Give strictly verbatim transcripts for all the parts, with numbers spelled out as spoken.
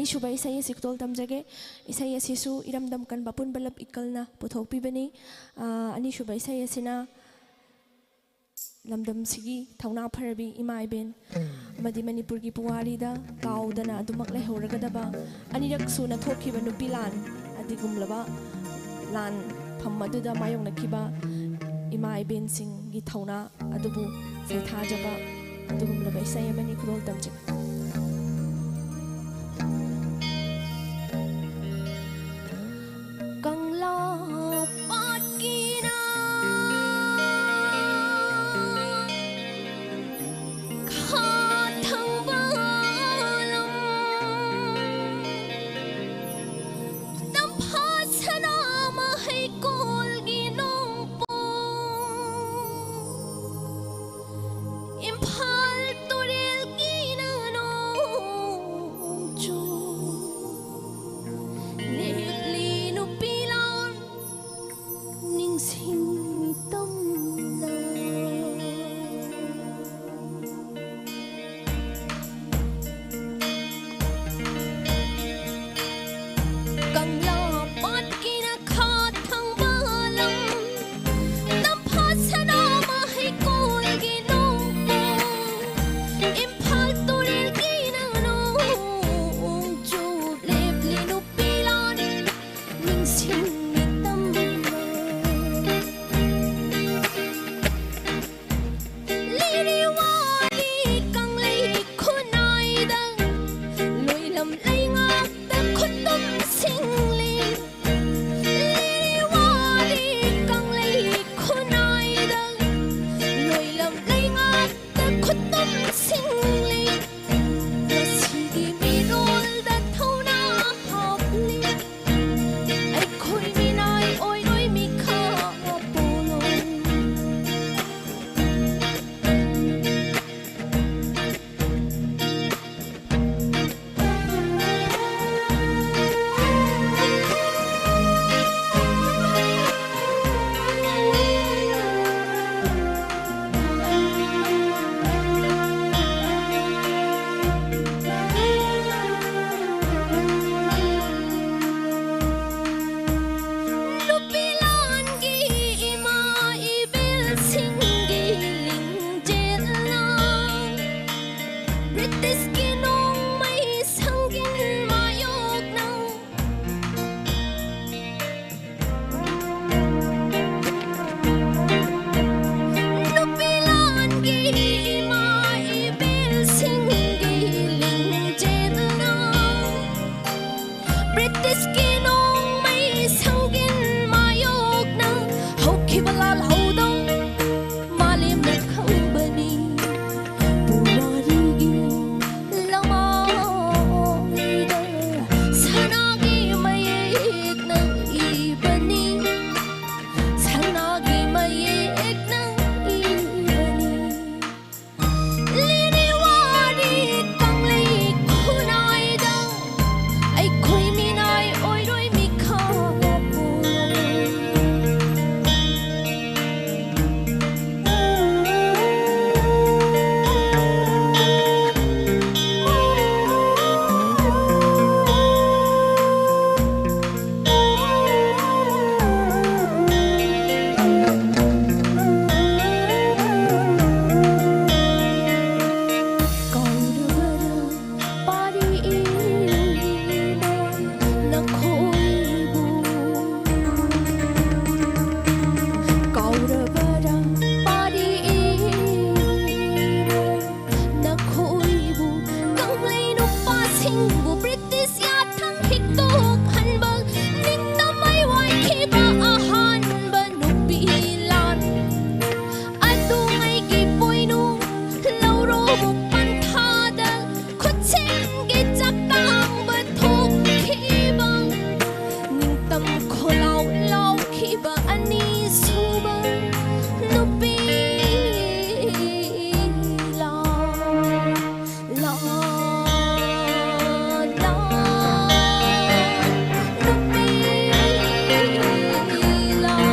ꯑꯅꯤꯁꯨꯕ ꯏꯁꯩ ꯑꯁꯤ ꯈꯨꯗꯣꯜ ꯇꯝꯖꯒꯦ꯫ ꯏꯁꯩ ꯑꯁꯤꯁꯨ ꯏꯔꯝꯗꯝ ꯀꯟꯕ ꯑꯄꯨꯟꯕ ꯂꯞ ꯏꯀꯜꯅ ꯄꯨꯊꯣꯛꯄꯤꯕꯅꯤ꯫ ꯑꯥ, ꯑꯅꯤꯁꯨꯕ ꯏꯁꯩ ꯑꯁꯤꯅ ꯂꯝꯗꯝꯁꯤꯒꯤ ꯊꯧꯅꯥ ꯐꯔꯕꯤ ꯏꯃꯥ ꯏꯕꯦꯟ ꯑꯃꯗꯤ ꯃꯅꯤꯄꯨꯔꯒꯤ ꯄꯨꯋꯥꯔꯤꯗ ꯀꯥꯎꯗꯅ ꯑꯗꯨꯃꯛ ꯂꯩꯍꯧꯔꯒꯗꯕ ꯑꯅꯤꯔꯛ ꯁꯨꯅ ꯊꯣꯛꯈꯤꯕ ꯅꯨꯄꯤ ꯂꯥꯟ, ꯑꯗꯨꯒꯨꯝꯂꯕ ꯂꯥꯟꯐꯝ ꯑꯗꯨꯗ ꯃꯥꯌꯣꯛꯅꯈꯤꯕ ꯏꯃꯥ ꯏꯕꯦꯟꯁꯤꯡꯒꯤ ꯊꯧꯅꯥ ꯑꯗꯨꯕꯨ ꯁꯩꯊꯥꯖꯕ ꯑꯗꯨꯒꯨꯝꯂꯕ ꯏꯁꯩ ꯑꯃꯅꯤ꯫ ꯈꯨꯗꯣꯜ ꯇꯝꯖꯒꯦ꯫ ꯀꯪꯂꯥ ꯄꯥꯠꯀꯤꯅ ꯈꯥ ꯊꯪꯕ ꯂꯝ, ꯇꯝꯐꯥ ꯁꯅꯥ ꯃꯍꯩꯀꯣꯜꯒꯤ ꯅꯣꯡꯄꯣꯛ, ꯏꯝꯐꯥꯜ ꯇꯨꯔꯦꯜꯒꯤꯅ ꯅꯣꯡꯆꯨꯞ, ꯂꯦꯞꯂꯤ ꯅꯨꯄꯤ ꯂꯥꯟ ꯅꯤꯡꯁꯤꯡ ꯃꯤꯇꯝꯅ꯫ ꯀꯪꯂꯥ ꯄꯥꯠꯀꯤꯅ ꯈꯥ ꯊꯪꯕ ꯂꯝ, ꯇꯝꯐꯥ ꯁꯅꯥ ꯃꯍꯩꯀꯣꯜꯒꯤ ꯅꯣꯡꯄꯣꯛ, ꯏꯝꯐꯥꯜ ꯇꯨꯔꯦꯜꯒꯤꯅ ꯅꯣꯡꯆꯨꯞ, ꯂꯦꯞꯂꯤ ꯅꯨꯄꯤ ꯂꯥꯟ ꯅꯤꯡꯁꯤꯡ ꯃꯤꯇꯝꯅ꯫ ꯂꯤꯔꯤ ꯋꯥꯔꯤ ꯀꯪꯂꯩ ꯈꯨꯟꯅꯥꯏꯗ ꯂꯣꯏꯂꯝ ꯂꯩꯉꯥꯛꯇ ꯈꯨꯠꯇꯨꯝ ꯁꯤꯡꯂꯤ꯫ ꯂꯤꯔꯤ ꯋꯥꯔꯤ ꯀꯪꯂꯩ ꯈꯨꯟꯅꯥꯏꯗ ꯂꯣꯏꯂꯝ ꯂꯩꯉꯥꯛꯇ ꯈꯨꯠꯇꯨꯝ ꯁꯤꯡꯂꯤ꯫ ꯄꯟꯊꯥꯗ ꯈꯨꯠꯁꯦꯝꯒꯤ ꯆꯥꯛꯇꯥꯡꯕ ꯊꯣꯛꯈꯤꯕ, ꯅꯤꯡꯇꯝ ꯈꯣꯜꯂꯥꯎ ꯂꯥꯎꯈꯤꯕ ꯑꯅꯤꯁꯨꯕ ꯅꯨꯄꯤ ꯂꯥꯎ, ꯂꯥꯎ, ꯂꯥꯎ, ꯅꯨꯄꯤ ꯂꯥꯎ꯫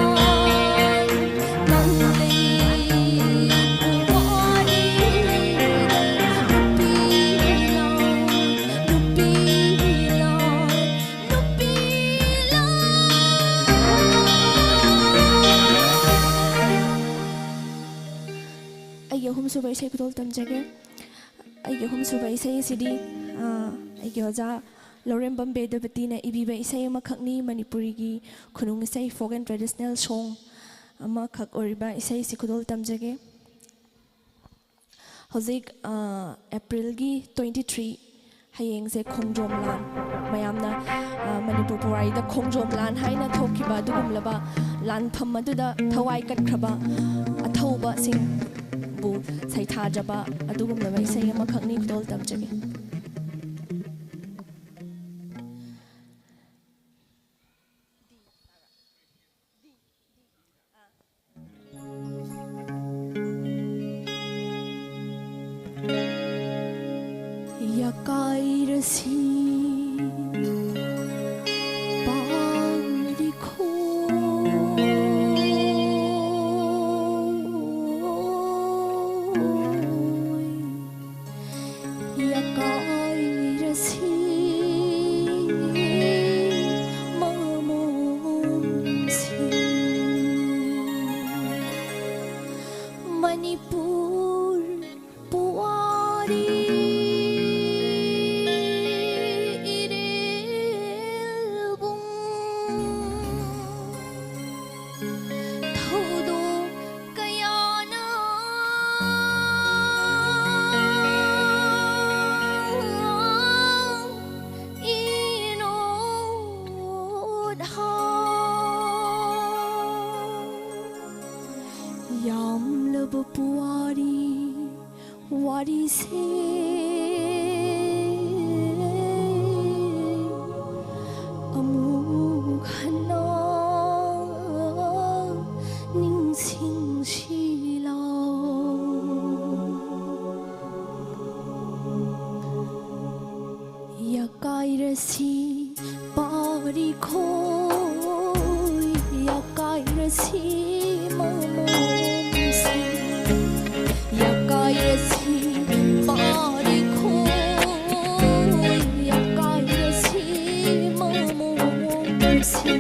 ꯑꯩꯒꯤ ꯑꯍꯨꯝꯁꯨꯕ ꯏꯁꯩ ꯈꯨꯗꯣꯜ ꯇꯝꯖꯒꯦ꯫ ꯑꯩꯒꯤ ꯑꯍꯨꯝꯁꯨꯕ ꯏꯁꯩ ꯑꯁꯤꯗꯤ, ꯑ, ꯑꯩꯒꯤ ꯑꯣꯖꯥ ꯂꯧꯔꯦꯝꯕꯝ ꯕꯦꯗꯄꯇꯤꯅ ꯏꯕꯤꯕ ꯏꯁꯩ ꯑꯃꯈꯛꯅꯤ, ꯃꯅꯤꯄꯨꯔꯤꯒꯤ ꯈꯨꯅꯨꯡ ꯏꯁꯩ, folk and traditional song ꯑꯃꯈꯛ ꯑꯣꯏꯔꯤꯕ ꯏꯁꯩ ꯑꯁꯤ ꯈꯨꯗꯣꯜ ꯇꯝꯖꯒꯦ꯫ ꯍꯧꯖꯤꯛ, ꯑ, ꯑꯦꯄ꯭ꯔꯤꯜꯒꯤ twenty three, ꯍꯌꯦꯡꯁꯦ ꯈꯣꯡꯖꯣꯝ ꯂꯥꯟ, ꯃꯌꯥꯝꯅ, ꯑ, ꯃꯅꯤꯄꯨꯔ ꯄꯨꯋꯥꯔꯤꯗ ꯈꯣꯡꯖꯣꯝ ꯂꯥꯟ ꯍꯥꯏꯅ ꯊꯣꯛꯈꯤꯕ ꯑꯗꯨꯒꯨꯝꯂꯕ ꯂꯥꯟꯐꯝ ꯑꯗꯨꯗ ꯊꯋꯥꯏ ꯀꯠꯈ꯭ꯔꯕ ꯑꯊꯧꯕꯁꯤꯡꯕꯨ ꯁꯩꯊꯥꯖꯕ ꯑꯗꯨꯒꯨꯝꯂꯕ ꯏꯁꯩ ꯑꯃꯈꯛꯅꯤ ꯈꯨꯗꯣꯜ ꯇꯝꯖꯒꯦ꯫ ꯌꯥꯀꯥꯏꯔꯁꯤ ꯄꯥꯡꯂꯤꯈꯣꯏ, ꯌꯥꯀꯥꯏꯔꯁꯤ ꯃꯃꯣꯟꯁꯤꯡ꯫ ꯃꯅꯤꯄꯨꯔ ꯄꯨꯋꯥꯔꯤ꯫ ꯋꯥꯔꯤꯁꯦ ꯑꯃꯨꯛ ꯍꯟꯅ ꯅꯤꯡꯁꯤꯡꯁꯤ ꯂꯥꯎ꯫ ꯌꯥꯀꯥꯏꯔꯁꯤ ꯄꯥꯔꯤꯈꯣꯏ, ꯌꯥꯀꯥꯏꯔꯁꯤ ꯃꯃꯣꯝꯁꯤ꯫ ꯌꯥꯀꯥꯏꯔꯁꯤ ꯄꯥꯔꯤꯈꯣꯏ, ꯌꯥꯀꯥꯏꯔꯁꯤ ꯃꯃꯣꯝꯁꯤ꯫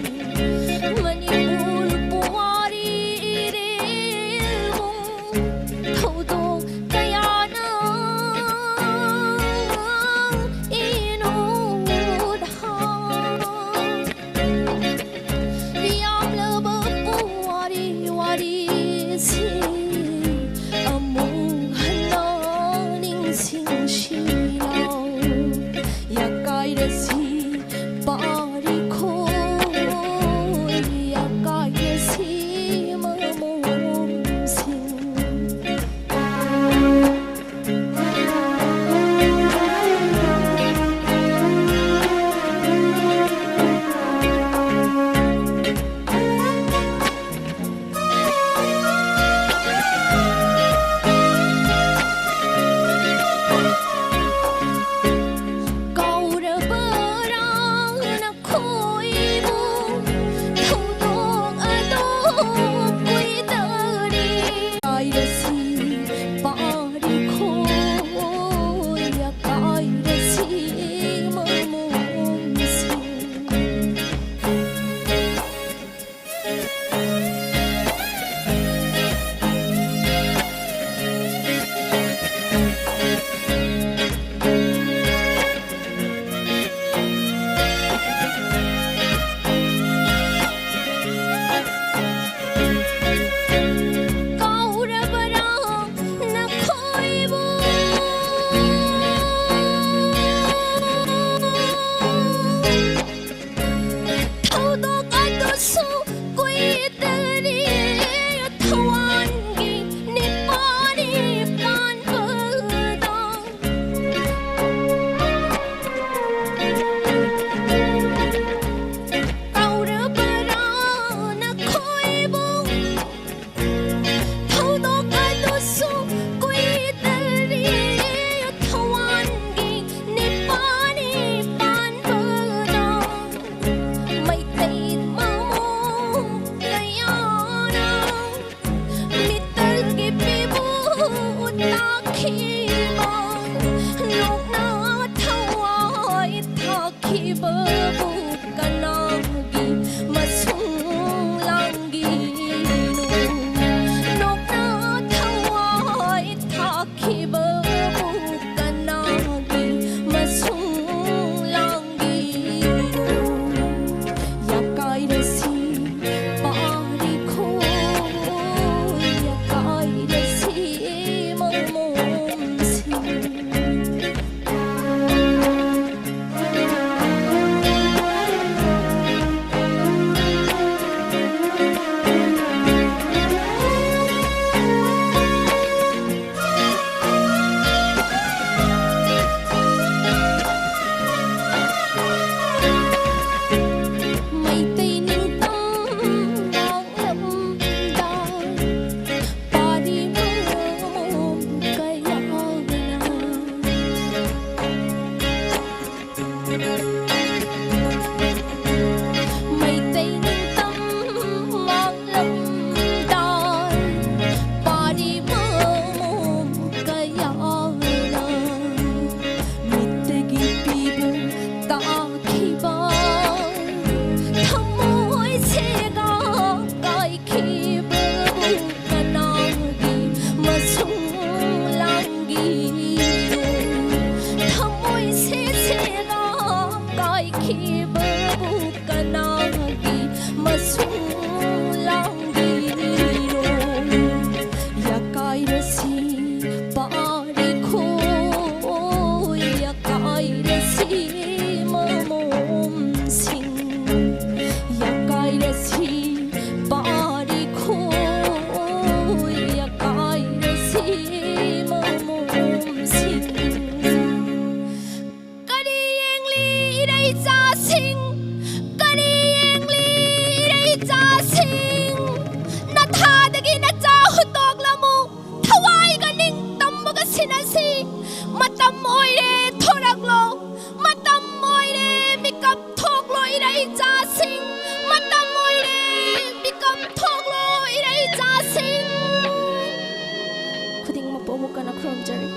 ꯃꯅꯤꯄꯨꯔ ꯄꯨꯋꯥꯔꯤ ꯏꯔꯦꯜꯕꯨꯡ ꯊꯧꯗꯣꯛ ꯀꯌꯥꯅ ꯏꯅꯣꯠ ꯍꯥ ꯌꯥꯝꯂꯕ ꯄꯨꯋꯥꯔꯤ ꯋꯥꯔꯤ ꯈꯤꯕ, ꯅꯣꯛꯅ ꯊꯋꯥꯏ ꯊꯥꯈꯤꯕꯕꯨ ꯀꯅꯥꯒꯤ ꯃꯁꯨꯡ ꯂꯥꯡꯒꯤꯅꯣ? ꯅꯣꯛꯅ ꯊꯋꯥꯏ ꯊꯥꯈꯤꯕꯕꯨ ꯀꯅꯥꯒꯤ ꯃꯁꯨꯡ ꯂꯥꯡꯒꯤꯅꯣ? ꯌꯥꯀꯥꯏꯔꯁꯤ ꯄꯥꯔꯤꯈꯣ, ꯌꯥꯀꯥꯏꯔꯁꯤ ꯃꯃꯣꯝꯁꯤꯡ꯫ ꯃꯩꯇꯩ ꯅꯤꯡꯇꯝ ꯉꯥꯡꯂꯝꯗꯥꯏ, ꯄꯥꯔꯤ ꯃꯃꯣꯝ ꯀꯌꯥꯅ꯫ ꯃꯩꯇꯩ ꯅꯤꯡꯇꯝ ꯃꯥꯡꯂꯝꯗꯥꯏ, ꯄꯥꯔꯤ ꯃꯃꯣꯝ ꯀꯌꯥꯅ ꯃꯤꯠꯇꯒꯤ ꯄꯤꯕꯨ ꯇꯥꯈꯤꯕ, ꯊꯃꯣꯏ ꯁꯦꯒꯥ ꯀꯥꯏꯈꯤꯕꯕꯨ ꯀꯅꯥꯒꯤ ꯃꯁꯨꯡ ꯂꯥꯡꯒꯤꯅꯣ? ꯊꯃꯣꯏ ꯁꯦꯁꯦꯅ ꯀꯥꯏꯈꯤꯕꯕꯨ ꯀꯅꯥꯒꯤ ꯃꯁꯨꯡ ꯂꯥꯡꯒꯤꯅꯣ? ꯌꯥꯀꯥꯏꯔꯁꯤ ꯄꯥꯔꯤꯈꯣ, ꯌꯥꯀꯥꯏꯔꯁꯤ ꯃꯃꯣꯝꯁꯤꯡ꯫ ꯌꯥꯀꯥꯏꯔꯁꯤ ꯄꯥꯔꯤꯈꯣ, ꯌꯥꯀꯥꯏꯔꯁꯤ ꯃꯃꯣꯝꯁꯤꯡ꯫ ꯀꯔꯤ ꯌꯦꯡꯂꯤ ꯏꯔꯩꯆꯥꯁꯤꯡ? ꯀꯔꯤ ꯌꯦꯡꯂꯤ ꯏꯔꯩꯆꯥꯁꯤꯡ? ꯅꯊꯥꯗꯒꯤ ꯅꯆꯥ ꯍꯨꯠꯇꯣꯛꯂꯝꯃꯨ꯫ ꯊꯋꯥꯏꯒ ꯅꯤꯡꯇꯝꯕꯒ ꯁꯤꯟꯅꯁꯤ꯫ ꯃꯇꯝ ꯑꯣꯏꯔꯦ, ꯊꯣꯔꯛꯂꯣ꯫ ꯃꯇꯝ ꯑꯣꯏꯔꯦ, ꯃꯤꯀꯞ ꯊꯣꯛꯂꯣ ꯏꯔꯩꯆꯥꯁꯤꯡ꯫ ꯃꯇꯝ ꯑꯣꯏꯔꯦ, ꯃꯤꯀꯞ ꯊꯣꯛꯂꯣ ꯏꯔꯩꯆꯥꯁꯤꯡ꯫ ꯈꯨꯗꯤꯡꯃꯛꯄꯨ ꯑꯃꯨꯛ ꯀꯟꯅ ꯇꯧꯖꯔꯤ꯫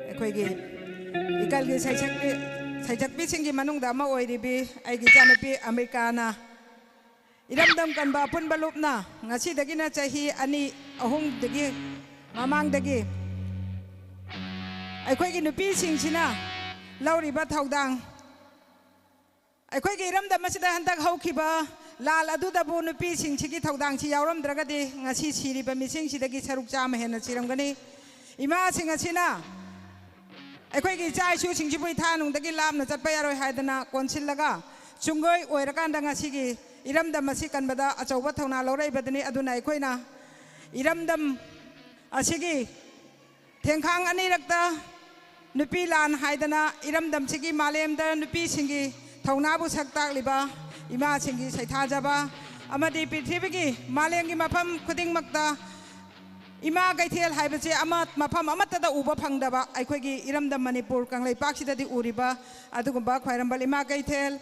ꯑꯩꯈꯣꯏꯒꯤ ꯏꯀꯜꯒꯤ ꯁꯩꯁꯛꯄꯤ, ꯁꯩꯁꯛꯄꯤꯁꯤꯡꯒꯤ ꯃꯅꯨꯡꯗ ꯑꯃ ꯑꯣꯏꯔꯤꯕꯤ ꯑꯩꯒꯤ ꯏꯆꯥꯅꯨꯄꯤ ꯑꯃꯦꯔꯤꯀꯥꯅ ꯏꯔꯝꯗꯝ ꯀꯟꯕ ꯑꯄꯨꯟꯕ ꯂꯨꯞꯅ ꯉꯁꯤꯗꯒꯤꯅ ꯆꯍꯤ ꯑꯅꯤ ꯑꯍꯨꯝꯗꯒꯤ ꯃꯃꯥꯡꯗꯒꯤ ꯑꯩꯈꯣꯏꯒꯤ ꯅꯨꯄꯤꯁꯤꯡꯁꯤꯅ ꯂꯧꯔꯤꯕ ꯊꯧꯗꯥꯡ, ꯑꯩꯈꯣꯏꯒꯤ ꯏꯔꯝꯗꯝ ꯑꯁꯤꯗ ꯍꯟꯗꯛ ꯍꯧꯈꯤꯕ ꯂꯥꯜ ꯑꯗꯨꯗꯕꯨ ꯅꯨꯄꯤꯁꯤꯡꯁꯤꯒꯤ ꯊꯧꯗꯥꯡꯁꯤ ꯌꯥꯎꯔꯝꯗ꯭ꯔꯒꯗꯤ ꯉꯁꯤ ꯁꯤꯔꯤꯕ ꯃꯤꯁꯤꯡꯁꯤꯗꯒꯤ ꯁꯔꯨꯛ ꯆꯥꯝꯃ ꯍꯦꯟꯅ ꯁꯤꯔꯝꯒꯅꯤ꯫ ꯏꯃꯥꯁꯤꯡ ꯑꯁꯤꯅ ꯑꯩꯈꯣꯏꯒꯤ ꯏꯆꯥ ꯏꯁꯨꯁꯤꯡꯁꯤꯕꯨ ꯏꯊꯥ ꯅꯨꯡꯗꯒꯤ ꯂꯥꯞꯅ ꯆꯠꯄ ꯌꯥꯔꯣꯏ ꯍꯥꯏꯗꯅ ꯀꯣꯟꯁꯤꯜꯂꯒ ꯆꯨꯡꯒꯣꯏ ꯑꯣꯏꯔꯀꯥꯟꯗ ꯉꯁꯤꯒꯤ ꯏꯔꯝꯗꯝ ꯑꯁꯤ ꯀꯟꯕꯗ ꯑꯆꯧꯕ ꯊꯧꯅꯥ ꯂꯧꯔꯛꯏꯕꯗꯨꯅꯤ꯫ ꯑꯗꯨꯅ ꯑꯩꯈꯣꯏꯅ ꯏꯔꯝꯗꯝ ꯑꯁꯤꯒꯤ ꯊꯦꯡꯈꯥꯡ ꯑꯅꯤꯔꯛꯇ ꯅꯨꯄꯤ ꯂꯥꯟ ꯍꯥꯏꯗꯅ ꯏꯔꯝꯗꯝꯁꯤꯒꯤ ꯃꯥꯂꯦꯝꯗ ꯅꯨꯄꯤꯁꯤꯡꯒꯤ ꯊꯧꯅꯥꯕꯨ ꯁꯛ ꯇꯥꯛꯂꯤꯕ ꯏꯃꯥꯁꯤꯡꯒꯤ ꯁꯩꯊꯥꯖꯕ ꯑꯃꯗꯤ ꯄ꯭ꯔꯤꯊꯤꯕꯤꯒꯤ ꯃꯥꯂꯦꯝꯒꯤ ꯃꯐꯝ ꯈꯨꯗꯤꯡꯃꯛꯇ ꯏꯃꯥ ꯀꯩꯊꯦꯜ ꯍꯥꯏꯕꯁꯤ ꯑꯃ, ꯃꯐꯝ ꯑꯃꯠꯇꯗ ꯎꯕ ꯐꯪꯗꯕ ꯑꯩꯈꯣꯏꯒꯤ ꯏꯔꯝꯗꯝ ꯃꯅꯤꯄꯨꯔ ꯀꯪꯂꯩꯄꯥꯛꯁꯤꯗꯗꯤ ꯎꯔꯤꯕ ꯑꯗꯨꯒꯨꯝꯕ ꯈ꯭ꯋꯥꯏꯔꯝꯕꯟ ꯏꯃꯥ ꯀꯩꯊꯦꯜ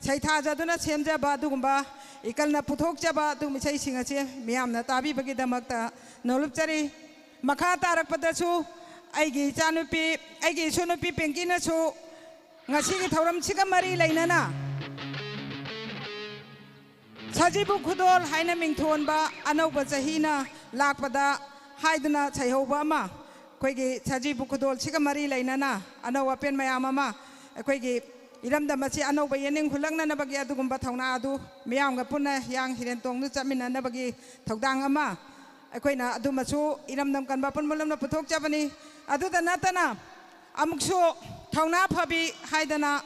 ꯁꯩꯊꯥꯖꯗꯨꯅ ꯁꯦꯝꯖꯕ ꯑꯗꯨꯒꯨꯝꯕ ꯏꯀꯜꯅ ꯄꯨꯊꯣꯛꯆꯕ ꯑꯗꯨꯒꯨꯝꯕ ꯏꯁꯩꯁꯤꯡ ꯑꯁꯤ ꯃꯤꯌꯥꯝꯅ ꯇꯥꯕꯤꯕꯒꯤꯗꯃꯛꯇ ꯅꯣꯂꯨꯞꯆꯔꯤ꯫ ꯃꯈꯥ ꯇꯥꯔꯛꯄꯗꯁꯨ ꯑꯩꯒꯤ ꯏꯆꯥꯅꯨꯄꯤ, ꯑꯩꯒꯤ ꯏꯁꯨ ꯅꯨꯄꯤ ꯄꯤꯡꯀꯤꯅꯁꯨ ꯉꯁꯤꯒꯤ ꯊꯧꯔꯝꯁꯤꯒ ꯃꯔꯤ ꯂꯩꯅꯅ ꯁꯖꯤꯕꯨ ꯈꯨꯗꯣꯜ ꯍꯥꯏꯅ ꯃꯤꯡꯊꯣꯟꯕ ꯑꯅꯧꯕ ꯆꯍꯤꯅ ꯂꯥꯛꯄꯗ ꯍꯥꯏꯗꯨꯅ ꯁꯩꯍꯧꯕ ꯑꯃ, ꯑꯩꯈꯣꯏꯒꯤ ꯁꯖꯤꯕꯨ ꯈꯨꯗꯣꯜꯁꯤꯒ ꯃꯔꯤ ꯂꯩꯅꯅ ꯑꯅꯧ ꯑꯄꯦꯟ ꯃꯌꯥꯝ ꯑꯃ, ꯑꯩꯈꯣꯏꯒꯤ ꯏꯔꯝꯗꯝ ꯑꯁꯤ ꯑꯅꯧꯕ ꯌꯦꯅꯤꯡ ꯍꯨꯜꯂꯛꯅꯅꯕꯒꯤ ꯑꯗꯨꯒꯨꯝꯕ ꯊꯧꯅꯥ ꯑꯗꯨ ꯃꯤꯌꯥꯝꯒ ꯄꯨꯟꯅ ꯍꯤꯌꯥꯡ ꯍꯤꯔꯦꯟ ꯇꯣꯡꯗꯨꯅ ꯆꯠꯃꯤꯟꯅꯅꯕꯒꯤ ꯊꯧꯗꯥꯡ ꯑꯃ ꯑꯩꯈꯣꯏꯅ ꯑꯗꯨꯃꯁꯨ ꯏꯔꯝꯗꯝ ꯀꯟꯕ ꯑꯄꯨꯟꯕ ꯂꯨꯞꯅ ꯄꯨꯊꯣꯛꯆꯕꯅꯤ꯫ ꯑꯗꯨꯗ ꯅꯠꯇꯅ ꯑꯃꯨꯛꯁꯨ ꯊꯧꯅꯥ ꯐꯕꯤ ꯍꯥꯏꯗꯅ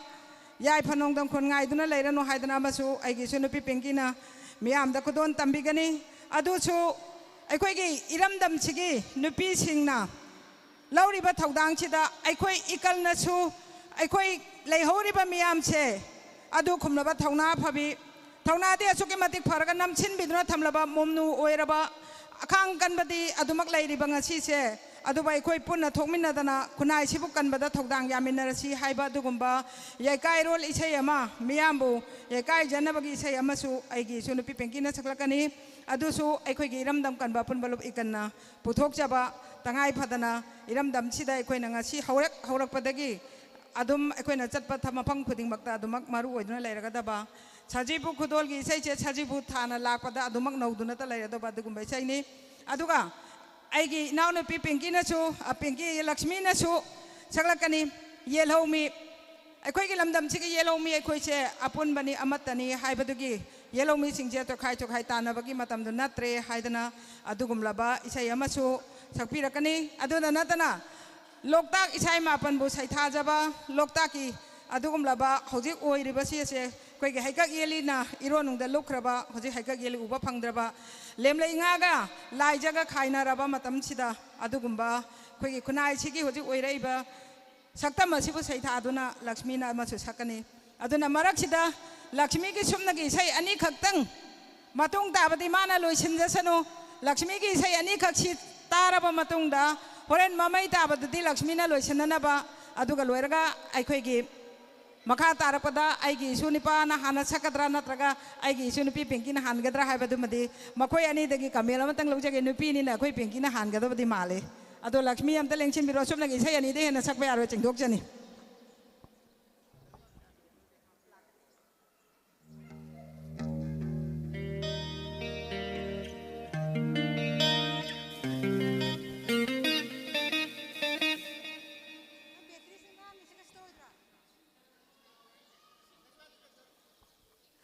ꯌꯥꯏꯐ ꯅꯣꯡꯗꯝ ꯈꯣꯟ ꯉꯥꯏꯗꯨꯅ ꯂꯩꯔꯅꯨ ꯍꯥꯏꯗꯅ ꯑꯃꯁꯨ ꯑꯩꯒꯤꯁꯨ ꯅꯨꯄꯤ ꯄꯤꯡꯀꯤꯅ ꯃꯤꯌꯥꯝꯗ ꯈꯨꯗꯣꯜ ꯇꯝꯕꯤꯒꯅꯤ꯫ ꯑꯗꯨꯁꯨ ꯑꯩꯈꯣꯏꯒꯤ ꯏꯔꯝꯗꯝꯁꯤꯒꯤ ꯅꯨꯄꯤꯁꯤꯡꯅ ꯂꯧꯔꯤꯕ ꯊꯧꯗꯥꯡꯁꯤꯗ ꯑꯩꯈꯣꯏ ꯏꯀꯜꯅꯁꯨ ꯑꯩꯈꯣꯏ ꯂꯩꯍꯧꯔꯤꯕ ꯃꯤꯌꯥꯝꯁꯦ ꯑꯗꯨ ꯈꯨꯝꯂꯕ ꯊꯧꯅꯥ ꯐꯕꯤ, ꯊꯧꯅꯥꯗꯤ ꯑꯁꯨꯛꯀꯤ ꯃꯇꯤꯛ ꯐꯔꯒ ꯅꯝꯁꯤꯟꯕꯤꯗꯨꯅ ꯊꯝꯂꯕ ꯃꯣꯝꯅꯨ ꯑꯣꯏꯔꯕ ꯑꯈꯥꯡ ꯀꯟꯕꯗꯤ ꯑꯗꯨꯃꯛ ꯂꯩꯔꯤꯕ ꯉꯁꯤꯁꯦ, ꯑꯗꯨꯕꯨ ꯑꯩꯈꯣꯏ ꯄꯨꯟꯅ ꯊꯣꯛꯃꯤꯟꯅꯗꯅ ꯈꯨꯟꯅꯥꯏꯁꯤꯕꯨ ꯀꯟꯕꯗ ꯊꯧꯗꯥꯡ ꯌꯥꯃꯤꯟꯅꯔꯁꯤ ꯍꯥꯏꯕ ꯑꯗꯨꯒꯨꯝꯕ ꯌꯩꯀꯥꯏꯔꯣꯜ ꯏꯁꯩ ꯑꯃ, ꯃꯤꯌꯥꯝꯕꯨ ꯌꯩꯀꯥꯏꯖꯅꯕꯒꯤ ꯏꯁꯩ ꯑꯃꯁꯨ ꯑꯩꯒꯤ ꯏꯁꯨ ꯅꯨꯄꯤ ꯄꯤꯡꯀꯤꯅ ꯁꯛꯂꯛꯀꯅꯤ꯫ ꯑꯗꯨꯁꯨ ꯑꯩꯈꯣꯏꯒꯤ ꯏꯔꯝꯗꯝ ꯀꯟꯕ ꯑꯄꯨꯟꯕ ꯂꯨꯞ ꯏꯀꯟꯅ ꯄꯨꯊꯣꯛꯆꯕ, ꯇꯉꯥꯏ ꯐꯗꯅ ꯏꯔꯝꯗꯝꯁꯤꯗ ꯑꯩꯈꯣꯏꯅ ꯉꯁꯤ ꯍꯧꯔꯛ-, ꯍꯧꯔꯛꯄꯗꯒꯤ ꯑꯗꯨꯝ ꯑꯩꯈꯣꯏꯅ ꯆꯠꯄ ꯊ-, ꯃꯐꯝ ꯈꯨꯗꯤꯡꯃꯛꯇ ꯑꯗꯨꯃꯛ ꯃꯔꯨ ꯑꯣꯏꯗꯨꯅ ꯂꯩꯔꯒꯗꯕ, ꯁꯖꯤꯕꯨ ꯈꯨꯗꯣꯜꯒꯤ ꯏꯁꯩꯁꯦ ꯁꯖꯤꯕꯨ ꯊꯥꯅ ꯂꯥꯛꯄꯗ ꯑꯗꯨꯃꯛ ꯅꯧꯗꯨꯅꯇ ꯂꯩꯔꯗꯧꯕ ꯑꯗꯨꯒꯨꯝꯕ ꯏꯁꯩꯅꯤ꯫ ꯑꯗꯨꯒ ꯑꯩꯒꯤ ꯏꯅꯥꯎꯅꯨꯄꯤ ꯄꯤꯡꯀꯤꯅꯁꯨ, ꯑ, ꯄꯤꯡꯀꯤ ꯂꯛꯁꯃꯤꯅꯁꯨ ꯁꯛꯂꯛꯀꯅꯤ꯫ ꯌꯦꯜꯍꯧꯃꯤ, ꯑꯩꯈꯣꯏꯒꯤ ꯂꯝꯗꯝꯁꯤꯒꯤ ꯌꯦꯜꯍꯧꯃꯤ ꯑꯩꯈꯣꯏꯁꯦ ꯑꯄꯨꯟꯕꯅꯤ, ꯑꯃꯠꯇꯅꯤ ꯍꯥꯏꯕꯗꯨꯒꯤ, ꯌꯦꯜꯍꯧꯃꯤꯁꯤꯡꯁꯦ ꯇꯣꯈꯥꯏ ꯇꯣꯈꯥꯏ ꯇꯥꯟꯅꯕꯒꯤ ꯃꯇꯝꯗꯨ ꯅꯠꯇ꯭ꯔꯦ ꯍꯥꯏꯗꯅ ꯑꯗꯨꯒꯨꯝꯂꯕ ꯏꯁꯩ ꯑꯃꯁꯨ ꯁꯛꯄꯤꯔꯛꯀꯅꯤ꯫ ꯑꯗꯨꯗ ꯅꯠꯇꯅ ꯂꯣꯛꯇꯥꯛ ꯏꯁꯥ ꯏꯃꯥ ꯑꯄꯟꯕꯨ ꯁꯩꯊꯥꯖꯕ, ꯂꯣꯛꯇꯥꯛꯀꯤ ꯑꯗꯨꯒꯨꯝꯂꯕ ꯍꯧꯖꯤꯛ ꯑꯣꯏꯔꯤꯕꯁꯤ ꯑꯁꯦ ꯑꯩꯈꯣꯏꯒꯤ ꯍꯩꯀꯛ ꯌꯦꯜꯂꯤꯅ ꯏꯔꯣꯟꯅꯨꯡꯗ ꯂꯨꯞꯈ꯭ꯔꯕ, ꯍꯧꯖꯤꯛ ꯍꯩꯀꯛ ꯌꯦꯜꯂꯤ ꯎꯕ ꯐꯪꯗ꯭ꯔꯕ, ꯂꯦꯝꯂꯩ ꯉꯥꯒ ꯂꯥꯏꯖꯒ ꯈꯥꯏꯅꯔꯕ ꯃꯇꯝꯁꯤꯗ ꯑꯗꯨꯒꯨꯝꯕ ꯑꯩꯈꯣꯏꯒꯤ ꯈꯨꯟꯅꯥꯏꯁꯤꯒꯤ ꯍꯧꯖꯤꯛ ꯑꯣꯏꯔꯛꯏꯕ ꯁꯛꯇꯝ ꯑꯁꯤꯕꯨ ꯁꯩꯊꯥꯗꯨꯅ ꯂꯛꯁꯃꯤꯅ ꯑꯃꯁꯨ ꯁꯛꯀꯅꯤ꯫ ꯑꯗꯨꯅ ꯃꯔꯛꯁꯤꯗ ꯂꯛꯁꯃꯤꯒꯤ ꯁꯨꯞꯅꯒꯤ ꯏꯁꯩ ꯑꯅꯤꯈꯛꯇꯪ, ꯃꯇꯨꯡ ꯇꯥꯕꯗꯤ ꯃꯥꯅ ꯂꯣꯏꯁꯤꯟꯖꯁꯅꯨ꯫ ꯂꯛꯁꯃꯤꯒꯤ ꯏꯁꯩ ꯑꯅꯤꯈꯛꯁꯤ ꯇꯥꯔꯕ ꯃꯇꯨꯡꯗ ꯍꯣꯔꯦꯟ ꯃꯃꯩ ꯇꯥꯕꯗꯨꯗꯤ ꯂꯛꯁꯃꯤꯅ ꯂꯣꯏꯁꯤꯟꯅꯅꯕ, ꯑꯗꯨꯒ ꯂꯣꯏꯔꯒ ꯑꯩꯈꯣꯏꯒꯤ ꯃꯈꯥ ꯇꯥꯔꯛꯄꯗ ꯑꯩꯒꯤ ꯏꯁꯨ ꯅꯨꯄꯥꯅ ꯍꯥꯟꯅ ꯁꯛꯀꯗ꯭ꯔꯥ ꯅꯠꯇ꯭ꯔꯒ ꯑꯩꯒꯤ ꯏꯁꯨ ꯅꯨꯄꯤ ꯄꯤꯡꯀꯤꯅ ꯍꯥꯟꯒꯗ꯭ꯔꯥ ꯍꯥꯏꯕꯗꯨꯃꯗꯤ ꯃꯈꯣꯏ ꯑꯅꯤꯗꯒꯤ ꯀꯃꯦꯟ ꯑꯃꯇꯪ ꯂꯧꯖꯒꯦ꯫ ꯅꯨꯄꯤꯅꯤꯅ ꯑꯩꯈꯣꯏ ꯄꯤꯡꯀꯤꯅ ꯍꯥꯟꯒꯗꯕꯗꯤ ꯃꯥꯜꯂꯤ꯫ ꯑꯗꯣ ꯂꯛꯁꯃꯤ ꯑꯝꯇ ꯂꯦꯡꯁꯤꯟꯕꯤꯔꯣ, ꯑꯁꯨꯞꯅꯒꯤ ꯏꯁꯩ ꯑꯅꯤꯗꯩ ꯍꯦꯟꯅ ꯁꯛꯄ ꯌꯥꯔꯣꯏ, ꯆꯤꯡꯊꯣꯛꯆꯅꯤ꯫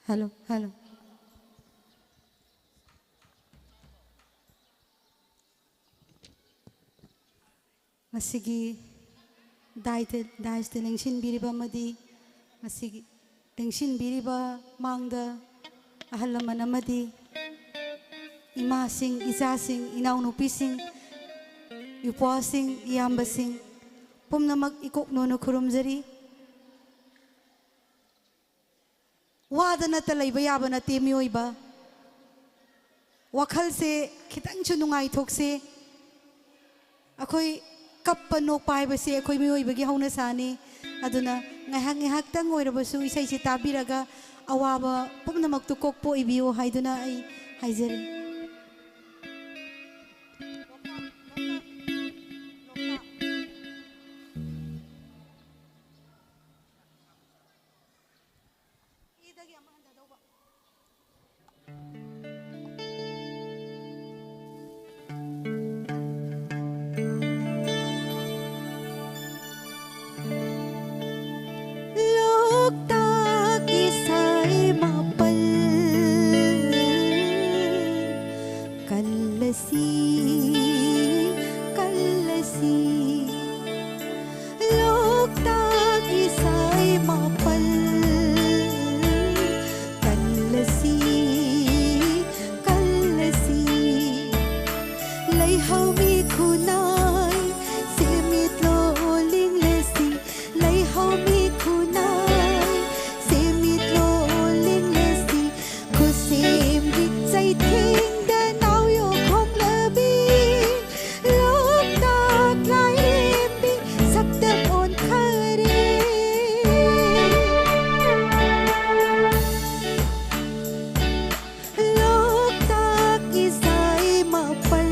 Hello, hello. ꯉꯁꯤꯒꯤ ꯗꯥꯏꯇ-, ꯗꯥꯏꯁꯇ ꯂꯦꯡꯁꯤꯟꯕꯤꯔꯤꯕ ꯑꯃꯗꯤ ꯉꯁꯤꯒꯤ ꯂꯦꯡꯁꯤꯟꯕꯤꯔꯤꯕ ꯃꯥꯡꯗ ꯑꯍꯜ ꯂꯃꯟ ꯑꯃꯗꯤ ꯏꯃꯥꯁꯤꯡ, ꯏꯆꯥꯁꯤꯡ, ꯏꯅꯥꯎꯅꯨꯄꯤꯁꯤꯡ, ꯏꯄ꯭ꯋꯥꯁꯤꯡ, ꯏꯌꯥꯝꯕꯁꯤꯡ ꯄꯨꯝꯅꯃꯛ ꯏꯀꯣꯛꯅꯣꯅ ꯈꯨꯔꯨꯝꯖꯔꯤ꯫ ꯋꯥꯗ ꯅꯠꯇ ꯂꯩꯕ ꯌꯥꯕ ꯅꯠꯇꯦ ꯃꯤꯑꯣꯏꯕ꯫ ꯋꯥꯈꯜꯁꯦ ꯈꯤꯇꯪꯁꯨ ꯅꯨꯡꯉꯥꯏꯊꯣꯛꯁꯦ꯫ ꯑꯩꯈꯣꯏ ꯀꯞꯄ ꯅꯣꯛꯄ ꯍꯥꯏꯕꯁꯦ ꯑꯩꯈꯣꯏ ꯃꯤꯑꯣꯏꯕꯒꯤ ꯍꯧꯅꯁꯥꯅꯤ꯫ ꯑꯗꯨꯅ ꯉꯥꯏꯍꯥꯛ ꯉꯥꯏꯍꯥꯛꯇꯪ ꯑꯣꯏꯔꯕꯁꯨ ꯏꯁꯩꯁꯦ ꯇꯥꯕꯤꯔꯒ ꯑꯋꯥꯕ ꯄꯨꯝꯅꯃꯛꯇꯨ ꯀꯣꯛꯄ ꯑꯣꯏꯕꯤꯌꯨ ꯍꯥꯏꯗꯨꯅ ꯑꯩ ꯍꯥꯏꯖꯔꯤ꯫ ꯂꯣꯛꯇꯥꯛ ꯏꯁꯩ ꯃꯥꯄꯜ꯫ ꯀꯜꯂꯁꯤ, ꯀꯜꯂꯁꯤ꯫ ꯂꯣꯛꯇꯥꯛ ꯏꯁꯩ ꯃꯥꯄꯜ꯫ ꯀꯜꯂꯁꯤ, ꯀꯜꯂꯁꯤ꯫ ꯂꯩꯍꯧꯃꯤ ꯈꯨꯟꯅꯥꯏ ꯁꯦꯟꯃꯤꯠꯂꯣꯟ ꯂꯤꯡꯂꯁꯤ꯫ ꯂꯩꯍꯧꯃꯤ ꯈꯨꯟꯅꯥꯏ ꯁꯦꯟꯃꯤꯠꯂꯣꯟ ꯂꯤꯡꯂꯁꯤ꯫ ꯈꯨꯠꯁꯦꯝꯒꯤ ꯆꯩꯊꯦꯡꯗ ꯅꯥꯎꯌꯣ ꯈꯣꯡꯂꯕꯤ ꯂꯣꯛꯇꯥꯛ ꯂꯥꯏꯔꯦꯝꯕꯤ ꯁꯛꯇꯝ ꯑꯣꯟꯈꯔꯦ꯫ ꯂꯣꯛꯇꯥꯛ ꯏꯁꯩ ꯃꯥꯄꯜ꯫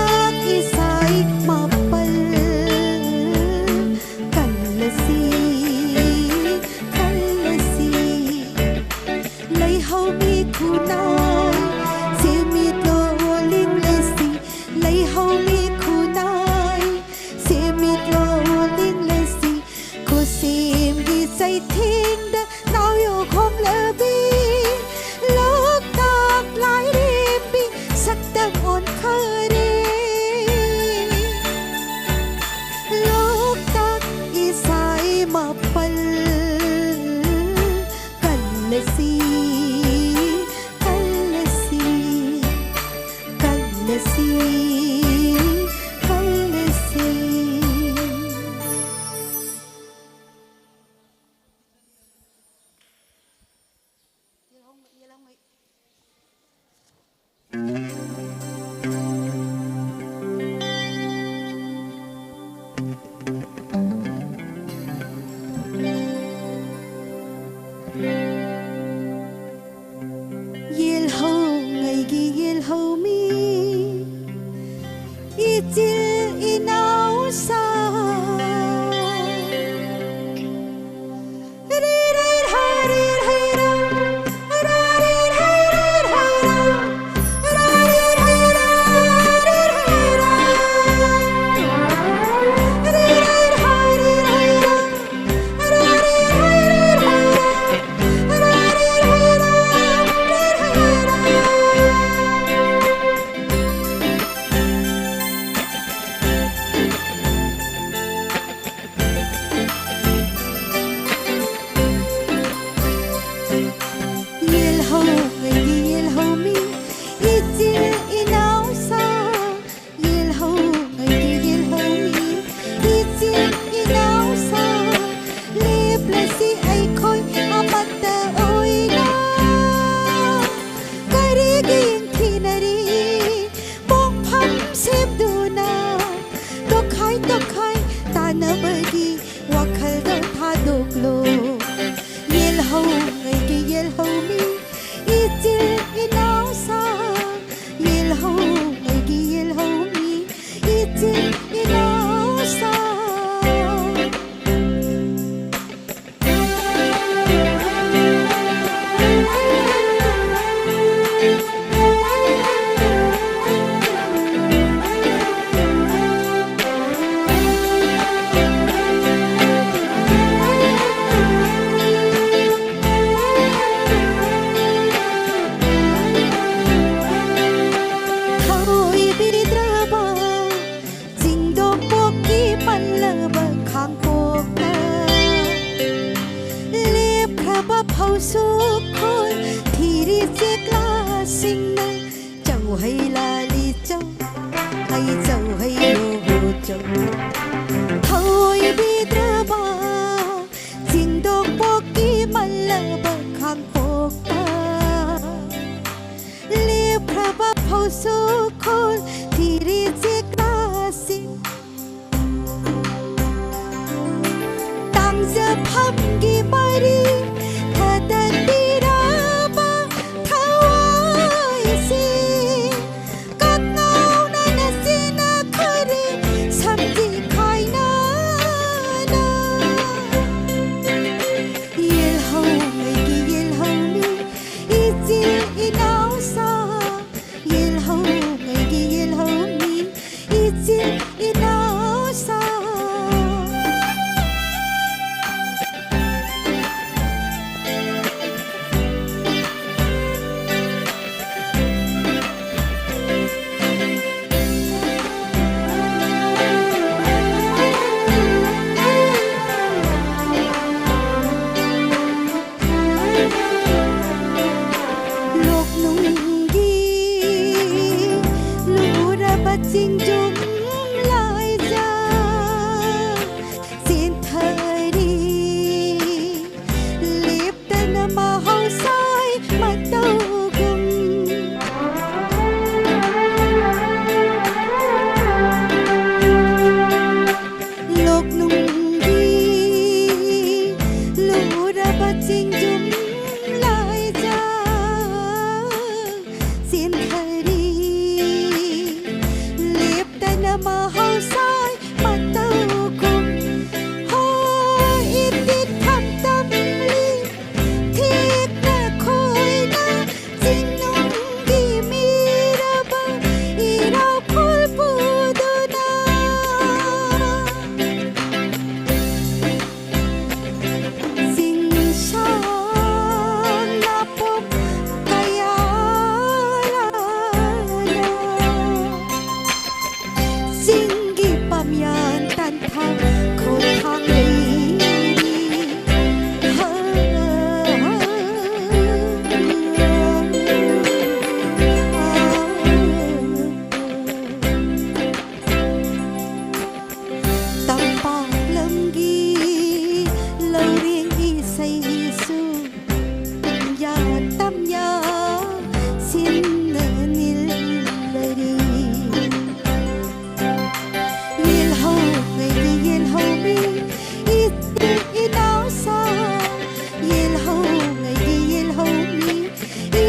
ꯂꯣꯛꯇꯥꯛ ꯏꯁꯩ ꯃꯥꯄꯜ ꯀꯜꯂꯁꯤ, ꯀꯜꯂꯁꯤ꯫ ꯂꯩꯍꯧꯃꯤ ꯈꯨꯟꯅꯥꯏ ꯁꯦꯝꯃꯤꯠꯂꯣ, ꯂꯤꯡꯂꯁꯤ꯫ ꯂꯩꯍꯧꯃꯤ ꯈꯨꯟꯅꯥꯏ ꯁꯦꯝꯃꯤꯠꯂꯣ, ꯂꯤꯡꯂꯁꯤ꯫ ꯈꯨꯠꯁꯦꯝꯒꯤ ꯆꯩꯊꯦꯡꯗ ꯅꯥꯎꯌꯣ ꯈꯣꯡꯂꯕꯤ, ꯂꯣꯛꯇꯥꯛ ꯂꯥꯏꯔꯦꯝꯕꯤ ꯁꯛꯇꯝ ꯑꯣꯟꯈꯔꯦ꯫ ꯂꯣꯛꯇꯥꯛ ꯏꯁꯩ ꯃꯥꯄꯜ ꯀꯜꯂꯁꯤ꯫ ꯏꯆꯤꯜ ꯏꯅꯥꯎꯁꯥ, ꯌꯦꯜꯍꯧ ꯑꯩꯒꯤ ꯌꯦꯜꯍꯧꯃꯤ, ꯏꯆꯤꯜ ꯏꯅꯥꯎꯁꯥ꯫ ꯊꯧꯑꯣꯏꯕꯤꯗ꯭ꯔꯕ ꯆꯤꯡꯗꯣꯛꯄꯣꯛꯀꯤ ꯃꯜꯂꯕ ꯈꯥꯡꯄꯣꯛꯇ ꯂꯦꯞꯈ꯭ꯔꯕ ꯐꯧꯁꯨ ꯈꯣꯏ ꯊꯤꯔꯤ ꯆꯦꯛꯂꯥꯁꯤꯡꯅ ꯆꯧ ꯍꯩ ꯂꯥꯂꯤ ꯆꯧ, ꯍꯩ ꯆꯧ ꯍꯩ ꯂꯣ ꯍꯣ ꯆꯧ꯫ ꯊꯧꯑꯣꯏꯕꯤꯗ꯭ꯔꯕ ꯆꯤꯡꯗꯣꯛꯄꯣꯛꯀꯤ ꯃꯜꯂꯕ ꯈꯥꯡꯄꯣꯛꯇ ꯂꯦꯞꯈ꯭ꯔꯕ ꯐꯧꯁꯨ ꯈꯣꯏ ꯊꯤꯔꯤ ꯆꯦꯛꯂꯥꯁꯤꯡ ꯇꯥꯡꯖꯐꯝꯒꯤ ꯃꯔꯤ ꯊꯗꯠꯄꯤꯔꯕ ꯊꯋꯥꯏꯁꯤ ꯀꯛꯉꯥꯎꯅꯅ ꯁꯤꯅꯈ꯭ꯔꯦ ꯁꯝꯖꯤ ꯈꯥꯏꯅꯅ꯫ ꯌꯦꯜꯍꯧ ꯑꯩꯒꯤ ꯌꯦꯜꯍꯧꯃꯤ, ꯏꯆꯤꯜ ꯏꯅꯥꯎꯁꯥ, ꯌꯦꯜꯍꯧ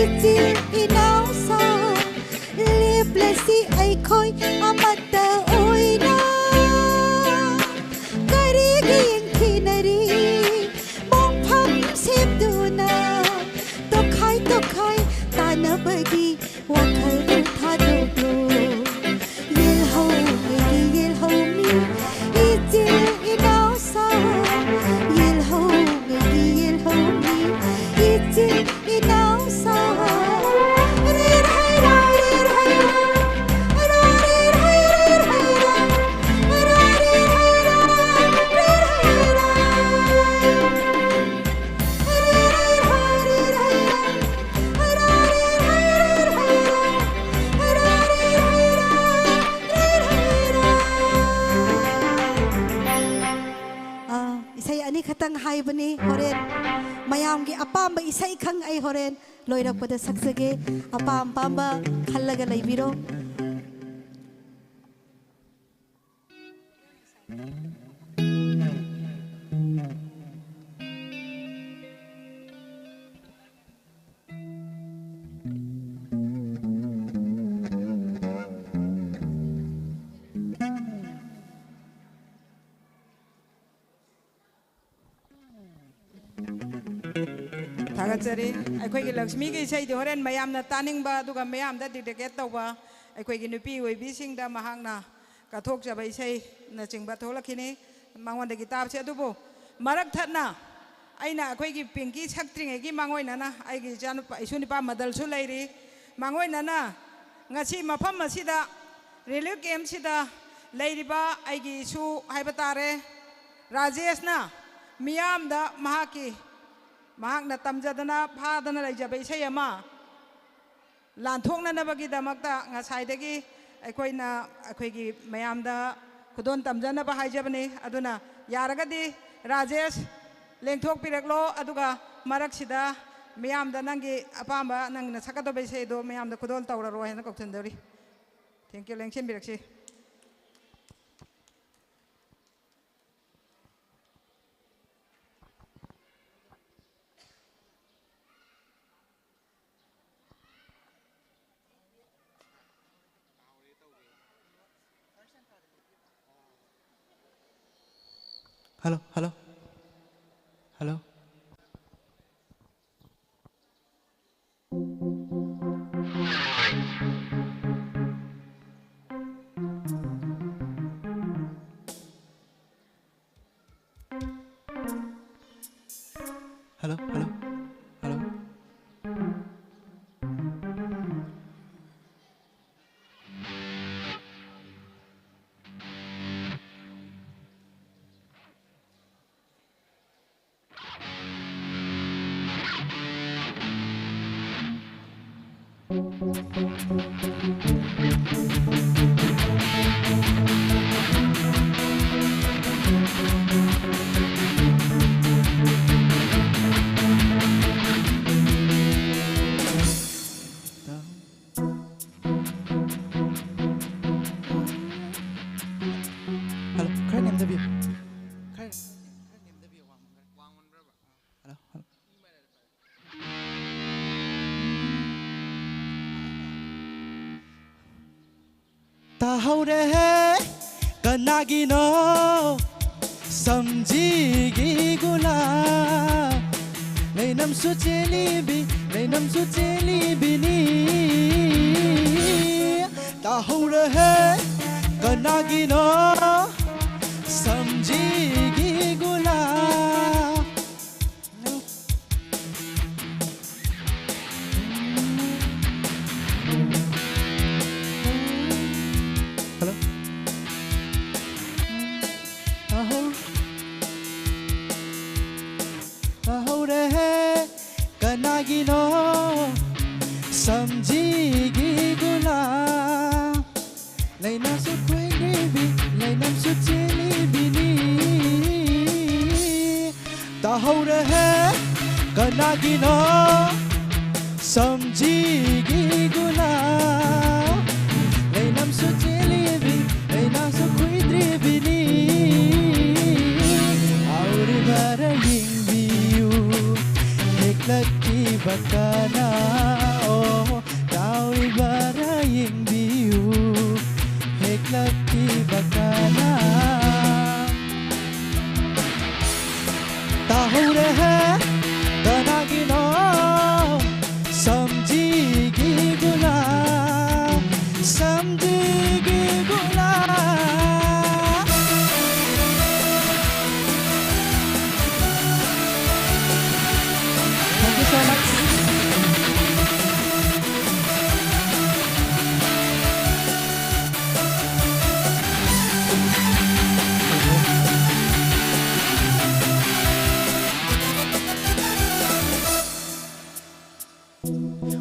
ꯏꯆꯤꯜ ꯏꯅꯥꯎ ꯁꯥ ꯂꯦꯞꯂꯁꯤ ꯑꯩꯈꯣꯏ ꯑꯃꯠꯇ ꯑꯣꯏꯅ꯫ ꯀꯔꯤꯒꯤ ꯌꯦꯡꯊꯤꯅꯔꯤ ꯃꯣꯡꯐꯝ ꯁꯦꯝꯗꯨꯅ? ꯇꯣꯈꯥꯏ ꯇꯣꯈꯥꯏ ꯇꯥꯅꯕꯒꯤ ꯋꯥꯈꯜ ꯊꯥꯗꯣꯛꯂꯣ꯫ ꯌꯦꯜꯍꯧ ꯑꯩꯒꯤ ꯌꯦꯜꯍꯧꯃꯤ ꯏꯆꯤꯜ ꯏꯅꯥꯎ ꯁꯥ꯫ ꯌꯦꯜꯍꯧ ꯑꯩꯒꯤ ꯌꯦꯜꯍꯧꯃꯤ ꯏꯆꯤꯜ ꯏꯅꯥꯎ ꯁꯥ꯫ ꯔꯤꯔ ꯍꯩ ꯔꯥ, ꯔꯤꯔ ꯍꯩ ꯔꯥ, ꯔꯥ ꯔꯤꯔ ꯍꯩ ꯔꯥ, ꯔꯥ ꯔꯤꯔ ꯍꯩ ꯔꯥ, ꯔꯤꯔ ꯍꯩ ꯔꯥ꯫ ꯑꯥ, ꯏꯁꯩ ꯑꯅꯤꯈꯛꯇꯪ ꯍꯥꯏꯕꯅꯤ꯫ ꯍꯣꯔꯦꯟ ꯃꯌꯥꯝꯒꯤ ꯑꯄꯥꯝꯕ ꯏꯁꯩ ꯈꯪ ꯑꯩ ꯍꯣꯔꯦꯟ ꯂꯣꯏꯔꯛꯄꯗ ꯁꯛꯆꯒꯦ꯫ ꯑꯄꯥꯝ ꯑꯄꯥꯝꯕ ꯈꯜꯂꯒ ꯂꯩꯕꯤꯔꯣ꯫ ꯊꯥꯒꯠꯆꯔꯤ꯫ ꯑꯩꯈꯣꯏꯒꯤ ꯂꯛꯁꯃꯤꯒꯤ ꯏꯁꯩꯗꯤ ꯍꯣꯔꯦꯟ ꯃꯌꯥꯝꯅ ꯇꯥꯅꯤꯡꯕ, ꯑꯗꯨꯒ ꯃꯌꯥꯝꯗ dedicate ꯇꯧꯕ, ꯑꯩꯈꯣꯏꯒꯤ ꯅꯨꯄꯤ ꯑꯣꯏꯕꯤꯁꯤꯡꯗ ꯃꯍꯥꯛꯅ ꯀꯠꯊꯣꯛꯆꯕ ꯏꯁꯩꯅꯆꯤꯡꯕ ꯊꯣꯛꯂꯛꯈꯤꯅꯤ꯫ ꯃꯉꯣꯟꯗꯒꯤ ꯇꯥꯕꯁꯦ꯫ ꯑꯗꯨꯕꯨ ꯃꯔꯛ ꯊꯠꯅ ꯑꯩꯅ ꯑꯩꯈꯣꯏꯒꯤ ꯄꯤꯡꯀꯤ ꯁꯛꯇ꯭ꯔꯤꯉꯩꯒꯤ ꯃꯥꯡꯑꯣꯏꯅꯅ ꯑꯩꯒꯤ ꯏꯆꯥꯅꯨꯄꯥ, ꯏꯁꯨ ꯅꯨꯄꯥ ꯃꯗꯜꯁꯨ ꯂꯩꯔꯤ꯫ ꯃꯥꯡꯑꯣꯏꯅꯅ ꯉꯁꯤ ꯃꯐꯝ ꯑꯁꯤꯗ, relief camp ꯁꯤꯗ ꯂꯩꯔꯤꯕ ꯑꯩꯒꯤ ꯏꯁꯨ ꯍꯥꯏꯕ ꯇꯥꯔꯦ, ꯔꯥꯖꯦꯁꯅ ꯃꯤꯌꯥꯝꯗ ꯃꯍꯥꯛꯀꯤ, ꯃꯍꯥꯛꯅ ꯇꯝꯖꯗꯅ ꯐꯥꯗꯅ ꯂꯩꯖꯕ ꯏꯁꯩ ꯑꯃ ꯂꯥꯟꯊꯣꯛꯅꯅꯕꯒꯤꯗꯃꯛꯇ ꯉꯁꯥꯏꯗꯒꯤ ꯑꯩꯈꯣꯏꯅ ꯑꯩꯈꯣꯏꯒꯤ ꯃꯌꯥꯝꯗ ꯈꯨꯗꯣꯜ ꯇꯝꯖꯅꯕ ꯍꯥꯏꯖꯕꯅꯤ꯫ ꯑꯗꯨꯅ ꯌꯥꯔꯒꯗꯤ ꯔꯥꯖꯦꯁ ꯂꯦꯡꯊꯣꯛꯄꯤꯔꯛꯂꯣ, ꯑꯗꯨꯒ ꯃꯔꯛꯁꯤꯗ ꯃꯤꯌꯥꯝꯗ ꯅꯪꯒꯤ ꯑꯄꯥꯝꯕ, ꯅꯪꯅ ꯁꯛꯀꯗꯧꯕ ꯏꯁꯩꯗꯣ ꯃꯌꯥꯝꯗ ꯈꯨꯗꯣꯜ ꯇꯧꯔꯔꯣ ꯍꯥꯏꯅ ꯀꯧꯁꯤꯟꯖꯔꯤ꯫ Thank you꯫ ꯂꯦꯡꯁꯤꯟꯕꯤꯔꯛꯁꯤ꯫ Hello, hello, hello. Hello, hello, hello. Hello, ꯈꯔ ꯅꯦꯝꯊꯕꯤꯌꯨ꯫ ꯈꯔ, ꯈꯔ ꯅꯦꯝꯊꯕꯤꯌꯨ, ꯋꯥꯡꯃꯟꯈ꯭ꯔꯦ꯫ ꯋꯥꯡꯃꯟꯕ꯭ꯔꯕ? Hello, hello. ꯇꯥꯍꯧꯔꯦꯍꯦ, ꯀꯅꯥꯒꯤꯅꯣ ꯁꯝꯖꯤꯒꯤ ꯒꯨꯂꯥꯞ? ꯂꯩꯅꯝꯁꯨ ꯆꯦꯜꯂꯤꯕꯤ, ꯂꯩꯅꯝꯁꯨ ꯆꯦꯜꯂꯤꯕꯤꯅꯤ꯫ ꯇꯥꯍꯧꯔꯦꯍꯦ, ꯀꯅꯥꯒꯤꯅꯣ ꯁꯝꯖꯤꯒꯤ ꯒꯨꯂꯥꯞ? Hello. ꯇꯥꯍꯧ-, ꯇꯥꯍꯧꯔꯦꯍꯦ, ꯀꯅꯥꯒꯤꯅꯣ ꯁꯝꯖꯤꯒꯤ ꯒꯨꯂꯥꯞ? ꯂꯩꯅꯥꯁꯨ ꯈꯣꯏꯗ꯭ꯔꯤꯕꯤ, ꯂꯩꯅꯝꯁꯨ ꯆꯦꯜꯂꯤꯕꯤꯅꯤ꯫ ꯇꯥꯍꯧꯔꯦꯍꯦ, ꯀꯅꯥꯒꯤꯅꯣ ꯁꯝꯖꯤꯒꯤ ꯒꯨꯂꯥꯞ? ꯂꯩꯅꯝꯁꯨ ꯆꯦꯜꯂꯤꯕꯤ, ꯂꯩꯅꯥꯁꯨ ꯈꯣꯏꯗ꯭ꯔꯤꯕꯤꯅꯤ꯫ ꯍꯥꯎꯔꯤꯕꯔꯥ ꯌꯦꯡꯕꯤꯌꯨ, ꯍꯦꯛꯂꯛꯈꯤꯕ ꯀꯅꯥ? ꯑꯣ, ꯇꯥꯎꯔꯤꯕꯔꯥ ꯌꯦꯡꯕꯤꯌꯨ, ꯍꯦꯛꯂꯛꯈꯤꯕ ꯀꯅꯥ? ꯁꯝꯖꯤꯒꯤ ꯒꯨꯂꯥ꯫ Thank you so much.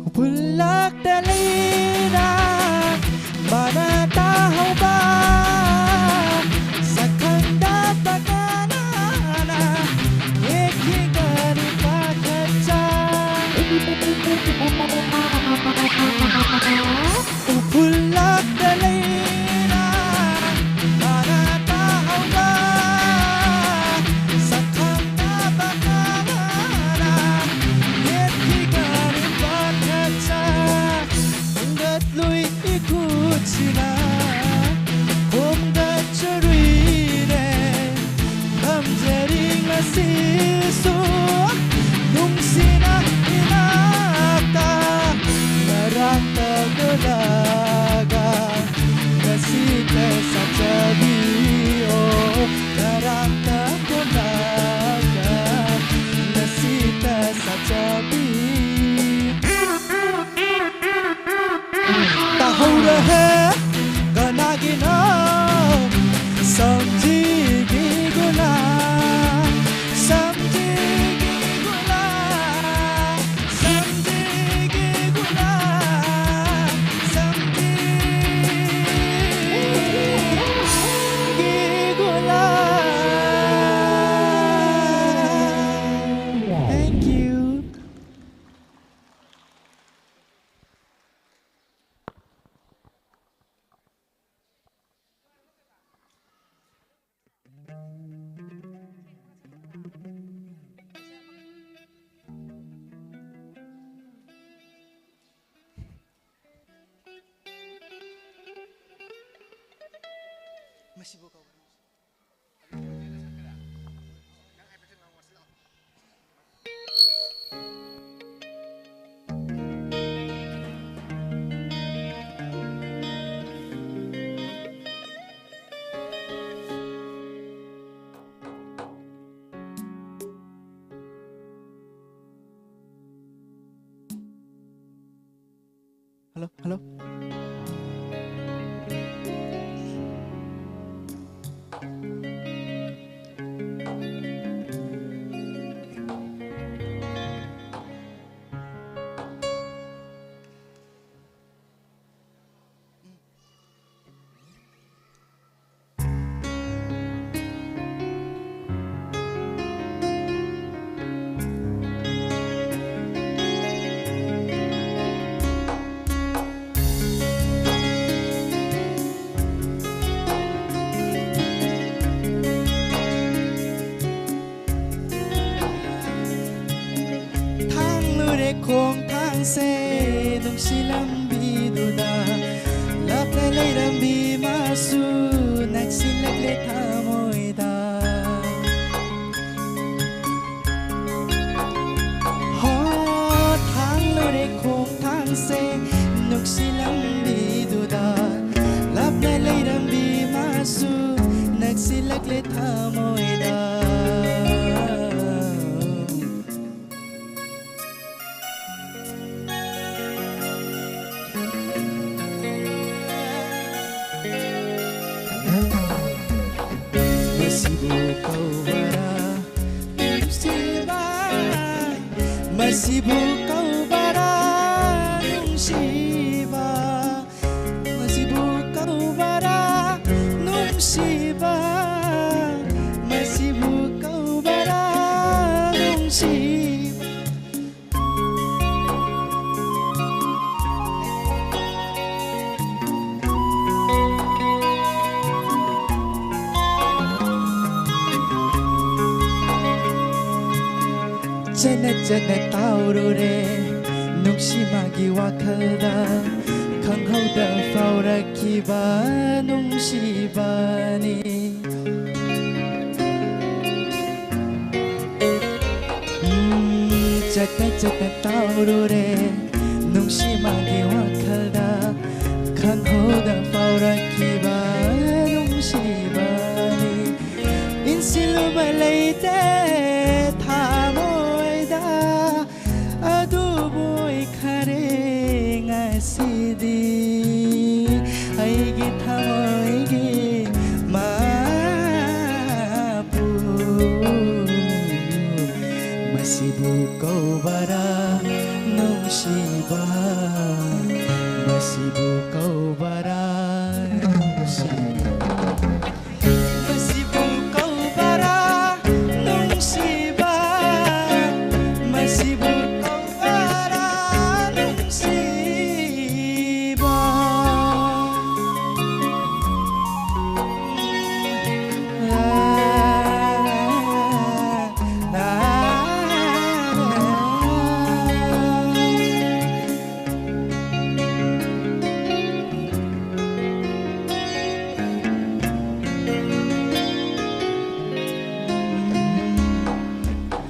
ꯎꯐꯨꯜꯂꯛꯇ ꯂꯩꯔꯥ ꯃꯅꯥ ꯇꯥꯍꯧꯕ ꯁꯛꯈꯪꯗꯕ ꯀꯅꯥꯅ ꯌꯦꯛꯈꯤꯒꯅꯤ ꯄꯥꯈꯠꯆ ꯎꯐꯨꯜꯂꯛꯇ ꯂꯩꯔꯥ ꯃꯅꯥ ꯇꯥꯍꯧꯕ ꯁꯛꯈꯪꯗꯕ ꯀꯅꯥꯅ ꯌꯦꯠꯈꯤꯒꯅꯤ ꯄꯥꯈꯠꯆ ꯈꯣꯝꯒꯠꯂꯨꯏ ꯏꯈꯨꯠꯁꯤꯅ ꯈꯣꯝꯒꯠꯆꯔꯨꯏꯅꯦ ꯈꯝꯖꯔꯤ ꯉꯁꯤꯁꯨ ꯅꯨꯡꯁꯤꯅ ꯏꯅꯥꯛꯇ ꯅꯔꯥꯛꯇ ꯂꯣꯜꯂꯒ ꯉꯁꯤꯇ ꯁꯥꯖꯕꯤꯌꯣ ꯅꯔꯥꯛꯇ ꯂꯣꯜꯂꯒ ꯉꯁꯤꯇ ꯁꯥꯖꯕꯤ ꯇꯥꯍꯧꯔꯍꯦ ꯀꯅꯥꯒꯤꯅꯣ ꯁꯝꯖꯤꯒꯤ ꯒꯨꯂꯥ ꯁꯝꯖꯤꯒꯤ ꯒꯨꯂꯥ ꯁꯝꯖꯤꯒꯤ ꯒꯨꯂꯥ ꯁꯝꯖꯤꯒꯤ ꯒꯨꯂꯥ Thank you. ꯃꯁꯤꯕꯨ ꯀꯧꯕ꯭ꯔꯥ? Hello, hello. ꯊꯥꯡꯂꯨꯔꯦ ꯈꯣꯡꯊꯥꯡꯁꯦ ꯅꯨꯡꯁꯤ ꯂꯝꯕꯤꯗꯨꯗ, ꯂꯥꯞꯅ ꯂꯩꯔꯝꯕꯤ ꯃꯥꯁꯨ ꯅꯛꯁꯤꯜꯂꯛꯂꯦ ꯊꯃꯣꯏꯗ꯫ ꯍꯣ, ꯊꯥꯡꯂꯨꯔꯦ ꯈꯣꯡꯊꯥꯡꯁꯦ ꯅꯨꯡꯁꯤ ꯂꯝꯕꯤꯗꯨꯗ, ꯂꯥꯞꯅ ꯂꯩꯔꯝꯕꯤ ꯃꯥꯁꯨ ꯅꯛꯁꯤꯜꯂꯛꯂꯦ ꯊꯃꯣꯏꯗ꯫ ꯃꯁꯤꯕꯨ ꯀꯧꯕꯔꯥ ꯅꯨꯡꯁꯤꯕ? ꯃꯁꯤꯕꯨ ꯀꯧꯕꯔꯥ ꯅꯨꯡꯁꯤꯕ? ꯃꯁꯤꯕꯨ ꯀꯧꯕꯔꯥ ꯅꯨꯡꯁꯤꯕ? ꯃꯁꯤꯕꯨ ꯀꯧꯕꯔꯥ ꯅꯨꯡꯁꯤꯕ? ꯆꯠꯅ ꯆꯠꯅ ꯇꯥꯎꯔꯨꯔꯦ ꯅꯨꯡꯁꯤ ꯃꯥꯒꯤ ꯋꯥꯈꯜꯗ, ꯈꯪꯍꯧꯗ ꯐꯥꯎꯔꯛꯈꯤꯕ ꯅꯨꯡꯁꯤꯕꯅꯤ꯫ ꯎꯝ, ꯆꯠꯅ ꯆꯠꯅ ꯇꯥꯎꯔꯨꯔꯦ ꯅꯨꯡꯁꯤ ꯃꯥꯒꯤ ꯋꯥꯈꯜꯗ, ꯈꯪꯍꯧꯗ ꯐꯥꯎꯔꯛꯈꯤꯕ ꯅꯨꯡꯁꯤꯕꯅꯤ꯫ ꯏꯟꯁꯤꯜꯂꯨꯕ ꯂꯩꯇꯦ ꯊꯃꯣꯏꯗ, ꯑꯗꯨꯕꯨ ꯑꯣꯏꯈꯔꯦ ꯉꯁꯤ꯫ ꯗꯤ ꯑꯩꯒꯤ ꯊꯃꯣꯏꯒꯤ ꯃꯄꯨ꯫ ꯃꯁꯤꯕꯨ ꯀꯧꯕꯔꯥ ꯅꯨꯡꯁꯤꯕ? ꯃꯁꯤꯕꯨ ꯀꯧꯕꯔꯥ ꯅꯨꯡꯁꯤꯕ? ꯃꯁꯤꯕꯨ ꯀꯧꯕꯔꯥ ꯅꯨꯡꯁꯤꯕ? ꯃꯁꯤꯕꯨ ꯀꯧꯕꯔꯥ ꯅꯨꯡꯁꯤꯕ?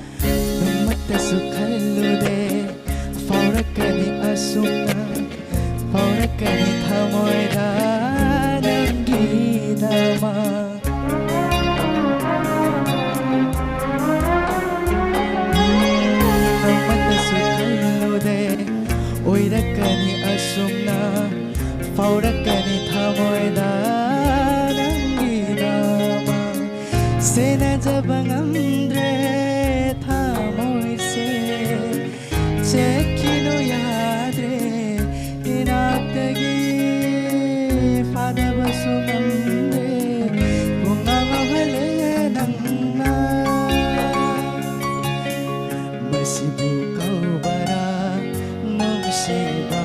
ꯑꯃꯠꯇꯁꯨ ꯈꯜꯂꯨꯗꯦ ꯐꯥꯎꯔꯛꯀꯅꯤ ꯑꯁꯨꯝꯅ, ꯐꯥꯎꯔꯛꯀꯅꯤ ꯊꯃꯣꯏꯗ ꯅꯪꯒꯤꯗꯃꯛ꯫ ꯑꯃꯠꯇꯁꯨ ꯈꯜꯂꯨꯗꯦ ꯑꯣꯏꯔꯛꯀꯅꯤ ꯑꯁꯨꯝꯅ, ꯐꯥꯎꯔꯛꯀꯅꯤ ꯊꯃꯣꯏꯗ ꯅꯪꯒꯤꯗꯃꯛ꯫ ꯁꯦꯟꯅꯖꯕ ꯉꯝꯗ꯭ꯔꯦ ꯊꯃꯣꯏꯁꯦ, ꯆꯠꯈꯤꯅꯨ ꯌꯥꯗ꯭ꯔꯦ ꯏꯅꯥꯛꯇꯒꯤ꯫ ꯐꯥꯗꯕꯁꯨ ꯉꯝꯗ꯭ꯔꯦ ꯄꯨꯡꯉꯥꯎ ꯉꯥꯎꯍꯜꯂꯦ ꯅꯪꯅ꯫ ꯃꯁꯤꯕꯨ ꯀꯧꯕꯔꯥ ꯅꯨꯡꯁꯤꯕ?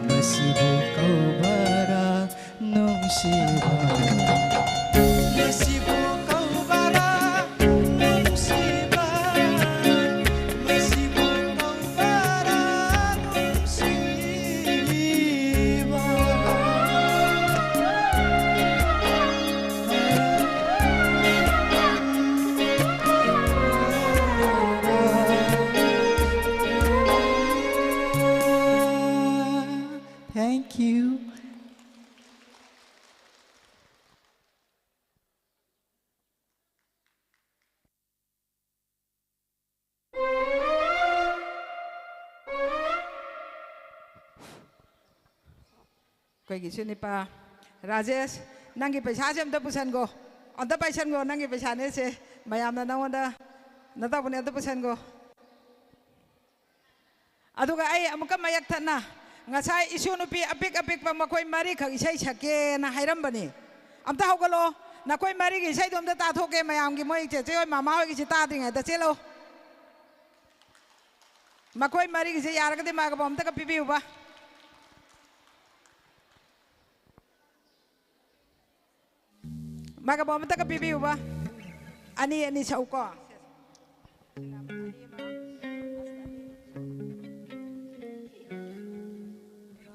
ꯃꯁꯤꯕꯨ ꯀꯧꯕꯔꯥ ꯅꯨꯡꯁꯤꯕ? ꯃꯁꯤꯕꯨ ꯀꯧꯕꯔꯥ ꯅꯨꯡꯁꯤꯕ? ꯃꯁꯤꯕꯨ ꯀꯧꯕꯔꯥ ꯅꯨꯡꯁꯤꯕ? Thank you. ꯑꯩꯈꯣꯏꯒꯤ ꯏꯁꯨ ꯅꯨꯄꯥ ꯔꯥꯖꯦꯁ, ꯅꯪꯒꯤ ꯄꯩꯁꯥꯁꯦ ꯑꯝꯇ ꯄꯨꯁꯟꯈꯣ, ꯑꯝꯇ ꯄꯥꯏꯁꯟꯈꯣ, ꯅꯪꯒꯤ ꯄꯩꯁꯥꯅꯦ ꯁꯦ, ꯃꯌꯥꯝꯅ ꯅꯪꯉꯣꯟꯗ ꯅꯇꯧꯕꯅꯦ, ꯑꯝꯇ ꯄꯨꯁꯟꯈꯣ꯫ ꯑꯗꯨꯒ ꯑꯩ ꯑꯃꯨꯛꯀ ꯃꯌꯦꯛ ꯊꯠꯅ, ꯉꯁꯥꯏ ꯏꯁꯨ ꯅꯨꯄꯤ ꯑꯄꯤꯛ ꯑꯄꯤꯛꯄ ꯃꯈꯣꯏ ꯃꯔꯤꯈꯛ ꯏꯁꯩ ꯁꯛꯀꯦꯅ ꯍꯥꯏꯔꯝꯕꯅꯤ꯫ ꯑꯝꯇ ꯍꯧꯒꯠꯂꯣ, ꯅꯈꯣꯏ ꯃꯔꯤꯒꯤ ꯏꯁꯩꯗꯣ ꯑꯝꯇ ꯇꯥꯊꯣꯛꯀꯦ ꯃꯌꯥꯝꯒꯤ, ꯃꯣꯏ ꯆꯦꯆꯦ ꯍꯣꯏ ꯃꯃꯥ ꯍꯣꯏꯒꯤꯁꯤ ꯇꯥꯗ꯭ꯔꯤꯉꯩꯗ꯫ ꯆꯦꯜꯂꯣ, ꯃꯈꯣꯏ ꯃꯔꯤꯒꯤꯁꯦ ꯌꯥꯔꯒꯗꯤ ꯃꯥꯏꯀ꯭ꯔꯣꯐꯣꯟ ꯑꯝꯇꯒ ꯄꯤꯕꯤꯌꯨꯕ꯫ ꯃꯥꯏꯀ꯭ꯔꯣꯐꯣꯟ ꯑꯃꯇꯒ ꯄꯤꯕꯤꯌꯨꯕ꯫ ꯑꯅꯤ ꯑꯅꯤ ꯁꯛꯎꯀꯣ꯫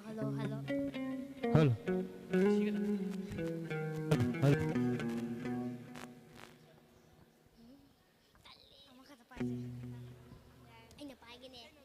Hello, hello. ꯍꯜꯂꯣ꯫ ꯍꯜꯂꯣ꯫ ꯑꯃꯈꯛꯇ ꯄꯥꯏꯁꯦ꯫ ꯑꯩꯅ ꯄꯥꯏꯒꯦꯅꯦ꯫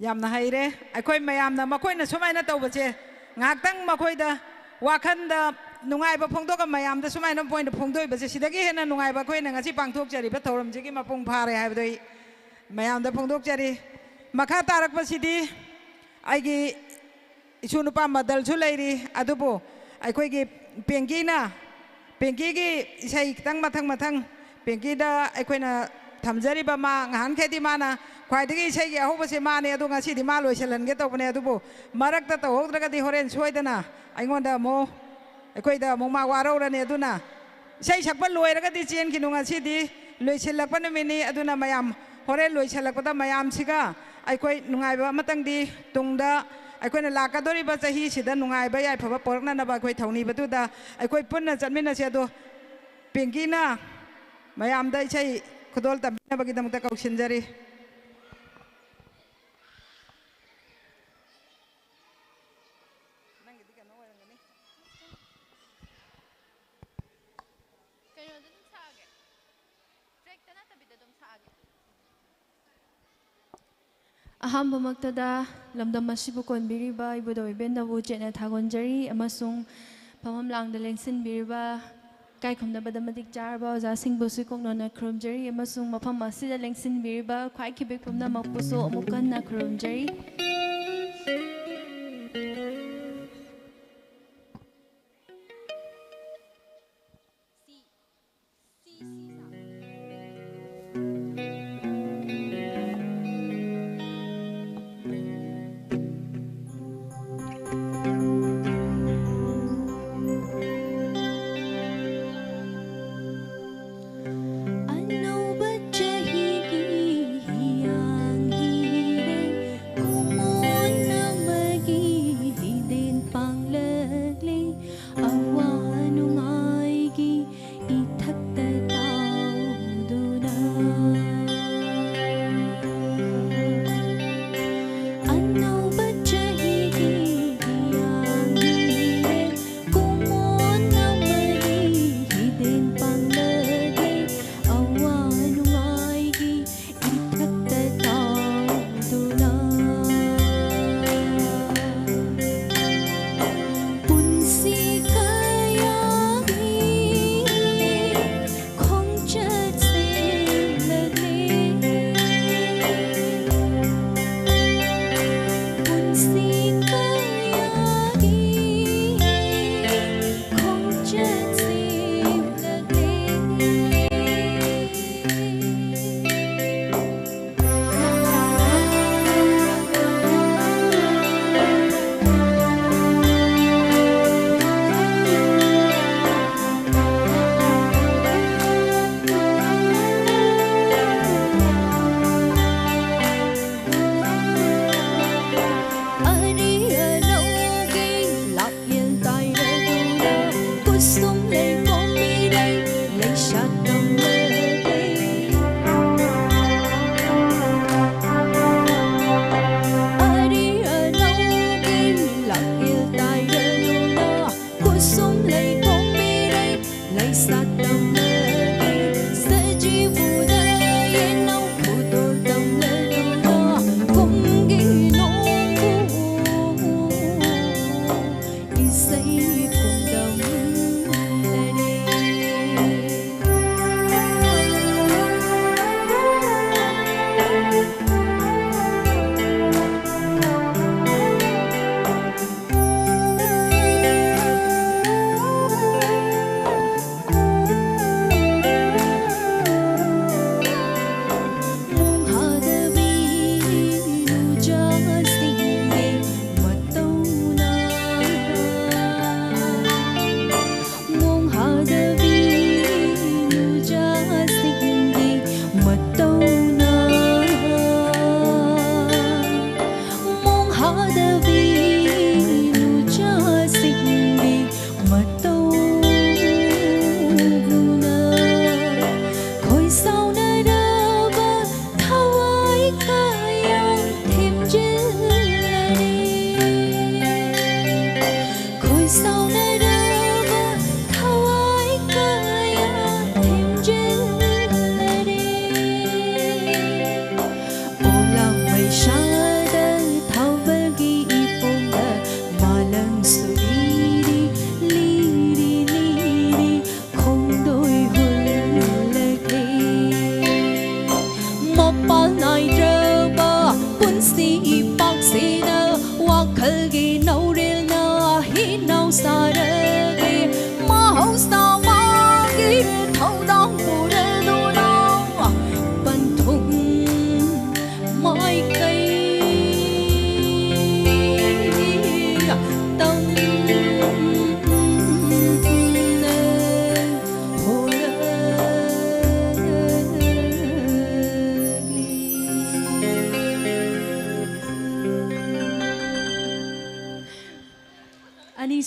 ꯌꯥꯝꯅ ꯍꯩꯔꯦ꯫ ꯑꯩꯈꯣꯏ ꯃꯌꯥꯝꯅ ꯃꯈꯣꯏꯅ ꯁꯨꯃꯥꯏꯅ ꯇꯧꯕꯁꯦ, ꯉꯥꯏꯍꯥꯛꯇꯪ ꯃꯈꯣꯏꯗ ꯋꯥꯈꯜꯗ ꯅꯨꯡꯉꯥꯏꯕ ꯐꯣꯡꯗꯣꯛꯑꯒ ꯃꯌꯥꯝꯗ ꯁꯨꯃꯥꯏꯅ ꯃꯣꯏꯅ ꯐꯣꯡꯗꯣꯛꯏꯕꯁꯦ, ꯁꯤꯗꯒꯤ ꯍꯦꯟꯅ ꯅꯨꯡꯉꯥꯏꯕ ꯑꯩꯈꯣꯏꯅ ꯉꯁꯤ ꯄꯥꯡꯊꯣꯛꯆꯔꯤꯕ ꯊꯧꯔꯝꯁꯤꯒꯤ ꯃꯄꯨꯡ ꯐꯥꯔꯦ ꯍꯥꯏꯕꯗꯣ ꯑꯩ ꯃꯌꯥꯝꯗ ꯐꯣꯡꯗꯣꯛꯆꯔꯤ꯫ ꯃꯈꯥ ꯇꯥꯔꯛꯄꯁꯤꯗꯤ ꯑꯩꯒꯤ ꯏꯁꯨ ꯅꯨꯄꯥ ꯃꯗꯜꯁꯨ ꯂꯩꯔꯤ, ꯑꯗꯨꯕꯨ ꯑꯩꯈꯣꯏꯒꯤ ꯄꯦꯡꯀꯤꯅ, ꯄꯦꯡꯀꯤꯒꯤ ꯏꯁꯩ ꯈꯤꯇꯪ ꯃꯊꯪ ꯃꯊꯪ ꯄꯦꯡꯀꯤꯗ ꯑꯩꯈꯣꯏꯅ ꯊꯝꯖꯔꯤꯕ, ꯃꯥ ꯉꯍꯥꯟꯈꯩꯗꯤ ꯃꯥꯅ ꯈ꯭ꯋꯥꯏꯗꯒꯤ ꯏꯁꯩꯒꯤ ꯑꯍꯧꯕꯁꯦ ꯃꯥꯅꯦ, ꯑꯗꯣ ꯉꯁꯤꯗꯤ ꯃꯥ ꯂꯣꯏꯁꯤꯜꯍꯟꯒꯦ ꯇꯧꯕꯅꯦ, ꯑꯗꯨꯕꯨ ꯃꯔꯛꯇ ꯇꯧꯍꯧꯗ꯭ꯔꯒꯗꯤ ꯍꯣꯔꯦꯟ ꯁꯣꯏꯗꯅ ꯑꯩꯉꯣꯟꯗ ꯑꯃꯨꯛ, ꯑꯩꯈꯣꯏꯗ ꯑꯃꯨꯛ ꯃꯥ ꯋꯥꯔꯧꯔꯅꯤ꯫ ꯑꯗꯨꯅ ꯏꯁꯩ ꯁꯛꯄ ꯂꯣꯏꯔꯒꯗꯤ ꯆꯦꯟꯈꯤꯅꯨ, ꯉꯁꯤꯗꯤ ꯂꯣꯏꯁꯤꯜꯂꯛꯄ ꯅꯨꯃꯤꯠꯅꯤ꯫ ꯑꯗꯨꯅ ꯃꯌꯥꯝ ꯍꯣꯔꯦꯟ ꯂꯣꯏꯁꯤꯜꯂꯛꯄꯗ ꯃꯌꯥꯝꯁꯤꯒ ꯑꯩꯈꯣꯏ ꯅꯨꯡꯉꯥꯏꯕ ꯑꯃꯇꯪꯗꯤ ꯇꯨꯡꯗ ꯑꯩꯈꯣꯏꯅ ꯂꯥꯛꯀꯗꯧꯔꯤꯕ ꯆꯍꯤꯁꯤꯗ ꯅꯨꯡꯉꯥꯏꯕ ꯌꯥꯏꯐꯕ ꯄꯣꯔꯛꯅꯅꯕ ꯑꯩꯈꯣꯏ ꯊꯧꯅꯤꯕꯗꯨꯗ ꯑꯩꯈꯣꯏ ꯄꯨꯟꯅ ꯆꯠꯃꯤꯟꯅꯁꯤ꯫ ꯑꯗꯣ ꯄꯤꯡꯀꯤꯅ ꯃꯌꯥꯝꯗ ꯏꯁꯩ ꯈꯨꯗꯣꯜ ꯇꯝꯕꯤꯅꯕꯒꯤꯗꯃꯛꯇ ꯀꯧꯁꯤꯟꯖꯔꯤ꯫ ꯅꯪꯒꯤꯗꯤ ꯀꯩꯅꯣ ꯑꯣꯏꯔꯝꯒꯅꯤ꯫ ꯀꯩꯅꯣꯗ ꯑꯗꯨꯝ ꯁꯥꯛꯑꯒꯦ꯫ ꯇ꯭ꯔꯦꯛꯇ ꯅꯠꯇꯕꯤꯗ ꯑꯗꯨꯝ ꯁꯥꯛꯑꯒꯦ꯫ ꯑꯍꯥꯟꯕꯃꯛꯇꯗ ꯂꯝꯗꯝ ꯑꯁꯤꯕꯨ ꯀꯣꯟꯕꯤꯔꯤꯕ ꯏꯕꯨꯙꯧ ꯏꯕꯦꯟꯗꯕꯨ ꯆꯦꯠꯅ ꯊꯥꯒꯣꯟꯖꯔꯤ ꯑꯃꯁꯨꯡ ꯐꯝꯐꯝ ꯂꯥꯡꯗ ꯂꯦꯡꯁꯤꯟꯕꯤꯔꯤꯕ ꯏꯀꯥꯏ ꯈꯨꯝꯅꯕꯗ ꯃꯇꯤꯛ ꯆꯥꯔꯕ ꯑꯣꯖꯥꯁꯤꯡꯕꯨꯁꯨ ꯏꯀꯣꯛꯅꯅ ꯈꯨꯔꯨꯝꯖꯔꯤ ꯑꯃꯁꯨꯡ ꯃꯐꯝ ꯑꯁꯤꯗ ꯂꯦꯡꯁꯤꯟꯕꯤꯔꯤꯕ ꯈ꯭ꯋꯥꯏ ꯈꯤꯕꯦꯛ ꯄꯨꯝꯅꯃꯛꯄꯨꯁꯨ ꯑꯃꯨꯛ ꯍꯟꯅ ꯈꯨꯔꯨꯝꯖꯔꯤ꯫ ꯑꯅꯧꯕ ꯆꯍꯤꯒꯤ ꯍꯤꯌꯥꯡ ꯍꯤꯔꯦ, ꯀꯨꯝꯑꯣꯟ ꯑꯃ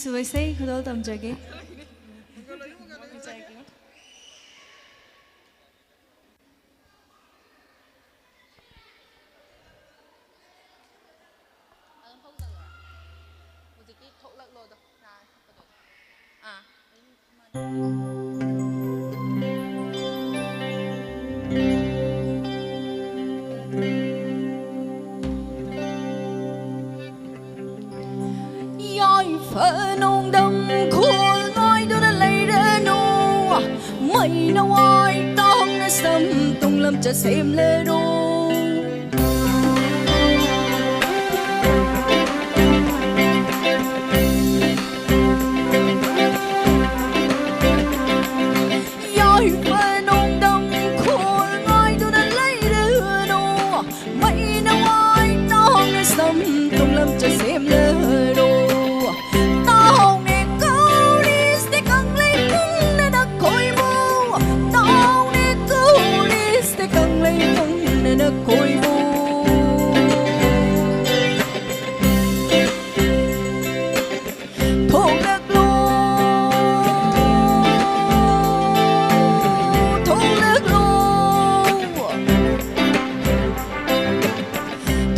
ꯁꯨꯕ ꯏꯁꯩ ꯈꯨꯗꯣꯜ ꯇꯝꯖꯒꯦ꯫ ꯑꯗꯨꯝ ꯍꯧꯖꯜꯂꯣ꯫ ꯍꯧꯖꯤꯛꯀꯤ ꯊꯣꯛꯂꯛꯂꯣꯗꯣ꯫ ꯅꯥ ꯁꯛꯄꯗꯣ꯫ ꯑꯥ꯫ ꯌꯥꯏꯐ ꯅꯣꯡꯗꯝ ꯈꯨꯜ ꯉꯥꯏꯗꯨꯅ ꯂꯩꯔꯅꯨ, ꯃꯩꯅ ꯋꯥꯏ ꯇꯥꯡꯅ ꯁꯝ ꯇꯨꯡꯂꯝꯆꯠ ꯁꯦꯝꯂꯔꯣ꯫ ꯌꯥꯏꯐ ꯅꯣꯡꯗꯝ ꯈꯨꯜ ꯉꯥꯏꯗꯨꯅ ꯂꯩꯔꯅꯨ, ꯃꯩꯅ ꯋꯥꯏ ꯇꯥꯡꯅ ꯁꯝ ꯇꯨꯡꯂꯝꯆꯠ ꯁꯦꯝꯂꯔꯣ꯫ ꯇꯥꯎꯅꯦ ꯀꯧꯔꯤꯁꯦ ꯀꯪꯂꯩ ꯄꯨꯡꯅꯅ ꯀꯣꯏꯕꯨ, ꯇꯥꯎꯅꯦ ꯀꯧꯔꯤꯁꯦ ꯀꯪꯂꯩ ꯄꯨꯡꯅꯅ ꯀꯣꯏꯕꯨ꯫ ꯊꯣꯛꯂꯛꯂꯣ, ꯊꯣꯛꯂꯛꯂꯣ,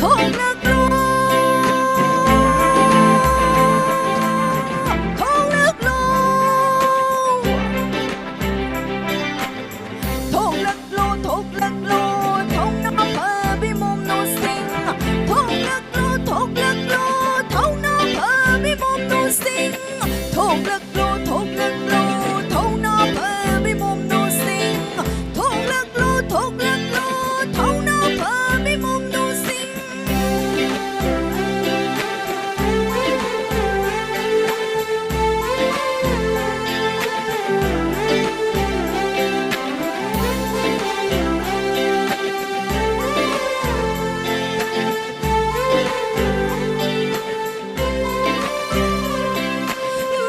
ꯊꯣꯛꯂꯛꯂꯣ, ꯊꯣꯛꯂꯛꯂꯣ꯫ ꯊꯣꯛꯂꯛꯂꯣ, ꯊꯣꯛꯂꯛꯂꯣ, ꯊꯧꯅꯥ ꯐꯕꯤ ꯃꯣꯝꯅꯨ ꯁꯤꯡ꯫ ꯊꯣꯛꯂꯛꯂꯣ, ꯊꯣꯛꯂꯛꯂꯣ, ꯊꯧꯅꯥ ꯐꯕꯤ ꯃꯣꯝꯅꯨ ꯁꯤꯡ꯫ ꯊꯣꯛꯂꯛꯂꯣ, ꯊꯣꯛꯂꯛꯂꯣ, ꯊꯧꯅꯥ ꯐꯕꯤ ꯃꯣꯝꯅꯨ ꯁꯤꯡ꯫ ꯊꯣꯛꯂꯛꯂꯣ, ꯊꯣꯛꯂꯛꯂꯣ, ꯊꯧꯅꯥ ꯐꯕꯤ ꯃꯣꯝꯅꯨ ꯁꯤꯡ꯫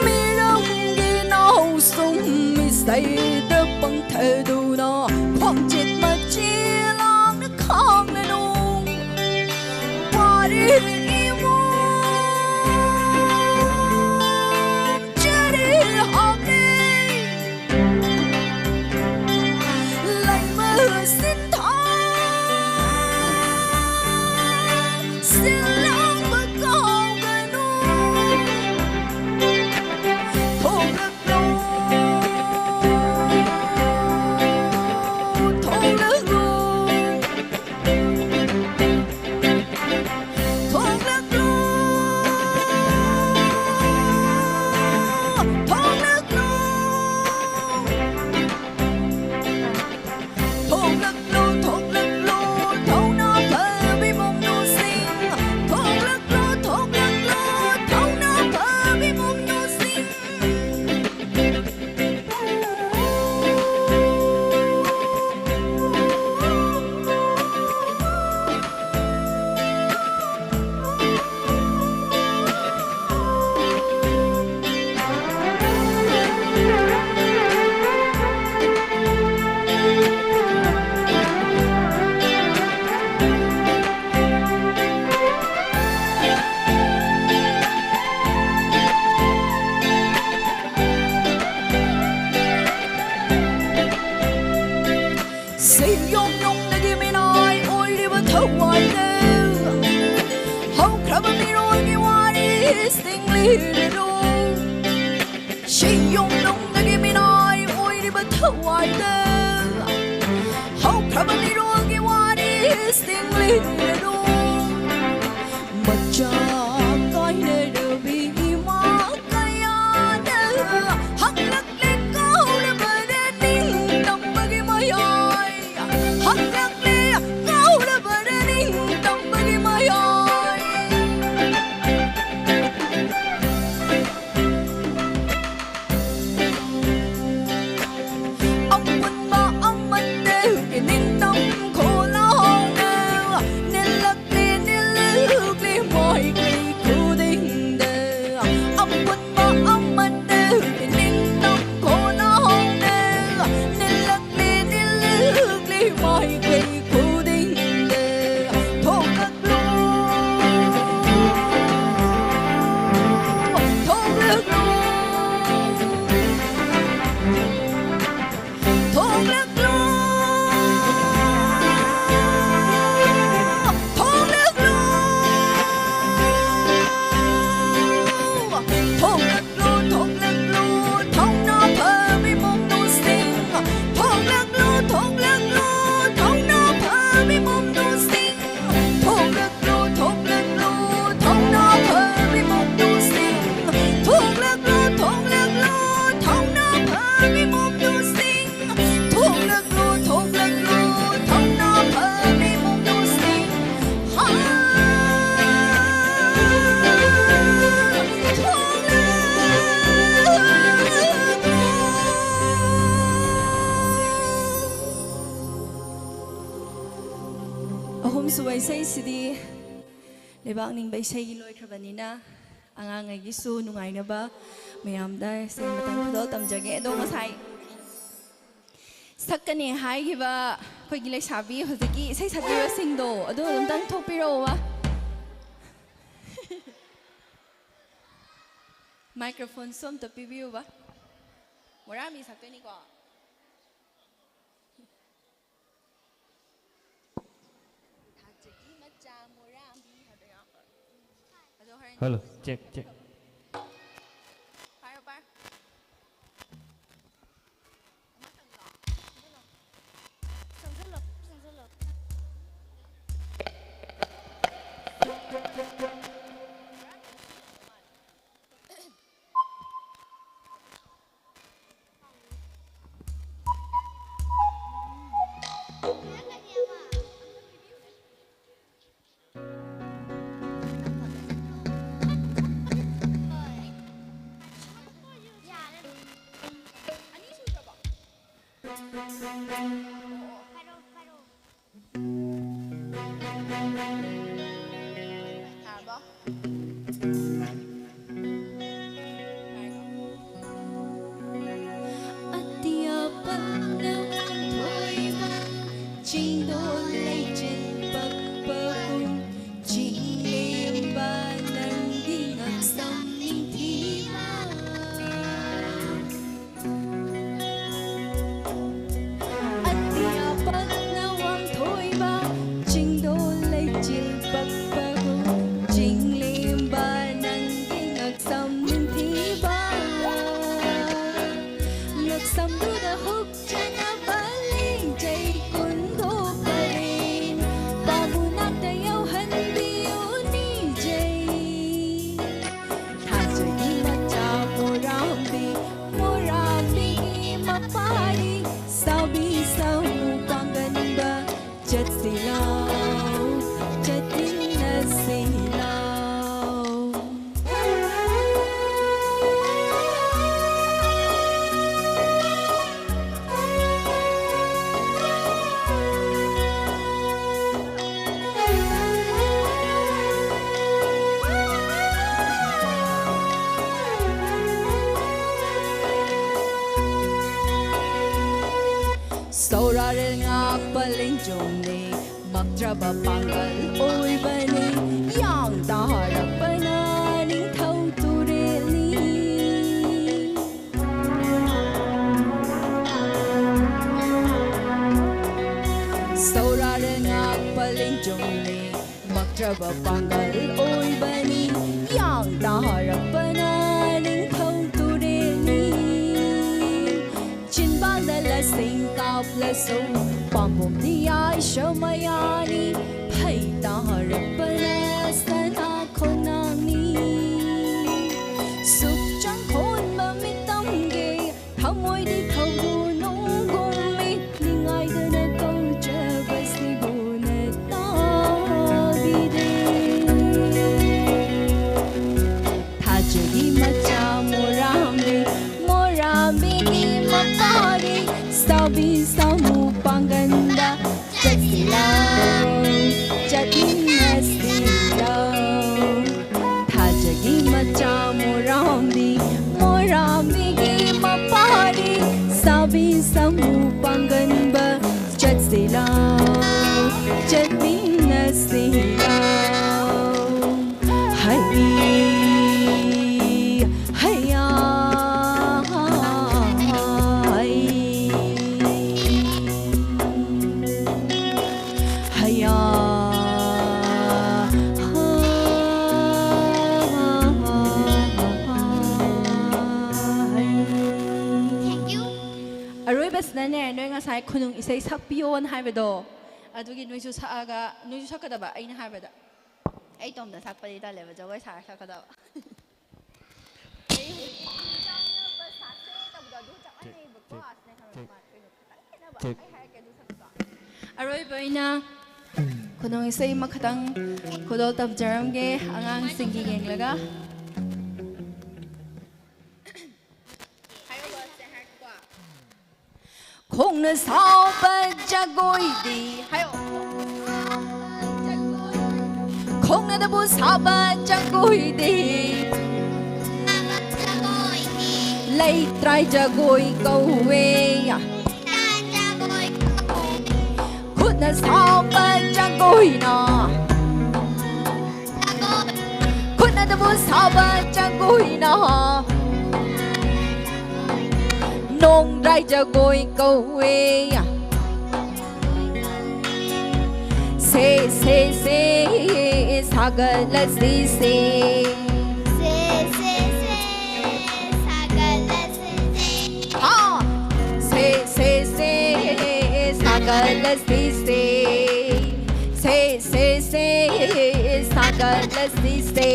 ꯃꯤꯔꯝꯒꯤ ꯅꯥꯎꯁꯨꯝ ꯏꯁꯩꯗ ꯄꯪꯊꯗꯨꯅ ꯈꯣꯡꯆꯠ ꯃꯆꯦ ꯂꯥꯡꯅ ꯈꯥꯡꯂꯅꯨ꯫ ꯋꯥꯔꯤ ꯏꯃꯣ꯫ ꯁꯤꯡꯂꯤꯔꯣ? ꯁꯤꯌꯣꯡꯅꯨꯡꯗꯒꯤ ꯃꯤꯅꯥꯏ ꯑꯣꯏꯔꯤꯕ ꯊꯋꯥꯏꯗ ꯍꯧꯈ꯭ꯔꯕ ꯃꯤꯔꯣꯜꯒꯤ ꯋꯥꯔꯤ ꯁꯤꯡꯂꯤꯔꯣ? ꯃꯆꯥ ꯀꯥꯏꯅꯔꯕꯤ ꯏꯃꯥ ꯀꯌꯥꯅ ꯍꯛꯂꯛꯂꯦ ꯀꯥꯎꯔꯕꯗ ꯅꯤꯡꯇꯝꯕꯒꯤ ꯃꯌꯥꯏ꯫ ꯍꯛꯂꯛꯂꯦ ꯀꯥꯎꯔꯕꯗ ꯅꯤꯡꯇꯝꯕꯒꯤ ꯃꯌꯥꯏ꯫ ꯑꯄꯨꯟꯕ ꯑꯃꯠꯇꯒꯤ ꯅꯤꯡꯇꯝ ꯈꯣꯜꯂꯥꯎꯅ ꯅꯤꯜꯂꯛꯂꯤ, ꯅꯤꯜꯂꯛꯂꯤ ꯃꯥꯏꯀꯩ ꯈꯨꯗꯤꯡꯗ꯫ ꯑꯄꯨꯟꯕ ꯑꯃꯠꯇꯒꯤ ꯅꯤꯡꯇꯝ ꯈꯣꯜꯂꯥꯎꯅ ꯅꯤꯜꯂꯛꯂꯤ, ꯅꯤꯜꯂꯛꯂꯤ ꯃꯥꯏꯀꯩ ꯈꯨꯗꯤꯡꯗ꯫ ꯊꯣꯛꯂꯛꯂꯣ, ꯊꯣꯛꯂꯛꯂꯣ, ꯊꯣꯛꯂꯛꯂꯣ, ꯊꯣꯛꯂꯛꯂꯣ꯫ ꯊꯣꯛꯂꯛꯂꯣ, ꯊꯣꯛꯂꯛꯂꯣ, ꯊꯧꯅꯥ ꯐꯕꯤ ꯃꯣꯝꯅꯨꯁꯤꯡ꯫ ꯊꯣꯛꯂꯛꯂꯣ, ꯊꯣꯛꯂꯛꯂꯣ, ꯊꯧꯅꯥ ꯐꯕꯤ ꯃꯣꯝꯅꯨꯁꯤꯡ꯫ ꯊꯣꯛꯂꯛꯂꯣ, ꯊꯣꯛꯂꯛꯂꯣ, ꯊꯧꯅꯥ ꯐꯕꯤ ꯃꯣꯝꯅꯨꯁꯤꯡ꯫ ꯊꯣꯛꯂꯛꯂꯣ, ꯊꯣꯛꯂꯛꯂꯣ, ꯊꯧꯅꯥ ꯐꯕꯤ ꯃꯣꯝꯅꯨꯁꯤꯡ꯫ ꯊꯣꯛꯂꯛꯂꯣ, ꯊꯣꯛꯂꯛꯂꯣ, ꯊꯧꯅꯥ ꯐꯕꯤ ꯃꯣꯝꯅꯨꯁꯤꯡ꯫ ꯍꯥ, ꯊꯣꯛꯂꯛꯂꯣ꯫ ꯑꯍꯨꯝꯁꯨꯕ ꯏꯁꯩꯁꯤꯗꯤ ꯂꯩꯕꯥꯛ ꯅꯤꯡꯕ ꯏꯁꯩꯒꯤ ꯂꯣꯏꯈ꯭ꯔꯕꯅꯤꯅ, ꯑꯉꯥꯡꯉꯩꯒꯤꯁꯨ ꯅꯨꯡꯉꯥꯏꯅꯕ ꯃꯌꯥꯝꯗ ꯏꯁꯩ ꯑꯃꯇꯪ ꯈꯨꯗꯣꯜ ꯇꯝꯖꯒꯦ꯫ ꯑꯗꯣ ꯉꯁꯥꯏ ꯁꯛꯀꯅꯤ ꯍꯥꯏꯈꯤꯕ ꯑꯩꯈꯣꯏꯒꯤ ꯂꯩꯁꯥꯕꯤ, ꯍꯧꯖꯤꯛꯀꯤ ꯏꯁꯩ ꯁꯛꯄꯤꯕꯁꯤꯡꯗꯣ, ꯑꯗꯨ ꯑꯗꯨꯝꯇꯪ ꯊꯣꯛꯄꯤꯔꯛꯎꯕ꯫ ꯃꯥꯏꯀ꯭ꯔꯣꯐꯣꯟꯁꯨ ꯑꯝꯇ ꯄꯤꯕꯤꯌꯨꯕ꯫ ꯃꯣꯔꯥꯃꯤ ꯁꯛꯇꯣꯏꯅꯤꯀꯣ꯫ ꯊꯥꯖꯒꯤ ꯃꯆꯥ ꯃꯣꯔꯥꯃꯤ ꯍꯥꯏꯕ ꯌꯥꯎꯕ꯭ꯔꯥ? Hello, check, check. ꯑꯇꯤꯌꯥ ꯄꯥꯛꯅ ꯋꯥꯡꯊꯣꯏꯕ, ꯆꯤꯡꯗꯣꯜ ꯂꯩꯆꯤꯜ ꯄꯛꯄꯒꯨꯝ, ꯆꯤꯡꯂꯦꯝꯕ ꯅꯪꯒꯤ ꯉꯛꯁꯝ ꯅꯤꯡꯊꯤꯕ꯫ ꯑꯇꯤꯌꯥ ꯄꯥꯛꯅ ꯋꯥꯡꯊꯣꯏꯕ, ꯆꯤꯡꯗꯣꯜ ꯂꯩꯆꯤꯜ ꯄꯛꯄꯒꯨꯝ, ꯆꯤꯡꯂꯦꯝꯕ ꯅꯪꯒꯤ ꯉꯛꯁꯝ ꯅꯤꯡꯊꯤꯕ꯫ ꯉꯛꯁꯝꯗꯨꯗ ꯍꯨꯛꯆꯅꯕ ꯂꯦꯡꯖꯩ ꯀꯨꯟꯗꯣ ꯄꯔꯦꯡ, ꯄꯥꯕꯨ ꯅꯥꯛꯇ ꯌꯧꯍꯟꯕꯤꯌꯨ ꯅꯤꯖꯩ꯫ ꯊꯥꯖꯒꯤ ꯃꯆꯥ ꯃꯣꯔꯥꯝꯕꯤ, ꯃꯣꯔꯥꯝꯕꯤꯒꯤ ꯃꯄꯥꯔꯤ, ꯁꯥꯕꯤ ꯁꯥꯃꯨ ꯄꯥꯡꯒꯟꯕ, ꯆꯠꯁꯤ ꯂꯥꯎ, ꯆꯠꯃꯤꯟꯅꯁꯤ ꯂꯥꯎ꯫ ꯁꯧꯔꯥꯔꯦꯜ ꯉꯥꯛꯄ ꯂꯦꯡꯖꯨꯝꯅꯤ, ꯃꯛꯇ꯭ꯔꯕ ꯄꯥꯡꯒꯜ ꯑꯣꯏꯕꯅꯤ, ꯌꯥꯡ ꯇꯥꯔꯛꯄꯅ ꯅꯤꯡꯊꯧ ꯇꯨꯔꯦꯜꯅꯤ꯫ ꯁꯧꯔꯥꯔꯦꯜ ꯉꯥꯛꯄ ꯂꯦꯡꯖꯨꯝꯅꯤ, ꯃꯛ ꯇ꯭ꯔꯕ ꯄꯥꯡꯒꯜ ꯑꯣꯏꯕꯅꯤ꯫ ꯌꯥꯡ ꯇꯥꯔꯛꯄꯅ ꯅꯤꯡꯊꯧ ꯇꯨꯔꯦꯜꯅꯤ꯫ ꯆꯤꯟꯕꯥꯜꯗ ꯂꯁꯤꯡ ꯀꯥꯞꯂꯁꯨ ꯄꯥꯝꯕꯣꯝꯗꯤ ꯌꯥꯏꯁ ꯃꯌꯥꯅꯤ꯫ ꯐꯩ ꯇꯥꯔꯛꯄꯅ ꯁꯅꯥ ꯈꯣꯡꯅꯥꯡꯅꯤ꯫ ꯁꯨꯛꯆꯪ ꯈꯣꯟꯕ ꯃꯤꯇꯝꯒꯤ ꯊꯃꯣꯏꯗꯤ ꯊꯧꯗꯨ ꯅꯣꯡꯒꯨꯝꯃꯤ꯫ ꯅꯤꯡꯉꯥꯏꯗꯅ ꯀꯧꯖꯕꯁꯤꯕꯨ ꯅꯇꯥꯕꯤꯗꯦ꯫ ꯊꯥꯖꯒꯤ ꯃꯆꯥ ꯃꯣꯔꯥꯝꯕꯤ, ꯃꯣꯔꯥꯝꯕꯤꯒꯤ ꯃꯄꯥꯔꯤ, ꯁꯥꯕꯤ ꯁꯥꯃꯨ ꯄꯥꯡꯒꯟꯗ ꯆꯠꯁꯤꯂꯥꯎ, ꯆꯠꯃꯤꯟꯅꯁꯤꯂꯥꯎ꯫ ꯊꯥꯖꯒꯤ ꯃꯆꯥ ꯃꯣꯔꯥꯝꯕꯤ, ꯃꯣꯔꯥꯝꯕꯤꯒꯤ ꯃꯄꯥꯔꯤ, ꯁꯥꯕꯤ ꯁꯥꯃꯨ ꯄꯥꯡꯒꯟꯕ ꯆꯠꯁꯤꯂꯥꯎ, ꯆꯠꯃꯤꯟꯅꯁꯤꯂꯥꯎ꯫ ꯍꯩ, ꯍꯩꯌꯥ, ꯍꯩ, ꯍꯩꯌꯥ꯫ Thank you. ꯑꯔꯣꯏꯕꯁꯤꯅꯅꯦ, ꯅꯣꯏ ꯉꯁꯥꯏ ꯈꯨꯅꯨꯡ ꯏꯁꯩ ꯁꯛꯄꯤꯌꯣꯅ ꯍꯥꯏꯕꯗꯣ, ꯑꯗꯨꯒꯤ ꯅꯣꯏꯁꯨ ꯁꯛꯑꯒ, ꯅꯣꯏꯁꯨ ꯁꯛꯀꯗꯕ ꯑꯩꯅ ꯍꯥꯏꯕꯗ꯫ ꯑꯩ ꯏꯇꯣꯝꯇ ꯁꯛꯄꯗꯤ ꯇꯜꯂꯦꯕ, ꯖꯒꯣꯏ ꯁꯥꯔ ꯁꯛꯀꯗꯕ꯫ ꯑꯩ ꯍꯧꯖꯤꯛ ꯏꯆꯝ ꯆꯝꯅ ꯕꯁ ꯁꯥꯁꯦ ꯇꯧꯕꯗꯣ ꯑꯗꯨ ꯆꯞ ꯃꯥꯟꯅꯩꯕꯀꯣ꯫ ꯑꯁ, ꯅꯪ ꯍꯥꯏꯕ ꯃꯥ-, ꯀꯩꯅꯣ, ꯈꯤꯇꯪ ꯈꯦꯠꯅꯕ꯫ ꯑꯩ ꯍꯥꯏꯔꯛꯀꯦ ꯑꯗꯨ ꯁꯛꯄꯗꯣ꯫ ꯑꯔꯣꯏꯕ ꯑꯣꯏꯅ ꯈꯨꯅꯨꯡ ꯏꯁꯩ ꯑꯃꯈꯛꯇꯪ ꯈꯨꯗꯣꯜ ꯇꯝꯖꯔꯝꯒꯦ ꯑꯉꯥꯡꯁꯤꯡꯒꯤ ꯌꯦꯡꯂꯒ꯫ ꯍꯥꯏꯔꯣ, ꯕꯁꯁꯦ ꯍꯥꯏꯔꯛꯀꯦꯀꯣ꯫ ꯈꯣꯡꯅ ꯁꯥꯕ ꯖꯒꯣꯏꯗꯤ ꯍꯥꯏꯌꯣ꯫ ꯈꯣꯡꯅꯗꯕꯨ ꯁꯥꯕ ꯖꯒꯣꯏꯗꯤ ꯂꯩꯇ꯭ꯔꯥꯏ ꯖꯒꯣꯏ ꯀꯧꯋꯦ꯫ ꯈꯨꯠꯅ ꯁꯥꯕ ꯖꯒꯣꯏꯅ, ꯈꯨꯠꯅꯗꯕꯨ ꯁꯥꯕ ꯖꯒꯣꯏꯅ ꯅꯣꯡꯗ꯭ꯔꯥꯏ ꯖꯒꯣꯏ ꯀꯧꯋꯦ꯫ ꯁꯦ, ꯁꯦ, ꯁꯦ, ꯁꯥꯒꯠꯂꯁꯤꯁꯦ꯫ ꯁꯦ, ꯁꯦ, ꯁꯦ, ꯁꯥꯒꯠꯂꯁꯤꯁꯦ꯫ ꯍꯥ! ꯁꯦ, ꯁꯦ, ꯁꯦ, ꯁꯥꯒꯠꯂꯁꯤꯁꯦ꯫ ꯁꯦ, ꯁꯦ, ꯁꯦ, ꯁꯥꯒꯠꯂꯁꯤꯁꯦ꯫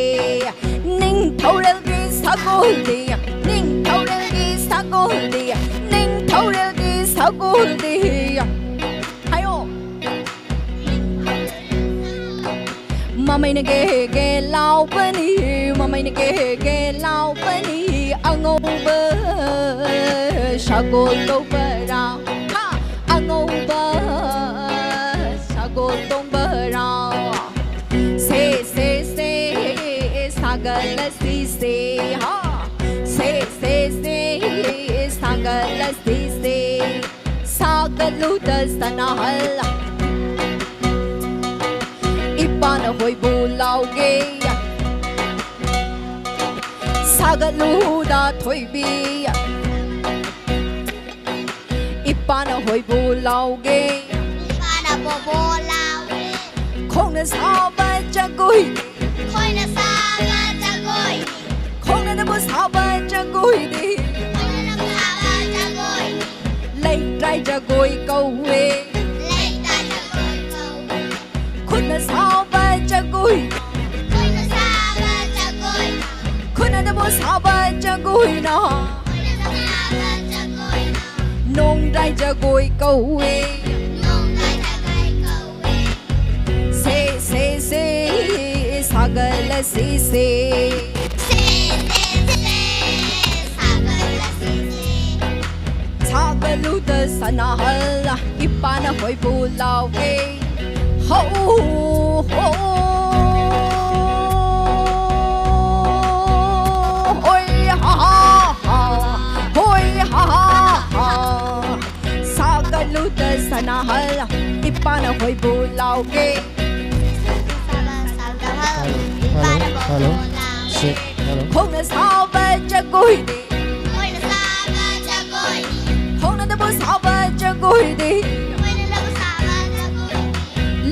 ꯅꯤꯡꯊꯧꯔꯦꯜꯒꯤ ꯁꯒꯣꯜꯗꯤ, ꯅꯤꯡꯊꯧꯔꯦꯜꯒꯤ ꯁꯒꯣꯜꯗꯤ, ꯅꯤꯡꯊꯧꯔꯦꯜꯒꯤ ꯁꯒꯣꯜꯗꯤ꯫ ꯍꯥꯏꯌꯣ꯫ ꯃꯃꯩꯅ ꯒꯦ ꯒꯦ ꯂꯥꯎꯕꯅꯤ, ꯃꯃꯩꯅ ꯒꯦ ꯒꯦ ꯂꯥꯎꯕꯅꯤ, ꯑꯉꯧꯕ ꯁꯒꯣꯜ ꯇꯣꯡꯕꯔꯥ, ꯍꯥ, ꯑꯉꯧꯕ ꯁꯒꯣꯜ ꯇꯣꯡꯕꯔꯥ꯫ ꯁꯦ, ꯁꯦ, ꯁꯦ, ꯁꯥꯒꯠꯂꯁꯤꯁꯦ, ꯍꯥ꯫ ꯁꯦ, ꯁꯦ, ꯁꯦ, ꯁꯥꯒꯠꯂꯁꯤꯁꯦ꯫ ꯁꯥꯒꯠꯂꯨꯗ ꯁꯅꯥꯍꯜ, ꯏꯄꯥꯅ ꯍꯣꯏꯕꯨ ꯂꯥꯎꯒꯦ꯫ ꯁꯥꯒꯠꯂꯨꯗ ꯊꯣꯏꯕꯤ, ꯏꯄꯥꯅ ꯍꯣꯏꯕꯨ ꯂꯥꯎꯒꯦ꯫ ꯏꯄꯥꯅ ꯕꯣꯕꯣ ꯂꯥꯎꯒꯦ꯫ ꯈꯣꯡꯅ ꯁꯥꯕ ꯖꯒꯣꯏ꯫ ꯈꯣꯏꯅ ꯁꯥꯕ ꯖꯒꯣꯏ꯫ ꯈꯣꯡꯅꯗꯕꯨ ꯁꯥꯕ ꯖꯒꯣꯏꯗꯤ꯫ ꯈꯣꯏꯅꯗꯕꯨ ꯁꯥꯕ ꯖꯒꯣꯏ꯫ ꯂꯩꯇ꯭ꯔꯥꯏ ꯖꯒꯣꯏ ꯀꯧꯋꯦ꯫ ꯂꯩꯇ꯭ꯔꯥꯏ ꯖꯒꯣꯏ ꯀꯧꯋꯦ꯫ ꯈꯨꯠꯅ ꯁꯥꯕ ꯖꯒꯣꯏ꯫ ꯈꯨꯠꯅ ꯁꯥꯕ ꯖꯒꯣꯏ꯫ ꯈꯨꯠꯅꯗꯕꯨ ꯁꯥꯕ ꯖꯒꯣꯏꯅ꯫ ꯈꯨꯠꯅꯗꯕꯨ ꯁꯥꯕ ꯖꯒꯣꯏꯅ꯫ ꯅꯣꯡꯗ꯭ꯔꯥꯏ ꯖꯒꯣꯏ ꯀꯧꯋꯦ꯫ ꯅꯣꯡꯗ꯭ꯔꯥꯏ ꯖꯒꯣꯏ ꯀꯧꯋꯦ꯫ ꯁꯦ, ꯁꯦ, ꯁꯦ, ꯁꯥꯒꯠꯂꯁꯤꯁꯦ꯫ ꯁꯦ, ꯁꯦ, ꯁꯦ, ꯁꯥꯒꯠꯂꯁꯤꯁꯦ꯫ ꯁꯥꯒꯠꯂꯨꯗ ꯁꯅꯥꯍꯜ, ꯏꯄꯥꯅ ꯍꯣꯏꯕꯨ ꯂꯥꯎꯒꯦ꯫ ꯍꯣ, ꯍꯣ, ꯍꯣꯏ ꯍꯥ ꯍꯥ ꯍꯥ, ꯍꯣꯏ ꯍꯥ ꯍꯥ ꯍꯥ꯫ ꯁꯥꯒꯠꯂꯨꯗ ꯁꯅꯥꯍꯜ, ꯏꯄꯥꯅ ꯍꯣꯏꯕꯨ ꯂꯥꯎꯒꯦ꯫ ꯍꯜꯂꯣ, ꯍꯜꯂꯣ, ꯁꯦ, ꯍꯜꯂꯣ꯫ ꯈꯣꯡꯅ ꯁꯥꯕ ꯖꯒꯣꯏꯗꯤ꯫ ꯈꯣꯡꯅ ꯁꯥꯕ ꯖꯒꯣꯏꯗꯤ꯫ ꯈꯣꯡꯅꯗꯕꯨ ꯁꯥꯕ ꯖꯒꯣꯏꯗꯤ꯫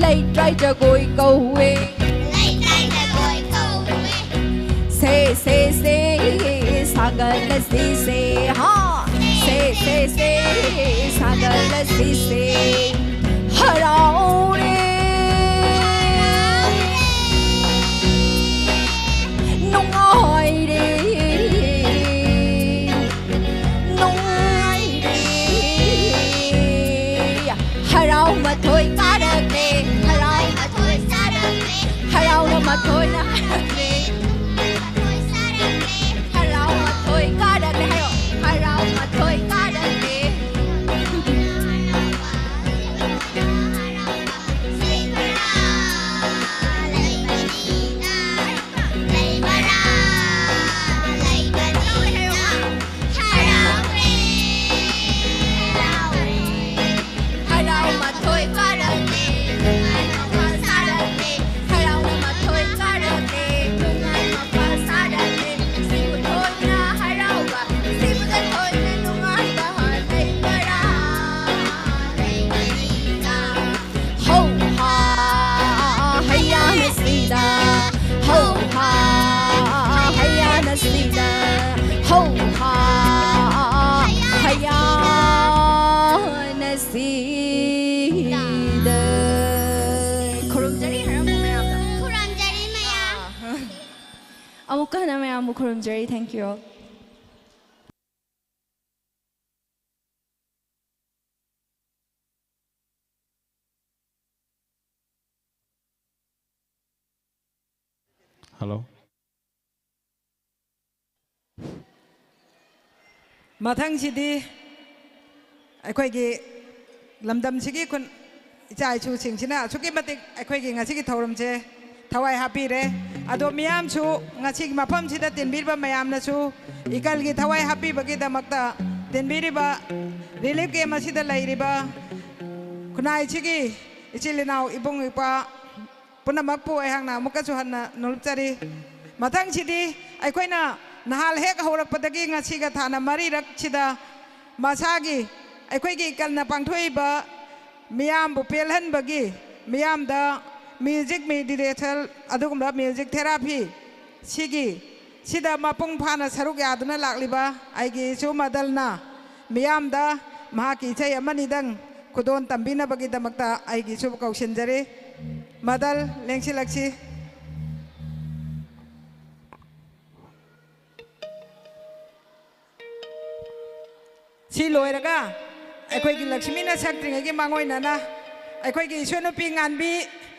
ꯂꯩꯇ꯭ꯔꯥꯏ ꯖꯒꯣꯏ ꯀꯧꯋꯦ꯫ ꯂꯩꯇ꯭ꯔꯥꯏ ꯁꯦ ꯁꯦ, ꯁꯥꯒꯠꯂꯁꯤꯁꯦ, ꯍꯥ? ꯁꯦ ꯁꯦ ꯁꯦ, ꯁꯥꯒꯠꯂꯁꯤꯁꯦ꯫ ꯍꯔꯥꯎꯔꯦ, ꯅꯨꯡꯉꯥꯏꯔꯦ, ꯅꯨꯡꯉꯥꯏꯔꯦ꯫ ꯍꯔꯥꯎ ꯃꯊꯣꯏ ꯀꯥꯔꯛꯂꯦ, ꯍꯔꯥꯎ ꯃꯊꯣꯏ ꯆꯥꯔꯛꯂꯦ, ꯍꯔꯥꯎꯅ ꯃꯊꯣꯏꯅ ꯍꯥꯔꯛꯂꯦ꯫ ꯍꯔꯥꯎ ꯃꯊꯣꯏ ꯀꯥꯔꯛꯂꯦ ꯍꯥꯏꯌꯣ꯫ ꯍꯔꯥꯎ ꯃꯊꯣꯏ ꯀꯥꯔꯛꯂꯦ꯫ ꯍꯔꯥꯎ ꯃꯊꯣꯏ ꯀꯥꯔꯛꯂꯦ, ꯅꯨꯡꯉꯥꯏ ꯃꯄꯥ ꯁꯥꯔꯛꯂꯦ꯫ ꯍꯔꯥꯎꯅ ꯃꯊꯣꯏ ꯀꯥꯔꯛꯂꯦ, ꯅꯨꯡꯉꯥꯏ ꯃꯄꯥ ꯁꯥꯔꯛꯂꯦ꯫ ꯁꯤꯕꯨ ꯊꯣꯏꯅ ꯍꯔꯥꯎꯕ, ꯁꯤꯕꯨꯗ ꯊꯣꯏꯅ ꯅꯨꯡꯉꯥꯏꯕ ꯂꯩꯕ꯭ꯔꯥ? ꯂꯩꯕꯅꯤꯅ꯫ ꯍꯧ ꯍꯥ ꯍꯩꯌꯥꯅ ꯁꯤꯗ, ꯍꯧ ꯍꯥ ꯍꯩꯌꯥꯅ ꯁꯤꯗ, ꯍꯧ ꯍꯥ ꯍꯩꯌꯥꯅ ꯁꯤꯗ꯫ ꯈꯨꯔꯨꯝꯖꯔꯤ ꯍꯔꯥꯎꯕ ꯃꯌꯥꯝꯗ꯫ ꯈꯨꯔꯨꯝꯖꯔꯤ ꯃꯌꯥꯝ꯫ ꯑꯃꯨꯛꯀ ꯍꯟꯅ ꯃꯌꯥꯝꯕꯨ ꯈꯨꯔꯨꯝꯖꯔꯤ꯫ Thank you all. ꯍꯜꯂꯣ꯫ ꯃꯊꯪꯁꯤꯗꯤ ꯑꯩꯈꯣꯏꯒꯤ ꯂꯝꯗꯝꯁꯤꯒꯤ ꯈꯨꯟ ꯏꯆꯥ ꯏꯁꯨꯁꯤꯡꯁꯤꯅ ꯑꯁꯨꯛꯀꯤ ꯃꯇꯤꯛ ꯑꯩꯈꯣꯏꯒꯤ ꯉꯁꯤꯒꯤ ꯊꯧꯔꯝꯁꯦ ꯊꯋꯥꯏ ꯍꯥꯞꯄꯤꯔꯦ꯫ ꯑꯗꯣ ꯃꯤꯌꯥꯝꯁꯨ ꯉꯁꯤꯒꯤ ꯃꯐꯝꯁꯤꯗ ꯇꯤꯟꯕꯤꯔꯤꯕ ꯃꯌꯥꯝꯅꯁꯨ ꯏꯀꯜꯒꯤ ꯊꯋꯥꯏ ꯍꯥꯞꯄꯤꯕꯒꯤꯗꯃꯛꯇ ꯇꯤꯟꯕꯤꯔꯤꯕ relief camp ꯑꯁꯤꯗ ꯂꯩꯔꯤꯕ ꯈꯨꯟꯅꯥꯏꯁꯤꯒꯤ ꯏꯆꯤꯜ ꯏꯅꯥꯎ ꯏꯕꯨꯡ ꯏꯄ꯭ꯋꯥ ꯄꯨꯝꯅꯃꯛꯄꯨ ꯑꯩꯍꯥꯛꯅ ꯑꯃꯨꯛꯀꯁꯨ ꯍꯟꯅ ꯅꯣꯂꯨꯛꯆꯔꯤ꯫ ꯃꯊꯪꯁꯤꯗꯤ ꯑꯩꯈꯣꯏꯅ ꯅꯍꯥꯟ ꯍꯦꯛ ꯍꯧꯔꯛꯄꯗꯒꯤ ꯉꯁꯤꯒ ꯊꯥꯅ ꯃꯔꯤꯔꯛꯁꯤꯗ ꯃꯁꯥꯒꯤ ꯑꯩꯈꯣꯏꯒꯤ ꯏꯀꯜꯅ ꯄꯥꯡꯊꯣꯛꯏꯕ ꯃꯤꯌꯥꯝꯕꯨ ꯄꯦꯜꯍꯟꯕꯒꯤ, ꯃꯤꯌꯥꯝꯗ music meditation ꯑꯗꯨꯒꯨꯝꯕ music therapy ꯁꯤꯒꯤ ꯁꯤꯗ ꯃꯄꯨꯡ ꯐꯥꯅ ꯁꯔꯨꯛ ꯌꯥꯗꯨꯅ ꯂꯥꯛꯂꯤꯕ ꯑꯩꯒꯤ ꯏꯁꯨ ꯃꯗꯜꯅ ꯃꯤꯌꯥꯝꯗ ꯃꯍꯥꯛꯀꯤ ꯏꯁꯩ ꯑꯃꯅꯤꯗꯪ ꯈꯨꯗꯣꯜ ꯇꯝꯕꯤꯅꯕꯒꯤꯗꯃꯛꯇ ꯑꯩꯒꯤ ꯏꯁꯨꯕꯨ ꯀꯧꯁꯤꯟꯖꯔꯤ꯫ ꯃꯗꯜ, ꯂꯦꯡꯁꯤꯜꯂꯛꯁꯤ꯫ ꯁꯤ ꯂꯣꯏꯔꯒ ꯑꯩꯈꯣꯏꯒꯤ ꯂꯛꯁꯃꯤꯅ ꯁꯛꯇ꯭ꯔꯤꯉꯩꯒꯤ ꯃꯥꯡꯑꯣꯏꯅꯅ ꯑꯩꯈꯣꯏꯒꯤ ꯏꯁꯨ ꯅꯨꯄꯤ ꯉꯥꯟꯕꯤ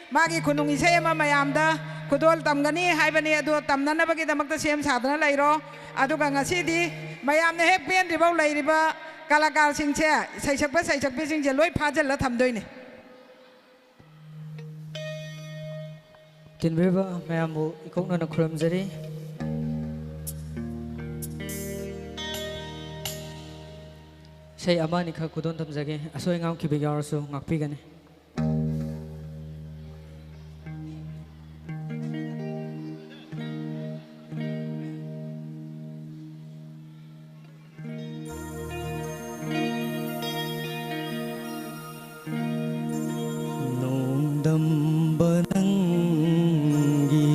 ꯃꯥꯒꯤ ꯈꯨꯅꯨꯡ ꯏꯁꯩ ꯑꯃ ꯃꯌꯥꯝꯗ ꯈꯨꯗꯣꯜ ꯇꯝꯒꯅꯤ ꯍꯥꯏꯕꯅꯤ꯫ ꯑꯗꯨ ꯇꯝꯅꯅꯕꯒꯤꯗꯃꯛꯇ ꯁꯦꯝ ꯁꯥꯗꯨꯅ ꯂꯩꯔꯣ꯫ ꯑꯗꯨꯒ ꯉꯁꯤꯗꯤ ꯃꯌꯥꯝꯅ ꯍꯦꯛ ꯄꯦꯟꯗ꯭ꯔꯤꯐꯥꯎ ꯂꯩꯔꯤꯕ ꯀꯂꯥꯀꯥꯔꯁꯤꯡꯁꯦ, ꯏꯁꯩ ꯁꯛꯄ ꯁꯩꯁꯛꯄꯤꯁꯤꯡꯁꯦ ꯂꯣꯏ ꯐꯥꯖꯤꯜꯂ ꯊꯝꯗꯣꯏꯅꯤ꯫ ꯇꯤꯟꯕꯤꯔꯤꯕ ꯃꯌꯥꯝꯕꯨ ꯏꯀꯣꯛꯅꯅ ꯈꯨꯔꯨꯝꯖꯔꯤ꯫ ꯏꯁꯩ ꯑꯃ ꯑꯅꯤꯈꯛ ꯈꯨꯗꯣꯜ ꯇꯝꯖꯒꯦ꯫ ꯑꯁꯣꯏ ꯑꯉꯥꯝ ꯈꯤꯕ ꯌꯥꯎꯔꯁꯨ ꯉꯥꯛꯄꯤꯒꯅꯤ꯫ ꯅꯣꯡꯗꯝꯕ ꯅꯪꯒꯤ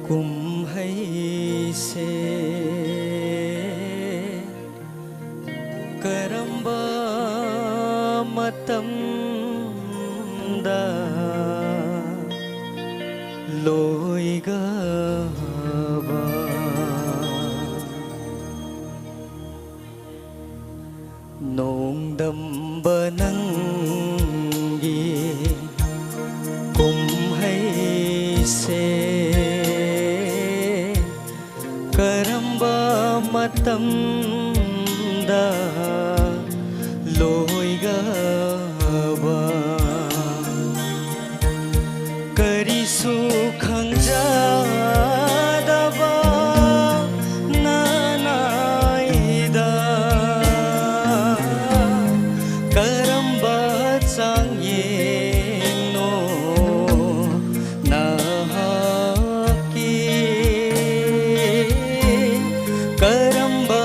ꯀꯨꯝꯍꯩꯁꯦ ꯀꯔꯝꯕ ꯃꯇꯝꯗ ꯂꯣꯏꯒꯕ? ꯅꯣꯡꯗꯝꯕ ꯅꯪꯒꯤ ꯀꯨꯝꯍꯩꯁꯦ ꯀꯔꯝꯕ ꯃꯇꯝꯗ ꯂꯣꯏꯒꯕ? ꯀꯔꯤꯁꯨ ꯈꯪꯖꯗꯕ ꯅꯅꯥꯏꯗ ꯀꯔꯝꯕ ꯆꯥꯡꯌꯦꯡꯅꯣ ꯅꯍꯥꯛꯀꯤ? ꯀꯔꯝꯕ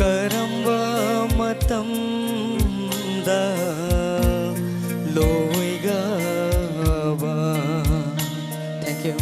ꯀꯔꯝꯕ ꯃꯇꯝꯗ ꯂꯣꯏꯒꯕ? Thank you.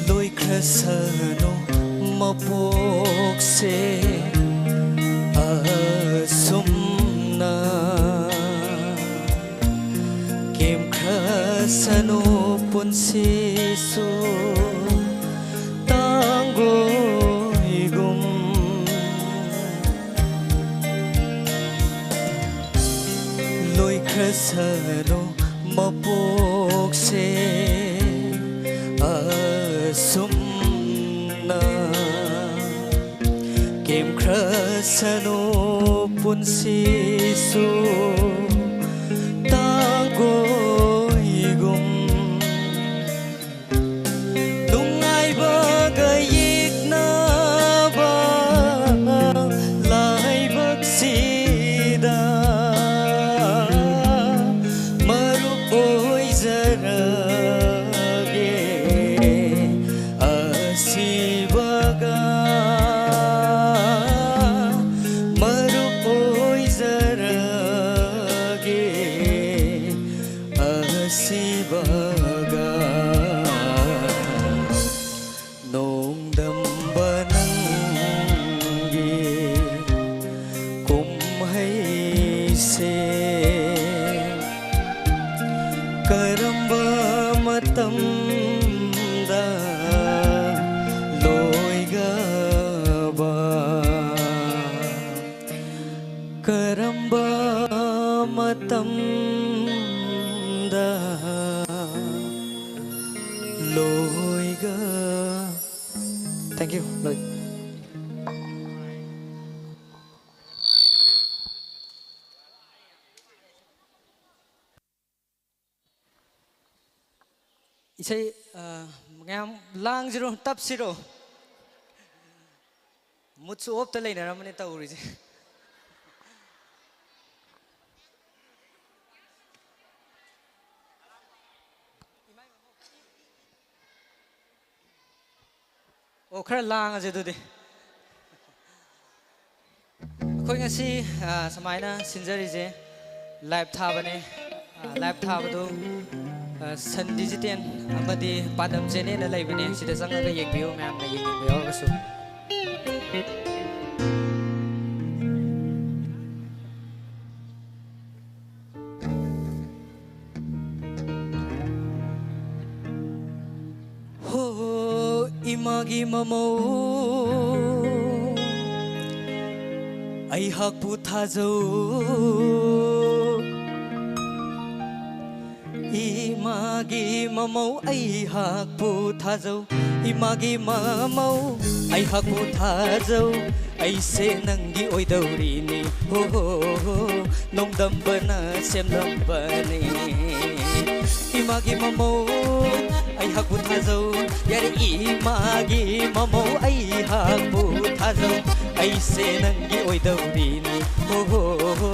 ꯂꯣꯏꯈ꯭ꯔꯁꯅꯨ ꯃꯄꯣꯛꯁꯦ ꯑꯁꯨꯝꯅ꯫ ꯀꯦꯝꯈ꯭ꯔꯁꯅꯨ ꯄꯨꯟꯁꯤꯁꯨ ꯇꯥꯡꯒꯣꯏꯒꯨꯝ꯫ ꯂꯣꯏꯈ꯭ꯔꯁꯅꯨ ꯃꯄꯣꯛꯁꯦ ꯑꯁꯨꯝꯅ꯫ ꯀꯦꯝꯈ꯭ꯔꯁꯅꯨ ꯄꯨꯟꯁꯤꯁꯨ ꯇꯥꯡꯒꯣꯏꯒꯨꯝ꯫ ꯅꯨꯡꯉꯥꯏꯕꯒ ꯌꯦꯛꯅꯕ ꯂꯥꯏꯕꯛꯁꯤꯗ ꯃꯔꯨꯞ ꯑꯣꯏꯖꯔꯒꯦ꯫ ꯑꯁꯤꯕꯒ ꯃꯔꯨꯞ ꯑꯣꯏꯖꯔꯒꯦ꯫ ꯑꯁꯤꯕꯒ ꯅꯣꯡꯗꯝꯕ ꯅꯪꯒꯤ ꯀꯨꯝꯍꯩꯁꯦ ꯀꯔꯝꯕ ꯃꯇꯝꯗ ꯂꯣꯏꯒꯕ? ꯀꯔꯝꯕ ꯃꯇꯝꯗ ꯂꯣꯏꯒ꯫ Thank you, ꯂꯣꯏ꯫ ꯏꯁꯩ, ꯑ, ꯃꯌꯥꯝ ꯂꯥꯡꯁꯤꯔꯣ, ꯇꯞꯁꯤꯔꯣ? ꯃꯨꯠꯁꯨ ꯑꯣꯞꯇ ꯂꯩꯅꯔꯝꯃꯅꯤ ꯇꯧꯔꯤꯁꯦ꯫ ꯑꯣ, ꯈꯔ ꯂꯥꯡꯉꯁꯦ ꯑꯗꯨꯗꯤ꯫ ꯑꯩꯈꯣꯏ ꯉꯁꯤ, ꯑ, ꯁꯨꯃꯥꯏꯅ ꯁꯤꯟꯖꯔꯤꯁꯦ, ꯂꯥꯏꯚ ꯊꯥꯕꯅꯦ꯫ ꯑ, ꯂꯥꯏꯚ ꯊꯥꯕꯗꯨ, ꯑ, ꯁꯟ ꯗꯤꯖꯤꯇꯦꯜ ꯑꯃꯗꯤ ꯄꯥꯟꯗꯝ ꯆꯦꯅꯦꯜꯗ ꯂꯩꯕꯅꯦ꯫ ꯁꯤꯗ ꯆꯪꯉꯒ ꯌꯦꯡꯕꯤꯌꯨ, ꯃꯌꯥꯝꯅ ꯌꯦꯡꯅꯤꯡꯕ ꯌꯥꯎꯔꯒꯁꯨ꯫ ꯍꯣ, ꯏꯃꯥꯒꯤ ꯃꯃꯧ, ꯑꯩꯍꯥꯛꯄꯨ ꯊꯥꯖꯧ꯫ ꯏꯃꯥꯒꯤ ꯃꯃꯧ, ꯑꯩꯍꯥꯛꯄꯨ ꯊꯥꯖꯧ꯫ ꯏꯃꯥꯒꯤ ꯃꯃꯧ, ꯑꯩꯍꯥꯛꯄꯨ ꯊꯥꯖꯧ꯫ ꯑꯩꯁꯦ ꯅꯪꯒꯤ ꯑꯣꯏꯗꯧꯔꯤꯅꯤ, ꯍꯣ ꯍꯣ ꯍꯣ, ꯅꯣꯡꯗꯝꯕꯅ ꯁꯦꯝꯂꯝꯕꯅꯤ꯫ ꯏꯃꯥꯒꯤ ꯃꯃꯧ, ꯑꯩꯍꯥꯛꯄꯨ ꯊꯥꯖꯧ꯫ ꯌꯥꯔꯦ, ꯏꯃꯥꯒꯤ ꯃꯃꯧ, ꯑꯩꯍꯥꯛꯄꯨ ꯊꯥꯖꯧ꯫ ꯑꯩꯁꯦ ꯅꯪꯒꯤ ꯑꯣꯏꯗꯧꯔꯤꯅꯤ, ꯍꯣ ꯍꯣ ꯍꯣ,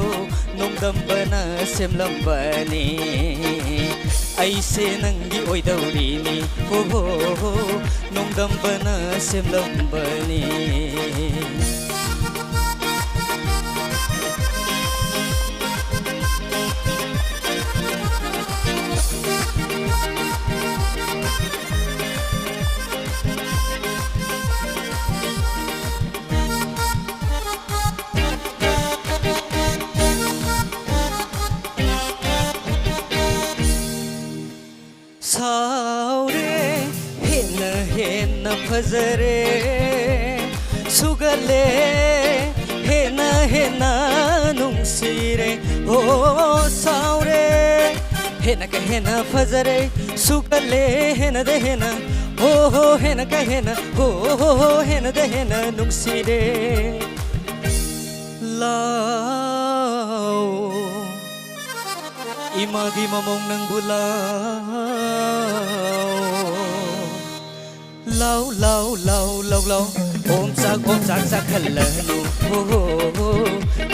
ꯅꯣꯡꯗꯝꯕꯅ ꯁꯦꯝꯂꯝꯕꯅꯤ꯫ ꯑꯩꯁꯦ ꯅꯪꯒꯤ ꯑꯣꯏꯗꯧꯔꯤꯅꯤ, ꯍꯣ ꯍꯣ ꯍꯣ, ꯅꯣꯡꯗꯝꯕꯅ ꯁꯦꯝꯂꯝꯕꯅꯤ꯫ ꯁꯥꯎꯔꯦ, ꯍꯦꯟꯅ ꯍꯦꯟꯅ ꯐꯖꯔꯦ, ꯁꯨꯒꯠꯂꯦ, ꯍꯦꯟꯅ ꯍꯦꯟꯅ ꯅꯨꯡꯁꯤꯔꯦ꯫ ꯑꯣ, ꯁꯥꯎꯔꯦ, ꯍꯦꯟꯅ ꯀ ꯍꯦꯟꯅ ꯐꯖꯔꯦ, ꯁꯨꯀꯠꯂꯦ ꯍꯦꯟꯅꯗ ꯍꯦꯟꯅ, ꯍꯣ ꯍꯣ ꯍꯦꯟꯅ ꯀ ꯍꯦꯟꯅ, ꯍꯣ ꯍꯣ ꯍꯣ ꯍꯦꯟꯅꯗ ꯍꯦꯟꯅ ꯅꯨꯡꯁꯤꯔꯦ꯫ ꯂꯥꯎ, ꯏꯃꯥꯒꯤ ꯃꯃꯧ ꯅꯪꯕꯨ ꯂꯥꯎ꯫ ꯂꯥꯎ, ꯂꯥꯎ, ꯂꯥꯎ, ꯂꯥꯎ, ꯂꯥꯎ꯫ ꯑꯣꯝꯆꯥꯛ, ꯑꯣꯝꯆꯥꯛ ꯆꯥꯛꯍꯜꯂꯅꯨ꯫ ꯍꯣ, ꯍꯣ, ꯍꯣ꯫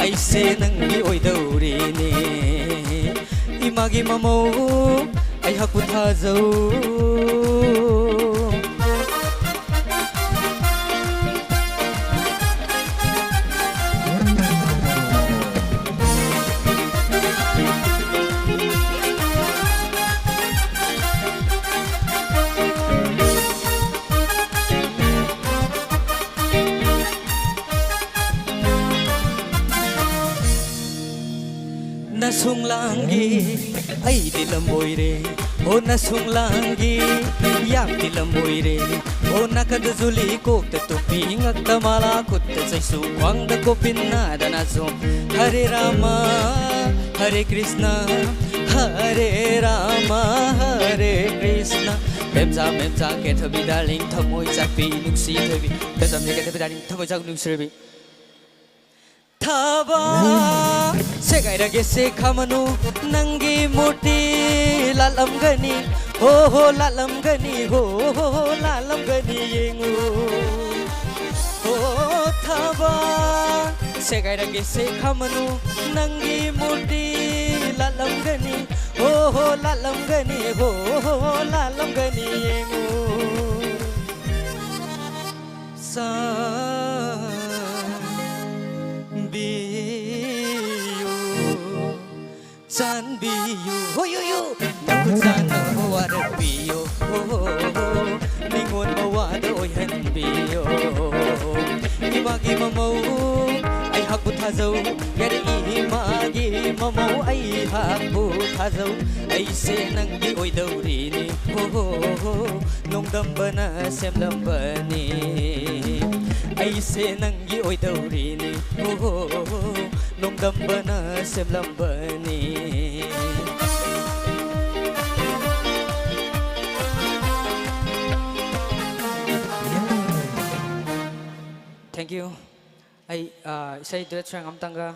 ꯑꯩꯁꯦ ꯅꯪꯒꯤ ꯑꯣꯏꯗꯧꯔꯤꯅꯦ꯫ ꯏꯃꯥꯒꯤ ꯃꯃꯧ, ꯑꯩꯍꯥꯛꯄꯨ ꯊꯥꯖꯧ꯫ ꯅꯁꯨꯡꯂꯥꯡꯒꯤ ꯑꯩꯗꯤ ꯂꯝꯕꯣꯏꯔꯦ꯫ ꯍꯣ ꯅꯁꯨꯡꯂꯥꯡꯒꯤ ꯌꯥꯝꯗꯤ ꯂꯝꯕꯣꯏꯔꯦ꯫ ꯍꯣ ꯅꯥꯀꯟꯗ ꯖꯨꯂꯤ, ꯀꯣꯛꯇ ꯇꯨꯄꯤ, ꯉꯛꯇ ꯃꯥꯂꯥ, ꯈꯨꯠꯇ ꯆꯩꯁꯨ, ꯈ꯭ꯋꯥꯡꯗ ꯀꯣꯄꯤꯟ, ꯅꯥꯗꯅ ꯁꯣꯝ꯫ ꯍꯔꯦ ꯔꯥꯃ, ꯍꯔꯦ ꯀ꯭ꯔꯤꯁꯅ, ꯍꯔꯦ ꯔꯥꯃ, ꯍꯔꯦ ꯀ꯭ꯔꯤꯁꯅ꯫ ꯃꯦꯝꯆꯥ, ꯃꯦꯝꯆꯥ, ꯀꯦꯊꯕꯤ ꯗꯥꯔꯂꯤꯡ, ꯊꯃꯣꯏ ꯆꯥꯛꯄꯤ, ꯅꯨꯡꯁꯤ ꯊꯣꯏꯕꯤ꯫ ꯃꯦꯝꯆꯥ, ꯃꯦꯝꯆꯥ, ꯀꯦꯊꯕꯤ ꯗꯥꯔꯂꯤꯡ, ꯊꯃꯣꯏ ꯆꯥꯛ ꯅꯨꯡꯁꯤꯔꯕꯤ꯫ ꯊꯥꯕ ꯁꯦꯒꯥꯏꯔꯒꯦ ꯁꯦ ꯈꯥꯃꯅꯨ, ꯅꯪꯒꯤ ꯃꯨꯔꯇꯤ ꯂꯥꯠꯂꯝꯒꯅꯤ, ꯍꯣ ꯍꯣ ꯂꯥꯠꯂꯝꯒꯅꯤ, ꯍꯣ ꯍꯣ ꯂꯥꯠꯂꯝꯒꯅꯤ ꯌꯦꯡꯉꯨ꯫ ꯍꯣ ꯊꯥꯕ ꯁꯦꯒꯥꯏꯔꯒꯦ ꯁꯦ ꯈꯥꯃꯅꯨ, ꯅꯪꯒꯤ ꯃꯨꯔꯇꯤ ꯂꯥꯠꯂꯝꯒꯅꯤ, ꯍꯣ ꯍꯣ ꯂꯥꯠꯂꯝꯒꯅꯤ, ꯍꯣ ꯍꯣ ꯂꯥꯠꯂꯝꯒꯅꯤ ꯌꯦꯡꯉꯨ꯫ ꯆꯥꯟꯕꯤꯌꯨ, ꯆꯥꯟꯕꯤꯌꯨ, ꯍꯣꯌꯨꯌꯨ, ꯅꯈꯨꯠ ꯁꯥꯅ ꯋꯥꯔꯛꯄꯤꯌꯨ, ꯍꯣ, ꯍꯣ, ꯍꯣ, ꯃꯤꯉꯣꯟ ꯃꯋꯥꯗ ꯑꯣꯏꯍꯟꯕꯤꯌꯨ꯫ ꯏꯃꯥꯒꯤ ꯃꯃꯧ, ꯑꯩꯍꯥꯛꯄꯨ ꯊꯥꯖꯧ, ꯌꯥꯔꯦ ꯏꯃꯥꯒꯤ ꯃꯃꯧ, ꯑꯩꯍꯥꯛꯄꯨ ꯊꯥꯖꯧ, ꯑꯩꯁꯦ ꯅꯪꯒꯤ ꯑꯣꯏꯗꯧꯔꯤꯅꯤ, ꯍꯣ, ꯍꯣ, ꯍꯣ꯫ ꯅꯣꯡꯗꯝꯕꯅ ꯁꯦꯝꯂꯝꯕꯅꯤ, ꯑꯩꯁꯦ ꯅꯪꯒꯤ ꯑꯣꯏꯗꯧꯔꯤꯅꯤ꯫ ꯍꯣ, ꯍꯣ, ꯍꯣ, ꯅꯣꯡꯗꯝꯕꯅ ꯁꯦꯝꯂꯝꯕꯅꯤ꯫ Thank you. ꯑꯩ, ꯑ, ꯏꯁꯩ duet song ꯑꯝꯇꯪꯒ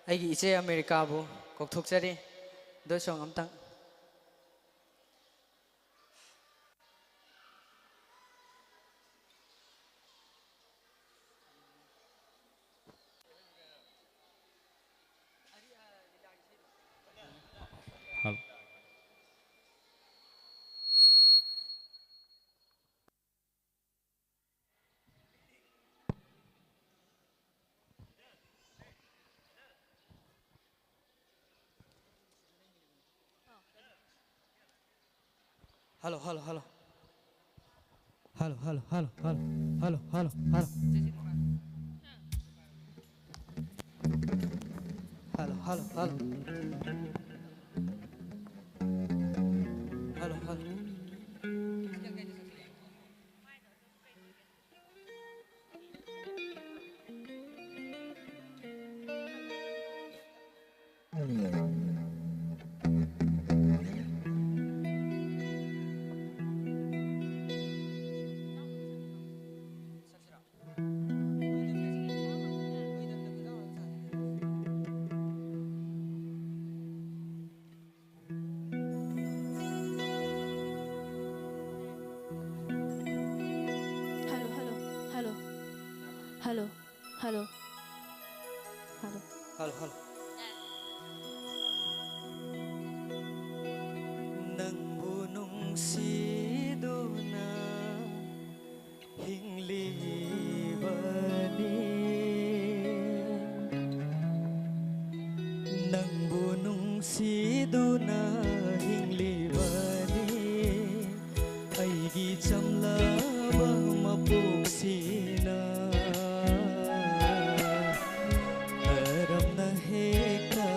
ꯑꯩꯒꯤ ꯏꯆꯦ ꯑꯃꯦꯔꯤꯀꯥꯕꯨ ꯀꯧꯊꯣꯛꯆꯔꯤ꯫ Duet song ꯑꯝꯇꯪ꯫ Hello, hello, hello. Hello, hello, hello, hello. Hello, hello, hello. Hello, hello, hello. Hello, hello. Hello, hello, hello. Hello, hello. Hello. Hello, hello. Nangbu nungsiduna hinglibani. Nangbu nungsiduna hinglibani. ꯑꯩꯒꯤ ꯆꯝꯂꯕ ꯃꯄꯣꯛꯁꯤꯅ ꯀꯔꯝꯅ ꯍꯦꯛꯇ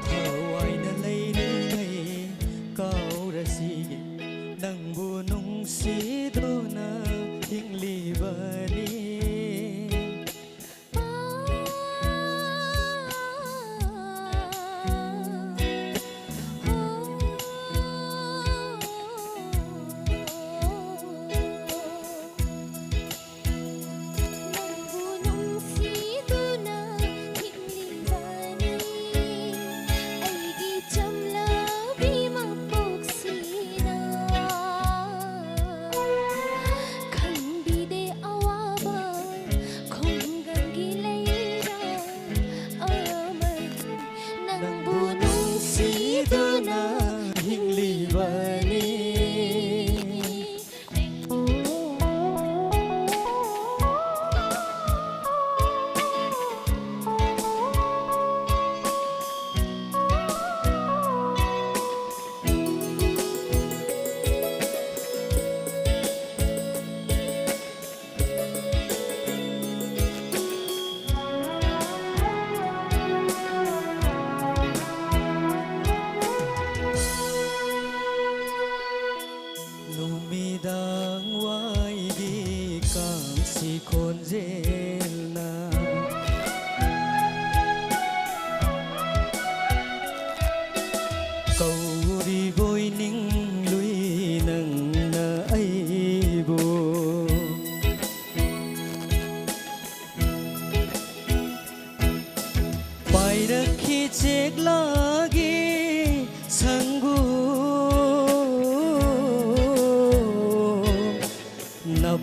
ꯊꯋꯥꯏꯅ ꯂꯩꯔꯤꯉꯩ ꯀꯥꯎꯔꯁꯤꯒꯦ꯫ ꯅꯪꯕꯨ ꯅꯨꯡꯁꯤꯗꯨꯅ ꯍꯤꯡꯂꯤꯕꯅꯤ꯫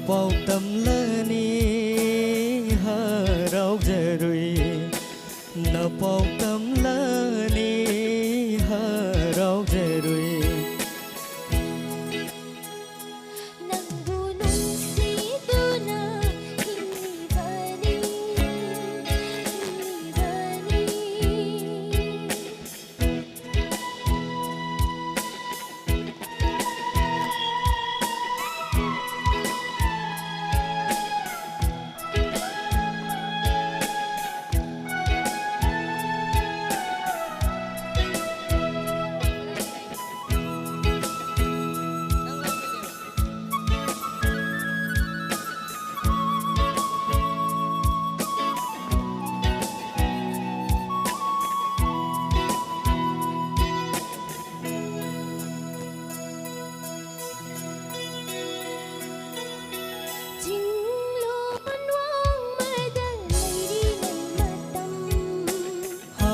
ꯄꯥꯎ ꯇꯝꯂꯅꯤ ꯍꯔꯥꯎꯖꯔꯨꯏ, ꯅꯄꯥꯎ ꯇꯝꯂꯅꯤ ꯍꯔꯥꯎꯖꯔꯨꯏ꯫ ꯅꯪꯕꯨ ꯅꯨꯡꯁꯤꯗꯨꯅ ꯍꯤꯡꯂꯤꯕꯅꯤ, ꯍꯤꯡꯂꯤꯕꯅꯤ꯫ ꯆꯤꯡꯂꯣꯟ ꯋꯥꯡꯃꯗ ꯂꯩꯔꯤꯉꯩ ꯃꯇꯝ, ꯍꯥ꯫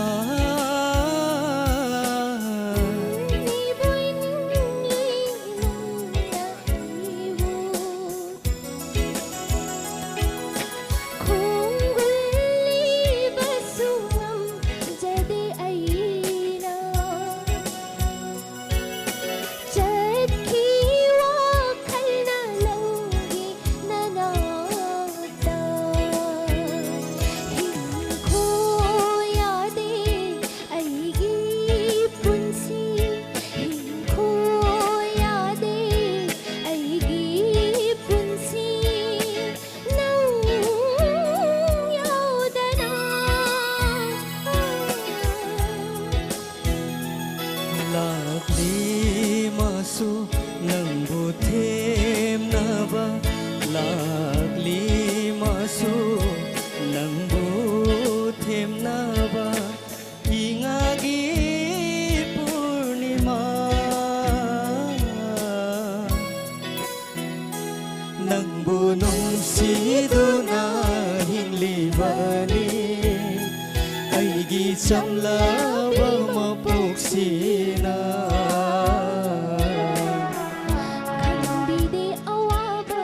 ꯅꯤꯕꯣꯏ ꯅꯤꯡꯂꯤ ꯅꯪꯅ ꯑꯩꯕꯨ꯫ ꯈꯣꯡꯒꯨꯜꯂꯤꯕꯁꯨ ꯉꯝꯖꯗꯦ ꯑꯩꯅ꯫ ꯆꯠꯈꯤ ꯋꯥꯈꯜꯅ ꯂꯧꯒꯤ ꯅꯅꯥꯛꯇ꯫ ꯍꯤꯡꯈꯣ ꯌꯥꯗꯦ ꯑꯩꯒꯤ ꯄꯨꯟꯁꯤ, ꯍꯤꯡꯈꯣ ꯌꯥꯗꯦ ꯑꯩꯒꯤ ꯄꯨꯟꯁꯤ꯫ ꯅꯪ ꯌꯥꯎꯗꯅ꯫ ꯂꯥꯛꯂꯤ ꯃꯥꯁꯨ ꯅꯪꯕꯨ ꯊꯦꯝꯅꯕ, ꯂꯥꯛꯂꯤ ꯃꯥꯁꯨ ꯅꯪꯕꯨ ꯊꯦꯝꯅꯕ꯫ ꯏꯉꯥꯒꯤ ꯄꯨꯔꯅꯤꯃꯥ, ꯅꯪꯕꯨ ꯅꯨꯡꯁꯤꯗꯨꯅ ꯍꯤꯡꯂꯤꯕꯅꯤ ꯑꯩꯒꯤ ꯆꯝꯂꯕ ꯃꯄꯣꯛꯁꯤꯅ꯫ ꯈꯪꯕꯤꯗꯦ ꯑꯋꯥꯕ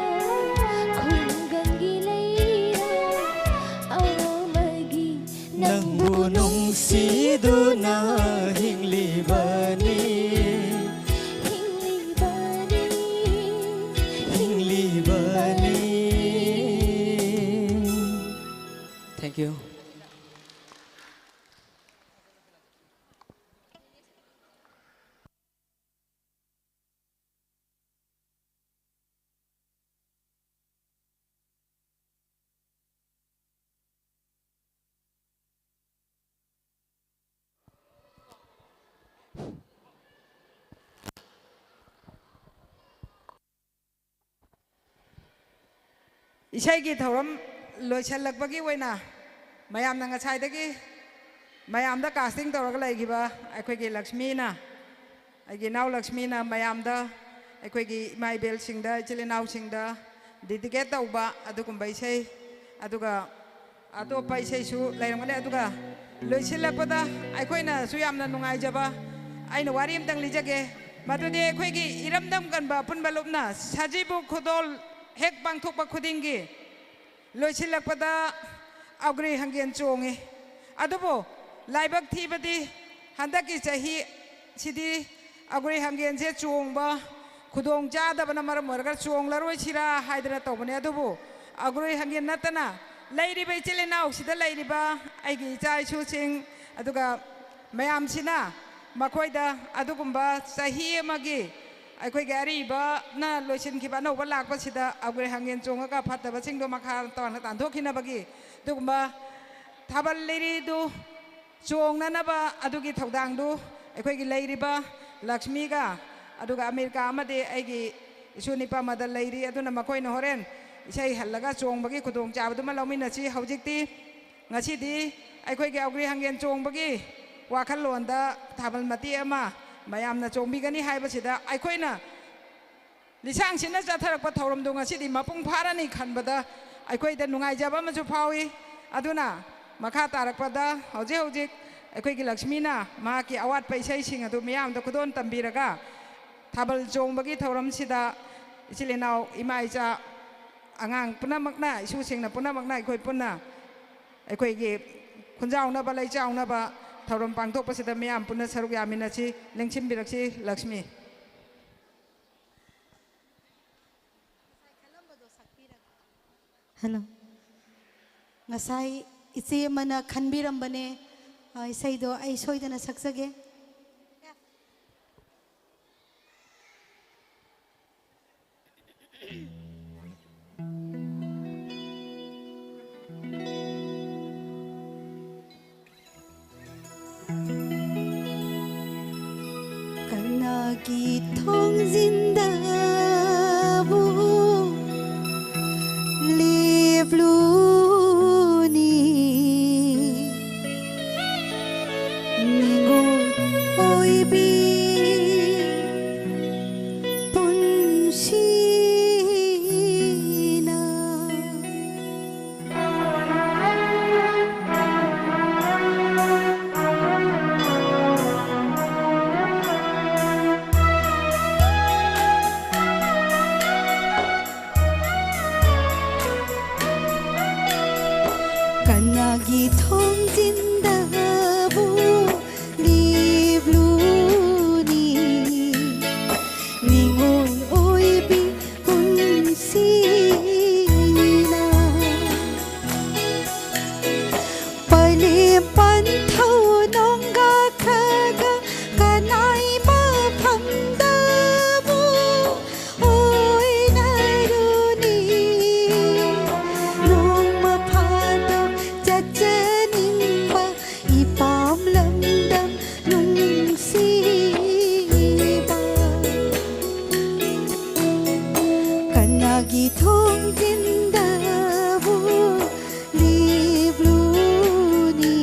you. ꯏꯁꯩꯒꯤ ꯊꯧꯔꯝ ꯂꯣꯏꯁꯤꯜꯂꯛꯄꯒꯤ ꯑꯣꯏꯅ ꯃꯌꯥꯝꯅ ꯉꯁꯥꯏꯗꯒꯤ ꯃꯌꯥꯝꯗ casting ꯇꯧꯔꯒ ꯂꯩꯈꯤꯕ ꯑꯩꯈꯣꯏꯒꯤ ꯂꯛꯁꯃꯤꯅ, ꯑꯩꯒꯤ ꯏꯅꯥꯎ ꯂꯛꯁꯃꯤꯅ ꯃꯌꯥꯝꯗ, ꯑꯩꯈꯣꯏꯒꯤ ꯏꯃꯥ ꯏꯕꯦꯜꯁꯤꯡꯗ, ꯏꯆꯤꯜ ꯏꯅꯥꯎꯁꯤꯡꯗ dedicate ꯇꯧꯕ ꯑꯗꯨꯒꯨꯝꯕ ꯏꯁꯩ, ꯑꯗꯨꯒ ꯑꯇꯣꯞꯄ ꯏꯁꯩꯁꯨ ꯂꯩꯔꯝꯒꯅꯤ꯫ ꯑꯗꯨꯒ ꯂꯣꯏꯁꯤꯜꯂꯛꯄꯗ ꯑꯩꯈꯣꯏꯅꯁꯨ ꯌꯥꯝꯅ ꯅꯨꯡꯉꯥꯏꯖꯕ, ꯑꯩꯅ ꯋꯥꯔꯤ ꯑꯃꯇꯪ ꯂꯤꯖꯒꯦ꯫ ꯃꯗꯨꯗꯤ ꯑꯩꯈꯣꯏꯒꯤ ꯏꯔꯝꯗꯝ ꯀꯟꯕ ꯑꯄꯨꯟꯕ ꯂꯨꯞꯅ ꯁꯖꯤꯕꯨ ꯈꯨꯗꯣꯜ ꯍꯦꯛ ꯄꯥꯡꯊꯣꯛꯄ ꯈꯨꯗꯤꯡꯒꯤ ꯂꯣꯏꯁꯤꯜꯂꯛꯄꯗ ꯑꯒ꯭ꯔꯤ ꯍꯪꯒꯦꯟ ꯆꯣꯡꯉꯤ꯫ ꯑꯗꯨꯕꯨ ꯂꯥꯏꯕꯛ ꯊꯤꯕꯗꯤ ꯍꯟꯗꯛꯀꯤ ꯆꯍꯤꯁꯤꯗꯤ ꯑꯒ꯭ꯔꯤ ꯍꯪꯒꯦꯟꯁꯦ ꯆꯣꯡꯕ ꯈꯨꯗꯣꯡ ꯆꯥꯗꯕꯅ ꯃꯔꯝ ꯑꯣꯏꯔꯒ ꯆꯣꯡꯂꯔꯣꯏꯁꯤꯔꯥ ꯍꯥꯏꯗꯅ ꯇꯧꯕꯅꯦ꯫ ꯑꯗꯨꯕꯨ ꯑꯒ꯭ꯔꯤ ꯍꯪꯒꯦꯟ ꯅꯠꯇꯅ ꯂꯩꯔꯤꯕ ꯏꯆꯤꯜ ꯏꯅꯥꯎꯁꯤꯗ ꯂꯩꯔꯤꯕ ꯑꯩꯒꯤ ꯏꯆꯥ ꯏꯁꯨꯁꯤꯡ, ꯑꯗꯨꯒ ꯃꯌꯥꯝꯁꯤꯅ ꯃꯈꯣꯏꯗ ꯑꯗꯨꯒꯨꯝꯕ ꯆꯍꯤ ꯑꯃꯒꯤ ꯑꯩꯈꯣꯏꯒꯤ ꯑꯔꯤꯕꯅ ꯂꯣꯏꯁꯤꯟꯈꯤꯕ ꯑꯅꯧꯕ ꯂꯥꯛꯄꯁꯤꯗ ꯑꯒ꯭ꯔꯤ ꯍꯪꯒꯦꯟ ꯆꯣꯡꯉꯒ ꯐꯠꯇꯕꯁꯤꯡꯗꯣ ꯃꯈꯥ ꯇꯥꯅ ꯇꯥꯟꯊꯣꯛꯈꯤꯅꯕꯒꯤ ꯑꯗꯨꯒꯨꯝꯕ ꯊꯥꯕꯜ ꯂꯩꯔꯤꯗꯨ ꯆꯣꯡꯅꯅꯕ ꯑꯗꯨꯒꯤ ꯊꯧꯗꯥꯡꯗꯨ ꯑꯩꯈꯣꯏꯒꯤ ꯂꯩꯔꯤꯕ ꯂꯛꯁꯃꯤꯒ, ꯑꯗꯨꯒ ꯑꯃꯦꯔꯤꯀꯥ ꯑꯃꯗꯤ ꯑꯩꯒꯤ ꯏꯁꯨ ꯅꯤꯄꯥ ꯃꯗ ꯂꯩꯔꯤ꯫ ꯑꯗꯨꯅ ꯃꯈꯣꯏꯅ ꯍꯣꯔꯦꯟ ꯏꯁꯩ ꯍꯜꯂꯒ ꯆꯣꯡꯕꯒꯤ ꯈꯨꯗꯣꯡꯆꯥꯕꯗꯨꯃ ꯂꯧꯃꯤꯟꯅꯁꯤ꯫ ꯍꯧꯖꯤꯛꯇꯤ ꯉꯁꯤꯗꯤ ꯑꯩꯈꯣꯏꯒꯤ ꯑꯒ꯭ꯔꯤ ꯍꯪꯒꯦꯟ ꯆꯣꯡꯕꯒꯤ ꯋꯥꯈꯜꯂꯣꯟꯗ ꯊꯥꯕꯜ ꯃꯇꯦꯛ ꯑꯃ ꯃꯌꯥꯝꯅ ꯆꯣꯡꯕꯤꯒꯅꯤ ꯍꯥꯏꯕꯁꯤꯗ ꯑꯩꯈꯣꯏꯅ ꯂꯤꯁꯥꯡ ꯁꯤꯠꯅ ꯆꯠꯊꯔꯛꯄ ꯊꯧꯔꯝꯗꯨ ꯉꯁꯤꯗꯤ ꯃꯄꯨꯡ ꯐꯥꯔꯅꯤ ꯈꯟꯕꯗ ꯑꯩꯈꯣꯏꯗ ꯅꯨꯡꯉꯥꯏꯖꯕ ꯑꯃꯁꯨ ꯐꯥꯎꯏ꯫ ꯑꯗꯨꯅ ꯃꯈꯥ ꯇꯥꯔꯛꯄꯗ ꯍꯧꯖꯤꯛ ꯍꯧꯖꯤꯛ ꯑꯩꯈꯣꯏꯒꯤ ꯂꯛꯁꯃꯤꯅ ꯃꯍꯥꯛꯀꯤ ꯑꯋꯥꯠꯄ ꯏꯁꯩꯁꯤꯡ ꯑꯗꯨ ꯃꯤꯌꯥꯝꯗ ꯈꯨꯗꯣꯜ ꯇꯝꯕꯤꯔꯒ ꯊꯥꯕꯜ ꯆꯣꯡꯕꯒꯤ ꯊꯧꯔꯝꯁꯤꯗꯏꯆꯤꯜ ꯏꯅꯥꯎ, ꯏꯃꯥ ꯏꯆꯥ, ꯑꯉꯥꯡ ꯄꯨꯝꯅꯃꯛꯅ, ꯏꯁꯨꯁꯤꯡꯅ ꯄꯨꯝꯅꯃꯛꯅ ꯑꯩꯈꯣꯏ ꯄꯨꯟꯅ ꯑꯩꯈꯣꯏꯒꯤ ꯈꯨꯟꯖꯥꯎꯅꯕ ꯂꯩꯆꯥꯎꯅꯕ ꯊꯧꯔꯝ ꯄꯥꯡꯊꯣꯛꯄꯁꯤꯗ ꯃꯤꯌꯥꯝ ꯄꯨꯟꯅ ꯁꯔꯨꯛ ꯌꯥꯃꯤꯟꯅꯁꯤ, ꯂꯦꯡꯁꯤꯟꯕꯤꯔꯛꯁꯤ ꯂꯛꯁꯃꯤ꯫ ꯍꯜꯂꯣ꯫ ꯉꯁꯥꯏ ꯏꯆꯦ ꯑꯃꯅ ꯈꯟꯕꯤꯔꯝꯕꯅꯦ꯫ ꯑ, ꯏꯁꯩꯗꯣ ꯑꯩ ꯁꯣꯏꯗꯅ ꯁꯛꯆꯒꯦ꯫ ꯀꯅꯥꯒꯤ ꯊꯣꯡꯖꯤꯟꯗꯕꯨ ꯂꯦꯞꯂꯨꯅꯤ? ꯅꯤꯉꯣꯜ ꯑꯣꯏꯕꯤ ꯄꯨꯟꯁꯤꯅ꯫ ꯀꯅꯥꯒꯤ ꯊꯣꯡꯖꯤꯟꯗꯕꯨ ꯂꯦꯞꯂꯨꯅꯤ? ꯅꯤꯉꯣꯜ ꯑꯣꯏꯕꯤ ꯄꯨꯟꯁꯤꯅ꯫ ꯄꯂꯦꯝ ꯄꯟꯊꯧ ꯅꯣꯡꯒꯥꯈ꯭ꯔꯒ ꯀꯅꯥꯏ ꯃꯐꯝꯗꯕꯨ ꯑꯣꯏꯅꯔꯨꯅꯤ? ꯅꯣꯡꯃ ꯐꯥꯗꯣꯛ ꯆꯠꯆꯅꯤꯡꯕ ꯏꯄꯥꯝ ꯂꯝꯗꯝ ꯅꯨꯡꯁꯤꯕ꯫ ꯀꯅꯥꯒꯤ ꯊꯣꯡꯖꯤꯟꯗꯕꯨ ꯂꯦꯞꯂꯨꯅꯤ?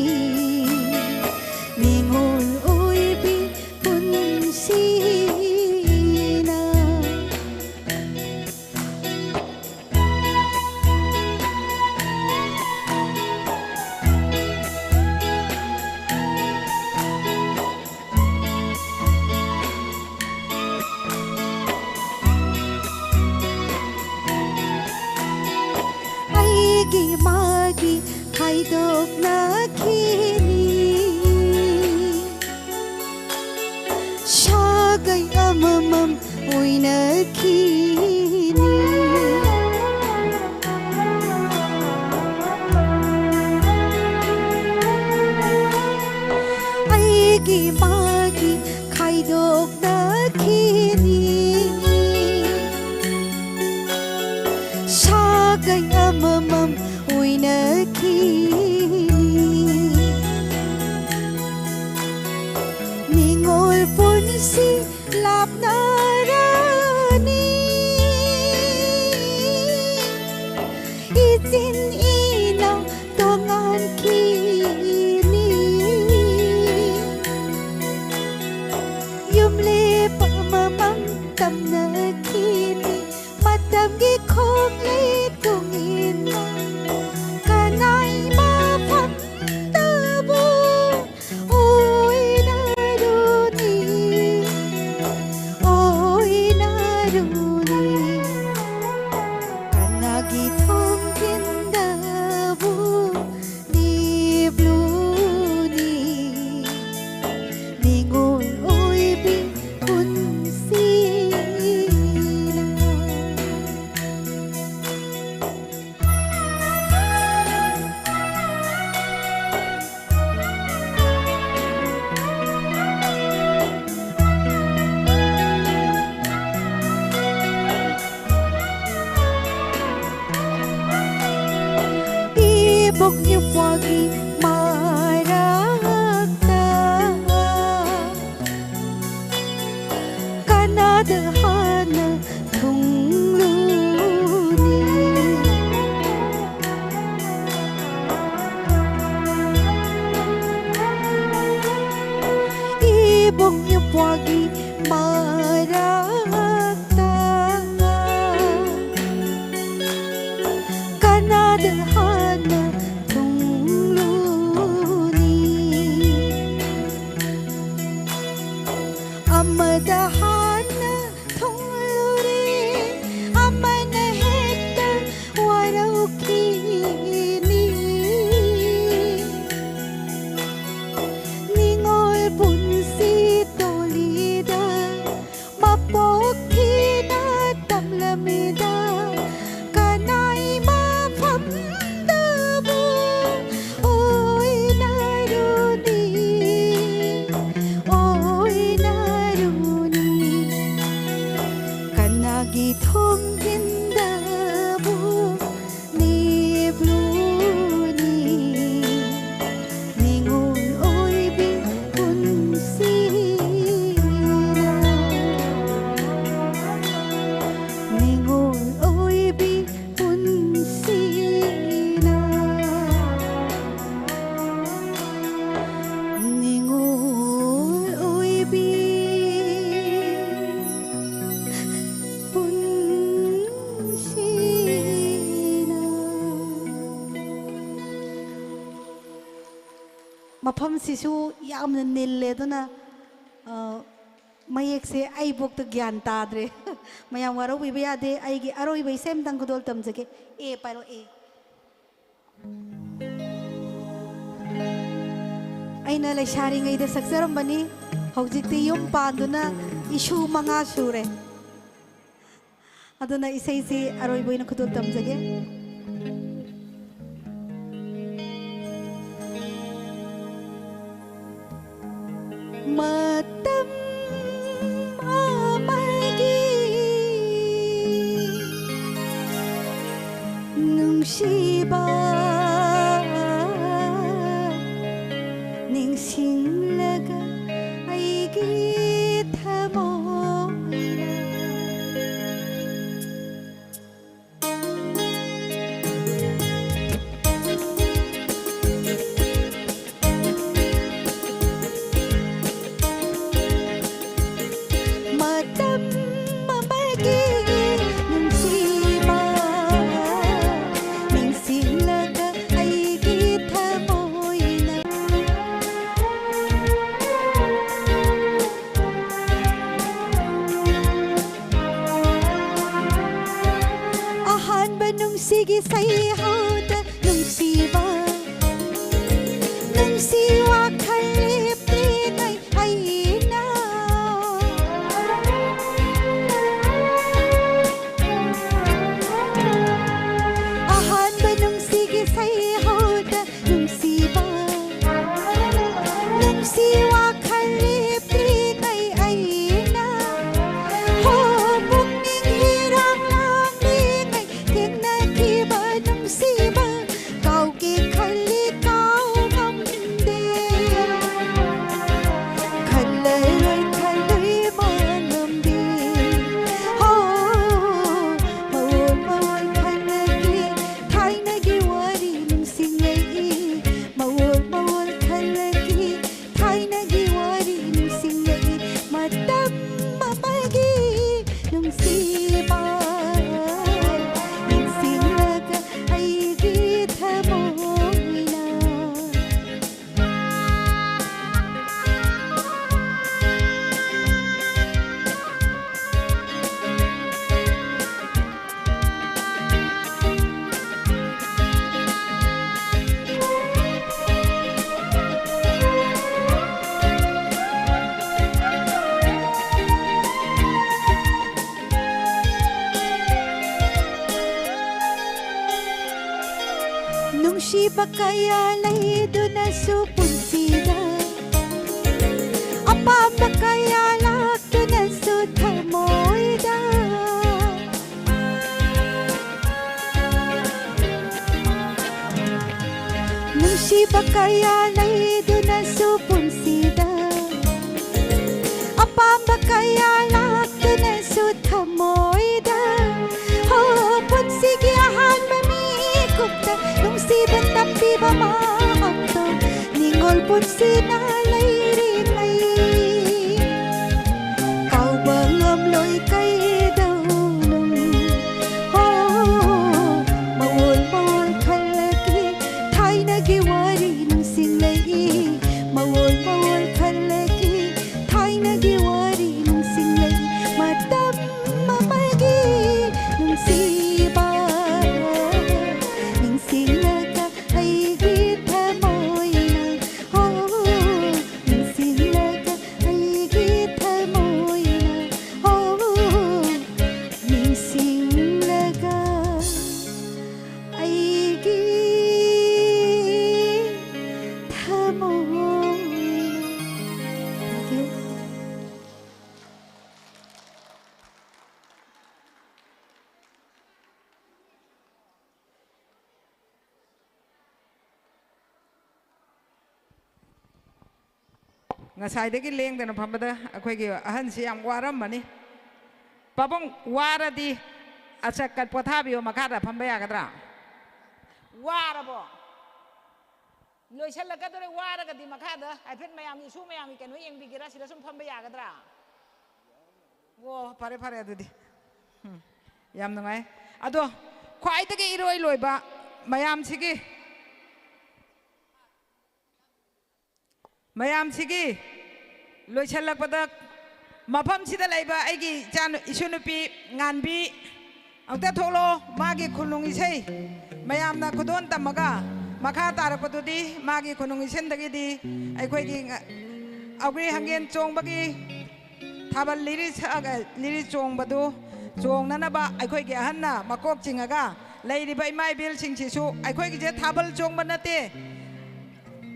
ꯅꯤꯉꯣꯜ ꯑꯣꯏꯕꯤ ꯄꯨꯟꯁꯤꯅ꯫ ꯑꯩꯒꯤ ꯃꯥꯒꯤ ꯈꯥꯏꯗꯣꯛꯅꯈꯤꯅꯤ꯫ ꯁꯥꯒꯩ ꯑꯃꯃꯝ ꯑꯣꯏꯅꯈꯤꯅꯤ꯫ ꯀꯩ ꯑꯃꯃꯝ ꯑꯣꯏꯅꯈꯤꯅꯤ꯫ ꯅꯤꯡꯉꯣꯜ ꯄꯨꯟꯁꯤ ꯂꯥꯞꯅꯔꯅꯤ꯫ ꯏꯆꯤꯟ ꯏꯅꯥꯎ ꯇꯣꯉꯥꯟꯈꯤꯅꯤ꯫ ꯌꯨꯝꯂꯦꯞ ꯑꯃꯃꯝ ꯇꯝꯅꯈꯤꯅꯤ꯫ ꯃꯇꯝꯒꯤ ꯈꯣꯡꯂꯩ ꯇꯨꯡ ꯏꯟꯅ ꯀꯅꯥꯏ ꯃꯐꯝꯗꯕꯨ ꯑꯣꯏꯅꯔꯨꯅꯤ, ꯑꯣꯏꯅꯔꯨꯅꯤ꯫ ꯀꯅꯥꯒꯤ ꯊꯣꯡꯖꯤꯟꯗꯕꯨ ꯂꯦꯞꯂꯨꯅꯤ꯫ ꯅꯤꯡꯉꯣꯜ ꯑꯣꯏꯕꯤ ꯄꯨꯟꯁꯤꯅ꯫ ꯏꯕꯣꯛ ꯏꯄ꯭ꯋꯥꯒꯤ ꯃꯔꯛꯇ ꯀꯅꯥꯗ ꯍꯥꯟꯅ ꯊꯨꯡꯂꯨꯅꯤ? ꯏꯕꯣꯛ ꯏꯄ꯭ꯋꯥꯒꯤ ꯃꯔꯛꯇ ꯀꯅꯥꯗ ꯍꯥꯟꯅ ꯊꯨꯡꯂꯨꯅꯤ? ꯑꯃꯗ ꯍꯥꯟꯅ ꯊꯨꯡꯂꯨꯔꯦ, ꯑꯃꯅ ꯍꯦꯛꯇ ꯋꯥꯔꯧꯈꯤꯅꯤ꯫ ꯅꯤꯡꯉꯣꯜ ꯄꯨꯟꯁꯤ ꯇꯣꯜꯂꯤꯗ ꯃꯄꯣꯛ ꯊꯤꯅ ꯇꯝꯂꯝꯃꯤꯗ ꯀꯅꯥꯏ ꯃꯐꯝꯗꯕꯨ ꯑꯣꯏꯅꯔꯨꯅꯤ, ꯑꯣꯏꯅꯔꯨꯅꯤ꯫ ꯀꯅꯥꯒꯤ ꯊꯣꯡꯖꯤꯟꯗꯕꯨ ꯃꯐꯝꯁꯤꯁꯨ ꯌꯥꯝꯅ ꯅꯤꯜꯂꯦ, ꯑꯗꯨꯅ, ꯑ, ꯃꯌꯦꯛꯁꯦ ꯑꯩꯕꯨꯛꯇ ꯒ꯭ꯌꯥꯟ ꯇꯥꯗ꯭ꯔꯦ꯫ ꯃꯌꯥꯝ ꯋꯥꯔꯧꯕꯤꯕ ꯌꯥꯗꯦ꯫ ꯑꯩꯒꯤ ꯑꯔꯣꯏꯕ ꯏꯁꯩ ꯑꯃꯇꯪ ꯈꯨꯗꯣꯜ ꯇꯝꯖꯒꯦ꯫ ꯑꯦ ꯄꯥꯏꯔꯣ, ꯑꯦ꯫ ꯑꯩꯅ ꯂꯩꯁꯥꯔꯤꯉꯩꯗ ꯁꯛꯆꯔꯝꯕꯅꯤ꯫ ꯍꯧꯖꯤꯛꯇꯤ ꯌꯨꯝ ꯄꯥꯟꯗꯨꯅ ꯏꯁꯨ ꯃꯉꯥ ꯁꯨꯔꯦ꯫ ꯑꯗꯨꯅ ꯏꯁꯩꯁꯤ ꯑꯔꯣꯏꯕ ꯑꯣꯏꯅ ꯈꯨꯗꯣꯜ ꯇꯝꯖꯒꯦ꯫ ꯃꯇꯝ ꯑꯃꯒꯤ ꯅꯨꯡꯁꯤꯕ ꯅꯤꯡꯁꯤꯡꯂꯒ ꯑꯩꯒꯤ ꯊꯃꯣꯏꯅ ꯃꯇꯝ ꯑꯃꯒꯤ ꯅꯨꯡꯁꯤꯕ ꯅꯤꯡꯁꯤꯡꯂꯒ ꯑꯩꯒꯤ ꯊꯃꯣꯏꯅ ꯑꯍꯥꯟꯕ ꯅꯨꯡꯁꯤꯒꯤ ꯁꯩꯍꯧꯗ ꯅꯨꯡꯁꯤꯕ ꯅꯨꯡꯁꯤ ꯋꯥꯈꯜ ꯂꯦꯞꯇ꯭ꯔꯤꯉꯩ ꯑꯩꯅ ꯑꯍꯥꯟꯕ ꯅꯨꯡꯁꯤꯒꯤ ꯁꯩꯍꯧꯗ ꯅꯨꯡꯁꯤꯕ ꯅꯨꯡꯁꯤ ꯋꯥꯈꯜ ꯂꯦꯞꯇ꯭ꯔꯤꯉꯩ ꯑꯩꯅ ꯍꯣ ꯄꯨꯛꯅꯤꯡ ꯏꯔꯥꯡ ꯂꯥꯡꯂꯤꯉꯩ ꯊꯦꯡꯅꯈꯤꯕ ꯅꯨꯡꯁꯤ ꯅꯨꯡꯁꯤꯕ ꯀꯌꯥ ꯂꯩꯗꯨꯅꯁꯨ ꯄꯨꯟꯁꯤꯗ, ꯑꯄꯥꯝꯕ ꯀꯌꯥ ꯂꯥꯛꯇꯨꯅꯁꯨ ꯊꯃꯣꯏꯗ꯫ ꯅꯨꯡꯁꯤꯕ ꯀꯌꯥ ꯂꯩꯗꯨꯅꯁꯨ ꯄꯨꯟꯁꯤꯗ, ꯑꯄꯥꯝꯕ ꯀꯌꯥ ꯂꯥꯛꯇꯨꯅꯁꯨ ꯊꯃꯣꯏꯗ꯫ ꯍꯣ, ꯄꯨꯟꯁꯤꯒꯤ ꯑꯍꯥꯟꯕ ꯃꯤꯀꯨꯞꯇ ꯅꯨꯡꯁꯤꯕ ꯇꯝꯕꯤꯕ ꯃꯍꯥꯛꯇꯣ ꯅꯤꯡꯉꯣꯜ ꯄꯨꯟꯁꯤꯅ ꯂꯩꯔꯤꯉꯩ꯫ ꯀꯥꯎꯕ ꯉꯝꯂꯣꯏ ꯀꯩꯗꯧꯅꯨꯡ꯫ ꯍꯣ, ꯃꯑꯣꯜ ꯃꯑꯣꯜ ꯈꯜꯂꯒꯦ ꯊꯥꯏꯅꯒꯤ ꯋꯥꯔꯤ ꯅꯤꯡꯁꯤꯡꯂꯛꯏ꯫ ꯃꯑꯣꯜ ꯃꯑꯣꯜ ꯈꯜꯂꯒꯦ ꯊꯥꯏꯅꯒꯤ ꯋꯥꯔꯤ ꯅꯤꯡꯁꯤꯡꯂꯛꯏ꯫ ꯃꯇꯝ ꯑꯃꯒꯤ ꯅꯨꯡꯁꯤꯕ ꯅꯤꯡꯁꯤꯡꯂꯒ ꯑꯩꯒꯤ ꯊꯃꯣꯏꯅ, ꯍꯣ, ꯅꯤꯡꯁꯤꯡꯂꯒ ꯑꯩꯒꯤ ꯊꯃꯣꯏꯅ, ꯍꯣ, ꯅꯤꯡꯁꯤꯡꯂꯒ ꯑꯩꯒꯤ ꯊꯃꯣꯏꯅ꯫ Thank you. ꯉꯁꯥꯏꯗꯒꯤ ꯂꯦꯡꯗꯅ ꯐꯝꯕꯗ ꯑꯩꯈꯣꯏꯒꯤ ꯑꯍꯟꯁꯤ ꯌꯥꯝ ꯋꯥꯔꯝꯃꯅꯤ꯫ ꯄꯥꯕꯨꯡ, ꯋꯥꯔꯗꯤ ꯑꯆꯛꯀ ꯄꯣꯊꯥꯕꯤꯌꯣ, ꯃꯈꯥꯗ ꯐꯝꯕ ꯌꯥꯒꯗ꯭ꯔꯥ? ꯋꯥꯔꯕꯣ? ꯂꯣꯏꯁꯜꯂꯛꯀꯗꯧꯔꯦ꯫ ꯋꯥꯔꯒꯗꯤ ꯃꯈꯥꯗ ꯍꯥꯏꯐꯦꯠ ꯃꯌꯥꯝꯒꯤ, ꯏꯁꯨ ꯃꯌꯥꯝꯒꯤ ꯀꯩꯅꯣ ꯌꯦꯡꯕꯤꯒꯦꯔꯥ? ꯁꯤꯗ ꯁꯨꯝ ꯐꯝꯕ ꯌꯥꯒꯗ꯭ꯔꯥ? ꯑꯣ, ꯐꯔꯦ, ꯐꯔꯦ ꯑꯗꯨꯗꯤ꯫ ꯎꯝ, ꯌꯥꯝ ꯅꯨꯡꯉꯥꯏ꯫ ꯑꯗꯣ ꯈ꯭ꯋꯥꯏꯗꯒꯤ ꯏꯔꯣꯏ ꯂꯣꯏꯕ ꯃꯌꯥꯝꯁꯤꯒꯤ, ꯃꯌꯥꯝꯁꯤꯒꯤ ꯂꯣꯏꯁꯜꯂꯛꯄꯗ ꯃꯐꯝꯁꯤꯗ ꯂꯩꯕ ꯑꯩꯒꯤ ꯏꯆꯥꯅꯨ-, ꯏꯁꯨ ꯅꯨꯄꯤ ꯉꯥꯟꯕꯤ ꯑꯝꯇ ꯊꯣꯛꯂꯛꯑꯣ꯫ ꯃꯥꯒꯤ ꯈꯨꯅꯨꯡ ꯏꯁꯩ ꯃꯌꯥꯝꯅ ꯈꯨꯗꯣꯟ ꯇꯝꯃꯒ ꯃꯈꯥ ꯇꯥꯔꯛꯄꯗꯨꯗꯤ ꯃꯥꯒꯤ ꯈꯨꯅꯨꯡ ꯏꯁꯩꯗꯒꯤꯗꯤ ꯑꯩꯈꯣꯏꯒꯤ ꯉ-, ꯑꯧꯒ꯭ꯔꯤ ꯍꯪꯒꯦꯟ ꯆꯣꯡꯕꯒꯤ ꯊꯥꯕꯜ ꯂꯤꯔꯤ ꯁꯛꯑꯒ, ꯂꯤꯔꯤ ꯆꯣꯡꯕꯗꯨ ꯆꯣꯡꯅꯅꯕ ꯑꯩꯈꯣꯏꯒꯤ ꯑꯍꯟꯅ ꯃꯀꯣꯛ ꯆꯤꯡꯉꯒ ꯂꯩꯔꯤꯕ ꯏꯃꯥ ꯏꯕꯦꯜꯁꯤꯡꯁꯤꯁꯨ ꯑꯩꯈꯣꯏꯒꯤꯁꯦ ꯊꯥꯕꯜ ꯆꯣꯡꯕ ꯅꯠꯇꯦ꯫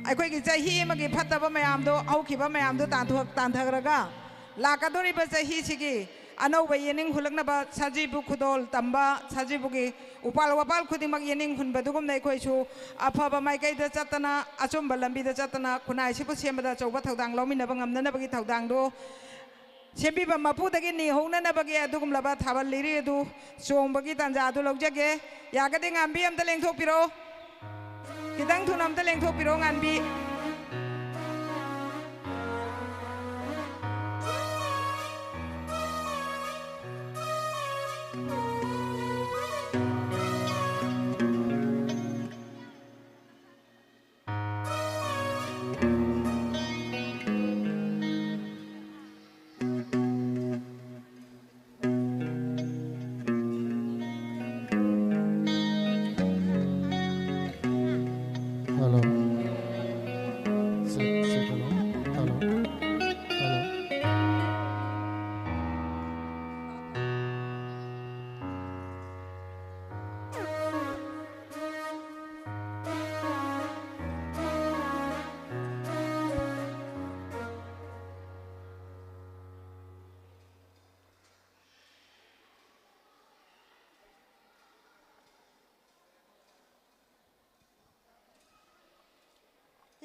ꯑꯩꯈꯣꯏꯒꯤ ꯆꯍꯤ ꯑꯃꯒꯤ ꯐꯠꯇꯕ ꯃꯌꯥꯝꯗꯣ, ꯍꯧꯈꯤꯕ ꯃꯌꯥꯝꯗꯣ ꯇꯥꯟꯊꯣꯛ-, ꯇꯥꯟꯊꯈ꯭ꯔꯒ, ꯂꯥꯛꯀꯗꯧꯔꯤꯕ ꯆꯍꯤꯁꯤꯒꯤ ꯑꯅꯧꯕ ꯌꯦꯅꯤꯡ ꯍꯨꯜꯂꯛꯅꯕ ꯁꯖꯤꯕꯨ ꯈꯨꯗꯣꯜ ꯇꯝꯕ, ꯁꯖꯤꯕꯨꯒꯤ ꯎꯄꯥꯜ ꯋꯥꯄꯥꯜ ꯈꯨꯗꯤꯡꯃꯛ ꯌꯦꯅꯤꯡ ꯍꯨꯟꯕꯗꯨꯒꯨꯝꯅ ꯑꯩꯈꯣꯏꯁꯨ ꯑꯐꯕ ꯃꯥꯏꯀꯩꯗ ꯆꯠꯇꯅ, ꯑꯆꯨꯝꯕ ꯂꯝꯕꯤꯗ ꯆꯠꯇꯅ, ꯈꯨꯟꯅꯥꯏꯁꯤꯕꯨ ꯁꯦꯝꯕꯗ ꯑꯆꯧꯕ ꯊꯧꯗꯥꯡ ꯂꯧꯃꯤꯟꯅꯕ ꯉꯝꯅꯅꯕꯒꯤ ꯊꯧꯗꯥꯡꯗꯣ ꯁꯦꯝꯕꯤꯕ ꯃꯄꯨꯗꯒꯤ ꯅꯤꯍꯧꯅꯅꯕꯒꯤ ꯑꯗꯨꯒꯨꯝꯂꯕ ꯊꯥꯕꯜ ꯂꯤꯔꯤ ꯑꯗꯨ ꯆꯣꯡꯕꯒꯤ ꯇꯥꯟꯖꯥ ꯑꯗꯨ ꯂꯧꯖꯒꯦ꯫ ꯌꯥꯒꯗꯤ ꯉꯥꯟꯕꯤ ꯑꯝꯇ ꯂꯦꯡꯊꯣꯛꯄꯤꯔꯣ꯫ ꯈꯤꯇꯪ ꯊꯨꯅ ꯑꯝꯇ ꯂꯦꯡꯊꯣꯛꯄꯤꯔꯣ, ꯉꯥꯟꯕꯤ꯫ Hello. Check, check, hello. Hello. Hello.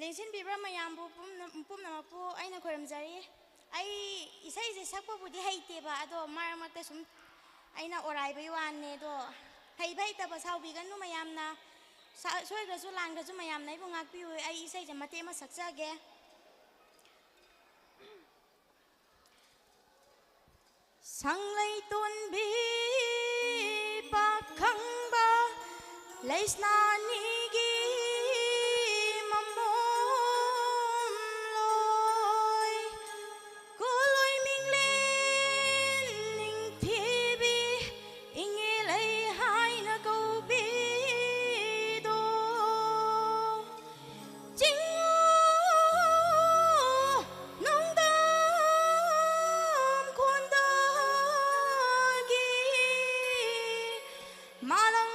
ꯂꯦꯡꯁꯤꯟꯕꯤꯕ ꯃꯌꯥꯝꯕꯨ ꯄꯨꯝꯅ-, ꯄꯨꯝꯅꯃꯛꯄꯨ ꯑꯩꯅ ꯈꯨꯔꯨꯝꯖꯔꯤ꯫ ꯑꯩ ꯏꯁꯩꯁꯦ ꯁꯛꯄꯕꯨꯗꯤ ꯍꯩꯇꯦꯕ, ꯑꯗꯣ ꯃꯔꯛ ꯃꯔꯛꯇ ꯁꯨꯝ ꯑꯩꯅ ꯑꯣꯔꯥꯏꯕꯩ ꯋꯥꯅꯦ꯫ ꯑꯗꯣ ꯍꯩꯕ ꯍꯩꯇꯕ ꯁꯥꯎꯕꯤꯒꯅꯨ ꯃꯌꯥꯝꯅ, ꯁꯥ-, ꯁꯣꯏꯈ꯭ꯔꯁꯨ ꯂꯥꯟꯈ꯭ꯔꯁꯨ ꯃꯌꯥꯝꯅ ꯑꯩꯕꯨ ꯉꯥꯛꯄꯤꯌꯨ꯫ ꯑꯩ ꯏꯁꯩꯁꯦ ꯃꯇꯦꯛ ꯑꯃ ꯁꯛꯆꯒꯦ꯫ ꯁꯪꯂꯩꯇꯣꯟꯕꯤ ꯄꯥꯈꯪꯕ ꯂꯩꯁꯅꯥꯅꯤꯒꯤ ꯃꯃꯣꯝꯂꯣꯏ, ꯀꯣꯂꯣꯏ ꯃꯤꯡꯂꯦꯟ ꯅꯤꯡꯊꯤꯕꯤ, ꯏꯉꯦ ꯂꯩ ꯍꯥꯏꯅ ꯀꯧꯕꯤꯗꯣ꯫ ꯆꯤꯡꯉꯨ ꯅꯣꯡꯗꯝ ꯈꯣꯟꯗꯒꯤ ꯃꯥꯂꯪ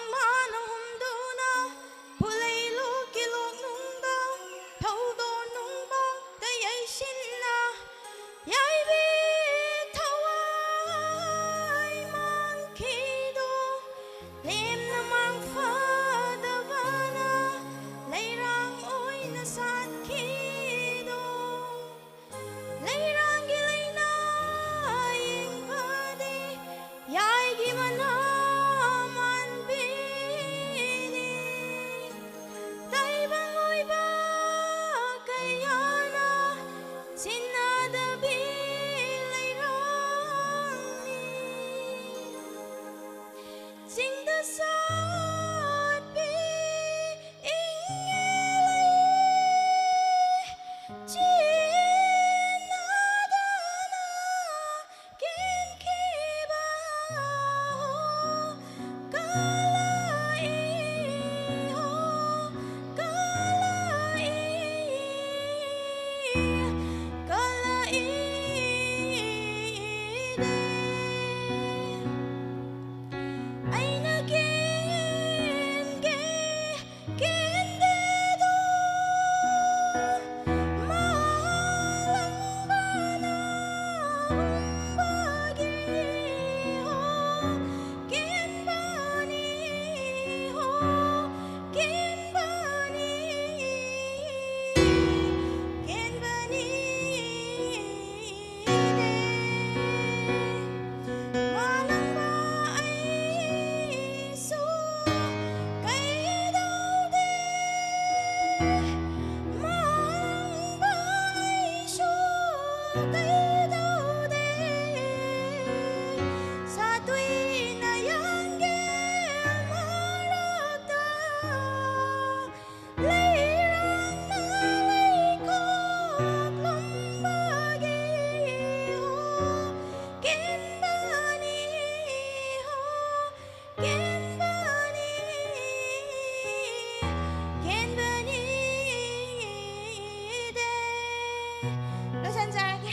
ꯂꯣꯏꯁꯟꯖꯔꯒꯦ꯫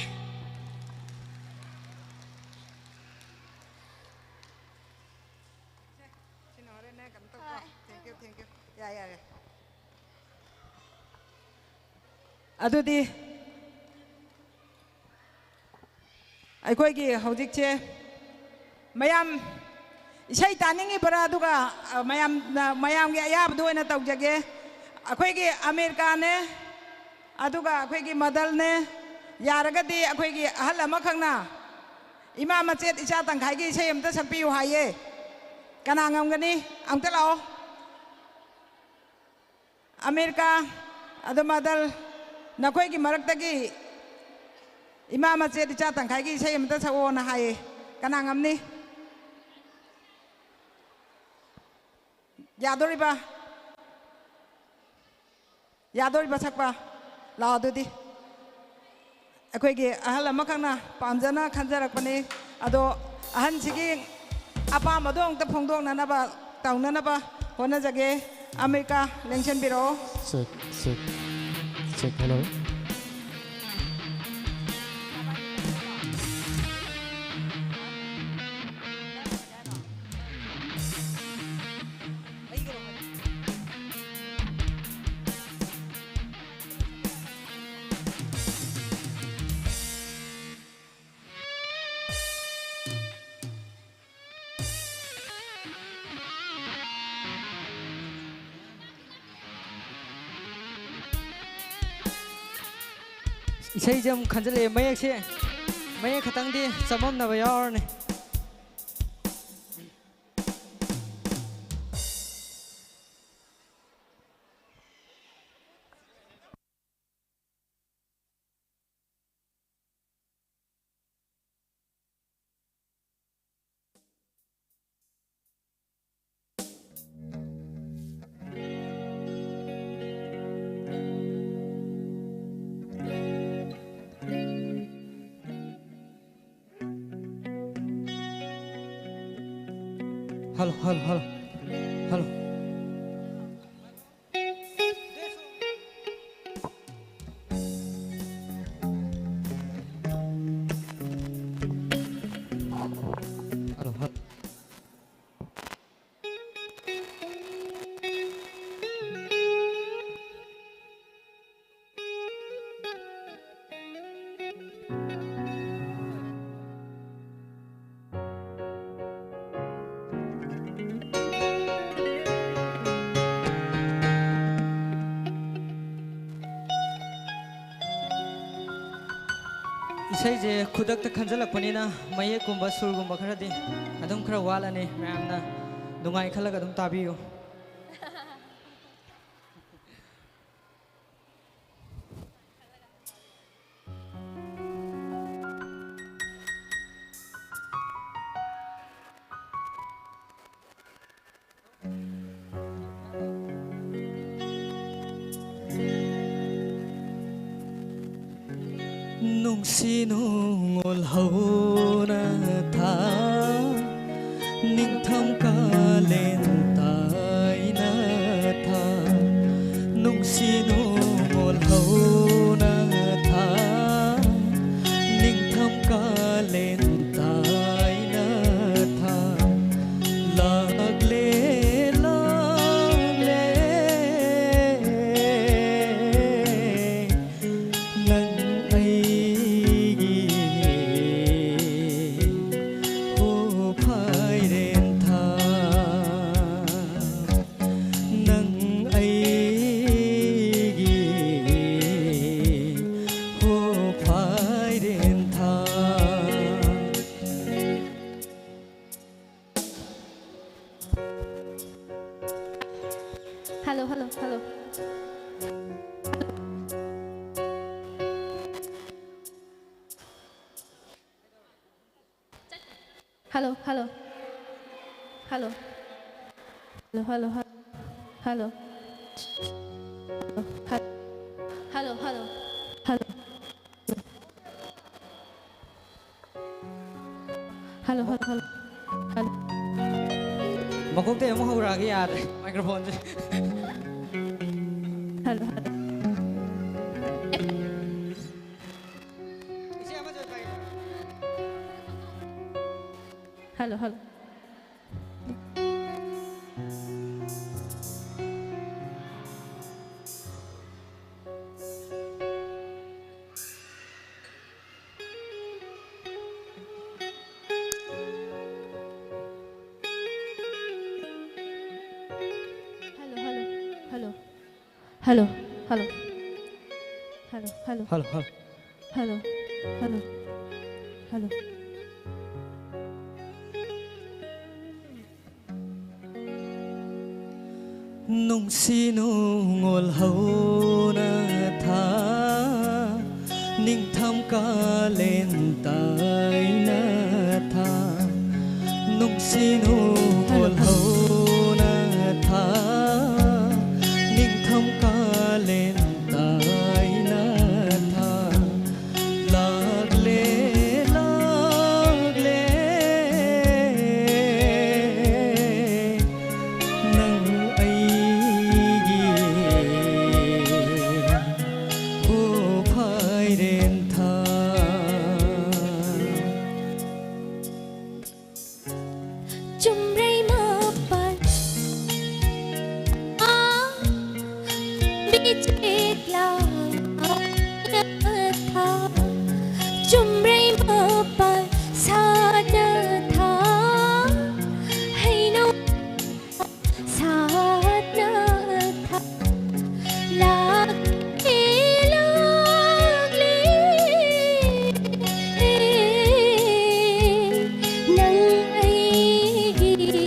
ꯁꯤꯅ ꯍꯣꯔꯦꯟꯅꯦ ꯀꯩꯅꯣ ꯇꯧꯀꯣ꯫ ꯍꯣꯏ꯫ Thank you, thank you. ꯌꯥꯔꯦ, ꯌꯥꯔꯦ꯫ ꯑꯗꯨꯗꯤ ꯑꯩꯈꯣꯏꯒꯤ ꯍꯧꯖꯤꯛꯁꯦ ꯃꯌꯥꯝ ꯏꯁꯩ ꯇꯥꯅꯤꯡꯉꯤꯕ꯭ꯔꯥ? ꯑꯗꯨꯒ, ꯑ, ꯃꯌꯥꯝꯅ, ꯃꯌꯥꯝꯒꯤ ꯑꯌꯥꯕꯗꯨ ꯑꯣꯏꯅ ꯇꯧꯖꯒꯦ꯫ ꯑꯩꯈꯣꯏꯒꯤ ꯑꯃꯤꯔ ꯈꯥꯟꯅꯦ, ꯑꯗꯨꯒ ꯑꯩꯈꯣꯏꯒꯤ ꯃꯗꯜꯅꯦ, ꯌꯥꯔꯒꯗꯤ ꯑꯩꯈꯣꯏꯒꯤ ꯑꯍꯜ ꯑꯃꯈꯛꯅ ꯏꯃꯥ ꯃꯆꯦꯠ ꯏꯆꯥ ꯇꯪꯈꯥꯏꯒꯤ ꯏꯁꯩ ꯑꯝꯇ ꯁꯛꯄꯤꯌꯨ ꯍꯥꯏꯌꯦ꯫ ꯀꯅꯥ ꯉꯝꯒꯅꯤ? ꯑꯝꯇ ꯂꯥꯛꯑꯣ꯫ ꯑꯃꯤꯔ ꯈꯥꯟ, ꯑꯗꯨ ꯃꯗꯜ, ꯅꯈꯣꯏꯒꯤ ꯃꯔꯛꯇꯒꯤ ꯏꯃꯥ ꯃꯆꯦꯠ ꯏꯆꯥ ꯇꯪꯈꯥꯏꯒꯤ ꯏꯁꯩ ꯑꯃꯇ ꯁꯛꯑꯣꯅ ꯍꯥꯏꯌꯦ꯫ ꯀꯅꯥ ꯉꯝꯅꯤ? ꯌꯥꯗꯣꯔꯤꯕ? ꯌꯥꯗꯣꯔꯤꯕ ꯁꯛꯄ? ꯂꯥꯛꯑꯣ ꯑꯗꯨꯗꯤ꯫ ꯑꯩꯈꯣꯏꯒꯤ ꯑꯍꯜ ꯑꯃꯈꯛꯅ ꯄꯥꯝꯖꯅ ꯈꯟꯖꯔꯛꯄꯅꯤ꯫ ꯑꯗꯣ ꯑꯍꯟꯁꯤꯒꯤ ꯑꯄꯥꯝꯕꯗꯣ ꯑꯃꯨꯛꯇ ꯐꯣꯡꯗꯣꯛꯅꯅꯕ, ꯇꯧꯅꯅꯕ ꯍꯣꯠꯅꯖꯒꯦ꯫ ꯑꯃꯤꯔ ꯈꯥꯟ, ꯂꯦꯡꯁꯤꯟꯕꯤꯔꯛꯑꯣ꯫ Check, check, check, hello. ꯏꯁꯩꯁꯦ ꯑꯃꯨꯛ ꯈꯟꯖꯤꯜꯂꯛꯑꯦ꯫ ꯃꯌꯦꯛꯁꯦ, ꯃꯌꯦꯛ ꯈꯛꯇꯪꯗꯤ ꯆꯃꯝꯅꯕ ꯌꯥꯎꯔꯅꯤ꯫ Hello, hello, hello, hello. Hello, hello. ꯏꯁꯩꯁꯦ ꯈꯨꯗꯛꯇ ꯈꯟꯖꯜꯂꯛꯄꯅꯤꯅ ꯃꯌꯦꯛꯀꯨꯝꯕ ꯁꯨꯔꯒꯨꯝꯕ ꯈꯔꯗꯤ ꯑꯗꯨꯝ ꯈꯔ ꯋꯥꯠꯂꯅꯤ꯫ ꯃꯌꯥꯝꯅ ꯅꯨꯡꯉꯥꯏ ꯈꯜꯂꯒ ꯑꯗꯨꯝ ꯇꯥꯕꯤꯌꯨ꯫ ꯅꯨꯡꯁꯤ ꯅꯨꯡꯉꯣꯜ ꯍꯧꯅ ꯊꯥ, ꯅꯤꯡꯊꯝ ꯀꯥꯂꯦꯟ ꯇꯥꯏꯅ ꯊꯥ, ꯅꯨꯡꯁꯤ ꯅꯨꯡꯉꯣꯜ ꯍꯧꯅ ꯊꯥ, ꯅꯤꯡꯊꯝ ꯀꯥꯂꯦꯟ ꯇꯥꯏꯅ ꯊꯥ, ꯂꯥꯛꯂꯦ, ꯂꯥꯛꯂꯦ꯫ ꯅꯪ ꯑꯩꯒꯤ ꯍꯣ ꯐꯥꯏꯔꯦꯟ ꯊꯥ, ꯅꯪ ꯑꯩꯒꯤ ꯍꯣ ꯐꯥꯏꯔꯦꯟ ꯊꯥ꯫ Hello, hello, hello. Hello, hello. Hello. Hello, hello, hello. Hello. Hello, hello. Hello. Hello, hello, hello. Hello. ꯃꯀꯣꯛꯇꯩ ꯑꯃꯨꯛ ꯍꯧꯔꯛꯑꯒꯦ, ꯌꯥꯗ꯭ꯔꯦ ꯃꯥꯏꯀ꯭ꯔꯣꯐꯣꯟꯁꯦ꯫ Hello, hello. ꯏꯆꯦ ꯑꯃꯁꯨ ꯄꯥꯏꯌꯨ꯫ Hello, hello. Hello, hello, hello. Hello, hello. Hello, hello. Hello, hello. Hello, hello. Hello. ꯅꯨꯡꯁꯤ ꯅꯨꯡꯉꯣꯜ ꯍꯧꯅ ꯊꯥ, ꯅꯤꯡꯊꯝ ꯀꯥꯂꯦꯟ ꯇꯥꯏꯅ ꯊꯥ, ꯅꯨꯡꯁꯤ ꯅꯨꯡꯉꯣꯜ ꯍꯧꯅ ꯊꯥ, ꯅꯤꯡꯊꯝ ꯀꯥꯂꯦꯟ ꯇꯥꯏꯅ ꯊꯥ, ꯂꯥꯛꯂꯦ, ꯂꯥꯛꯂꯦ, ꯅꯪ ꯑꯩꯒꯤ ꯎꯐꯥꯏꯔꯦꯟ ꯊꯥ꯫ ꯆꯨꯝꯕ꯭ꯔꯩ ꯃꯄꯥꯟ, ꯑꯥ, ꯕꯤꯆꯦꯛ ꯂꯥꯡ ꯊꯥ, ꯆꯨꯝꯕ꯭ꯔꯩ ꯃꯄꯥꯟ ꯁꯥꯠꯅ ꯊꯥ, ꯍꯩꯅꯧ ꯁꯥꯠꯅ ꯊꯥ, ꯂꯥꯛꯂꯦ, ꯂꯥꯛꯂꯦ, ꯅꯪ ꯑꯩꯒꯤ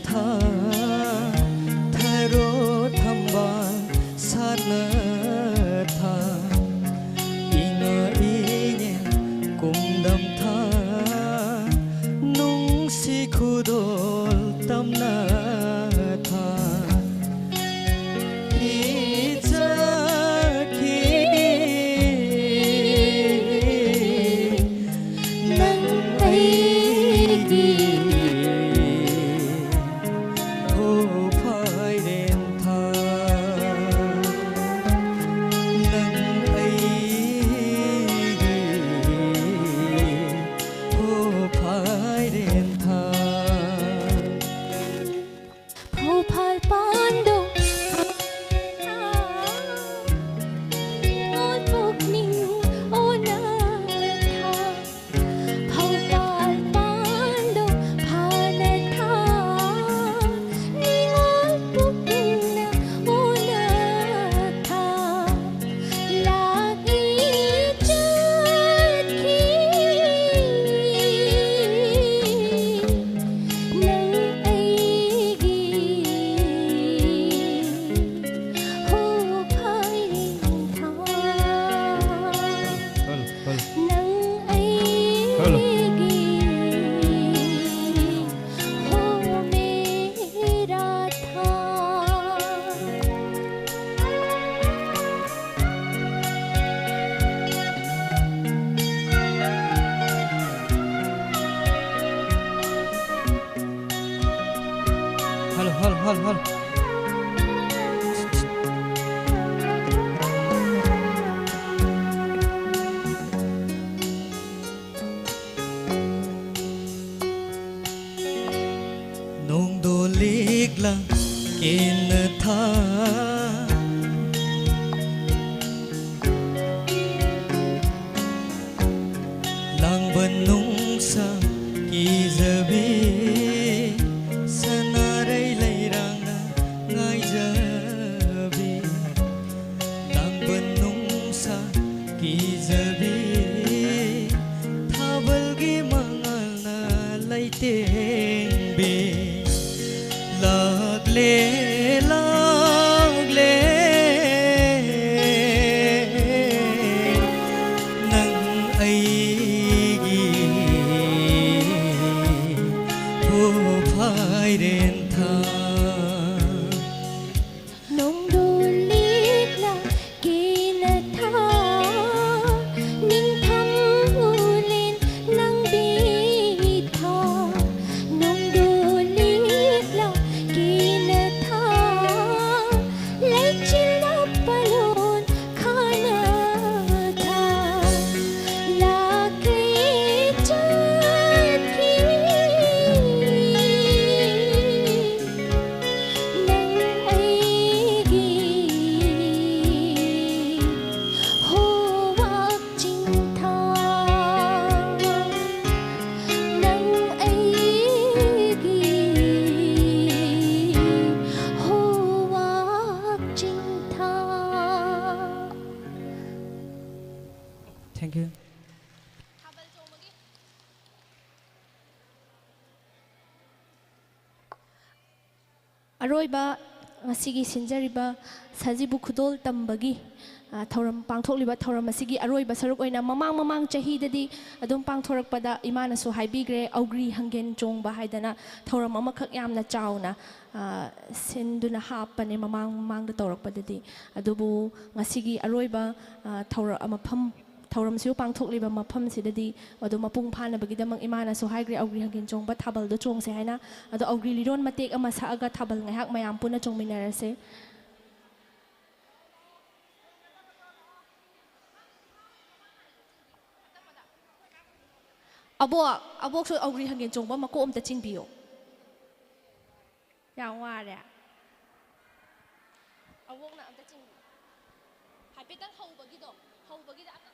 ꯊꯥ, ꯊꯔꯣ ꯊꯝꯕꯥꯜ ꯁꯥꯠꯅ ꯊꯥ, ꯏꯉꯥ ꯏꯉꯦꯟ ꯀꯨꯝꯗꯝ ꯊꯥ, ꯅꯨꯡꯁꯤ ꯈꯨꯗꯣꯜ ꯇꯝꯅ ꯊꯥ, ꯍꯤ ꯆꯠꯈꯤ ꯅꯪ ꯑꯩꯒꯤ ꯍꯣ ꯐꯥꯏꯔꯦꯟ ꯊꯥ, ꯅꯪ ꯑꯩꯒꯤ ꯍꯣ ꯐꯥꯏꯔꯦꯟ ꯊꯥ꯫ ꯐꯧ ꯐꯥꯜ ꯄꯥꯟꯗꯣ ꯅꯤꯉꯣꯜ ꯄꯨꯛꯅꯤꯡ ꯑꯣꯟꯅ ꯊꯥ꯫ ꯐꯧ ꯐꯥꯜ ꯄꯥꯟꯗꯣ ꯐꯥꯅ ꯊꯥ꯫ ꯅꯤꯉꯣꯜ ꯄꯨꯛꯅꯤꯡꯅ ꯑꯣꯟꯅ ꯊꯥ꯫ ꯂꯥꯛꯏ ꯆꯠꯈꯤ ꯅꯪ ꯑꯩꯒꯤ ꯍꯣ ꯐꯥꯏꯔꯦꯟ ꯊꯥ꯫ ꯅꯪ ꯑꯩꯒꯤ ꯍꯣ ꯃꯦꯔꯥ ꯊꯥ꯫ Hello, hello, hello, hello. ꯅꯣꯡꯗꯣ ꯂꯤꯛꯂꯥ ꯀꯦꯟꯅ ꯊꯥ꯫ ꯂꯥꯡꯕꯟ ꯅꯨꯡꯁꯥ ꯀꯤꯖꯕꯤ, ꯁꯅꯥꯔꯩ ꯂꯩꯔꯥꯡꯅ ꯉꯥꯏꯖꯕꯤ꯫ ꯂꯥꯡꯕꯟ ꯅꯨꯡꯁꯥ ꯀꯤꯖꯕꯤ, ꯊꯥꯕꯜꯒꯤ ꯃꯉꯥꯜꯅ ꯂꯩꯇꯦꯡꯕꯤ꯫ ꯂꯥꯛꯂꯦ, ꯂꯥꯛꯂꯦ, ꯅꯪ ꯑꯩꯒꯤ ꯍꯣ ꯐꯥꯏꯔꯦꯟ ꯊꯥ꯫ ꯅꯣꯡꯗꯨ ꯂꯤꯛꯂꯥ ꯀꯦꯅ ꯊꯥ, ꯅꯤꯡꯊꯝ ꯎꯂꯦꯟ ꯂꯪꯕꯤ ꯊꯥ꯫ ꯅꯣꯡꯗꯨ ꯂꯤꯛꯂꯥ ꯀꯦꯅ ꯊꯥ, ꯂꯩꯆꯤꯜꯅ ꯄꯥꯂꯣꯟ ꯈꯥꯅ ꯊꯥ꯫ ꯂꯥꯛꯈ꯭ꯔꯦ ꯆꯠꯈꯤ ꯅꯪ ꯑꯩꯒꯤ ꯍꯣ ꯋꯥꯛꯆꯤꯡ ꯊꯥ꯫ ꯅꯪ ꯑꯩꯒꯤ ꯍꯣ ꯋꯥꯛꯆꯤꯡ ꯊꯥ꯫ Thank you. ꯑꯔꯣꯏꯕ ꯉꯁꯤꯒꯤ ꯁꯤꯟꯖꯔꯤꯕ ꯁꯖꯤꯕꯨ ꯈꯨꯗꯣꯜ ꯇꯝꯕꯒꯤ, ꯑ, ꯊꯧꯔꯝ ꯄꯥꯡꯊꯣꯛꯂꯤꯕ ꯊꯧꯔꯝ ꯑꯁꯤꯒꯤ ꯑꯔꯣꯏꯕ ꯁꯔꯨꯛ ꯑꯣꯏꯅ ꯃꯃꯥꯡ ꯃꯃꯥꯡ ꯆꯍꯤꯗꯗꯤ ꯑꯗꯨꯝ ꯄꯥꯡꯊꯣꯔꯛꯄꯗ ꯏꯃꯥꯅꯁꯨ ꯍꯥꯏꯕꯤꯈ꯭ꯔꯦ, ꯑꯧꯒ꯭ꯔꯤ ꯍꯪꯒꯦꯟ ꯆꯣꯡꯕ ꯍꯥꯏꯗꯅ ꯊꯧꯔꯝ ꯑꯃꯈꯛ ꯌꯥꯝꯅ ꯆꯥꯎꯅ, ꯑ, ꯁꯤꯟꯗꯨꯅ ꯍꯥꯞꯄꯅꯦ ꯃꯃꯥꯡ ꯃꯃꯥꯡꯗ ꯇꯧꯔꯛꯄꯗꯗꯤ꯫ ꯑꯗꯨꯕꯨ ꯉꯁꯤꯒꯤ ꯑꯔꯣꯏꯕ, ꯑ, ꯊꯧꯔ-, ꯃꯐꯝ ꯊꯧꯔꯝꯁꯤꯕꯨ ꯄꯥꯡꯊꯣꯛꯂꯤꯕ ꯃꯐꯝꯁꯤꯗꯗꯤ ꯑꯗꯨ ꯃꯄꯨꯡ ꯐꯥꯅꯕꯒꯤꯗꯃꯛ ꯏꯃꯥꯅꯁꯨ ꯍꯥꯏꯈ꯭ꯔꯦ, ꯑꯧꯒ꯭ꯔꯤ ꯍꯪꯒꯦꯟ ꯆꯣꯡꯕ ꯊꯥꯕꯜꯗꯣ ꯆꯣꯡꯁꯦ ꯍꯥꯏꯅ꯫ ꯑꯗꯣ ꯑꯧꯒ꯭ꯔꯤ ꯂꯤꯔꯣꯟ ꯃꯇꯦꯛ ꯑꯃ ꯁꯛꯑꯒ ꯊꯥꯕꯜ ꯉꯥꯏꯍꯥꯛ ꯃꯌꯥꯝ ꯄꯨꯟꯅ ꯆꯣꯡꯃꯤꯟꯅꯔꯁꯦ꯫ ꯑꯕꯣꯛ, ꯑꯕꯣꯛꯁꯨ ꯑꯧꯒ꯭ꯔꯤ ꯍꯪꯒꯦꯟ ꯆꯣꯡꯕ ꯃꯀꯣꯛ ꯑꯝꯇ ꯆꯤꯡꯕꯤꯌꯣ꯫ ꯌꯥꯝ ꯋꯥꯔꯦ꯫ ꯑꯕꯣꯛꯅ ꯑꯝꯇ ꯆꯤꯡꯕꯤꯌꯨ꯫ ꯍꯥꯏꯐꯦꯠꯇꯪ ꯍꯧꯕꯒꯤꯗꯣ, ꯍꯧꯕꯒꯤꯗ ꯑꯝꯇ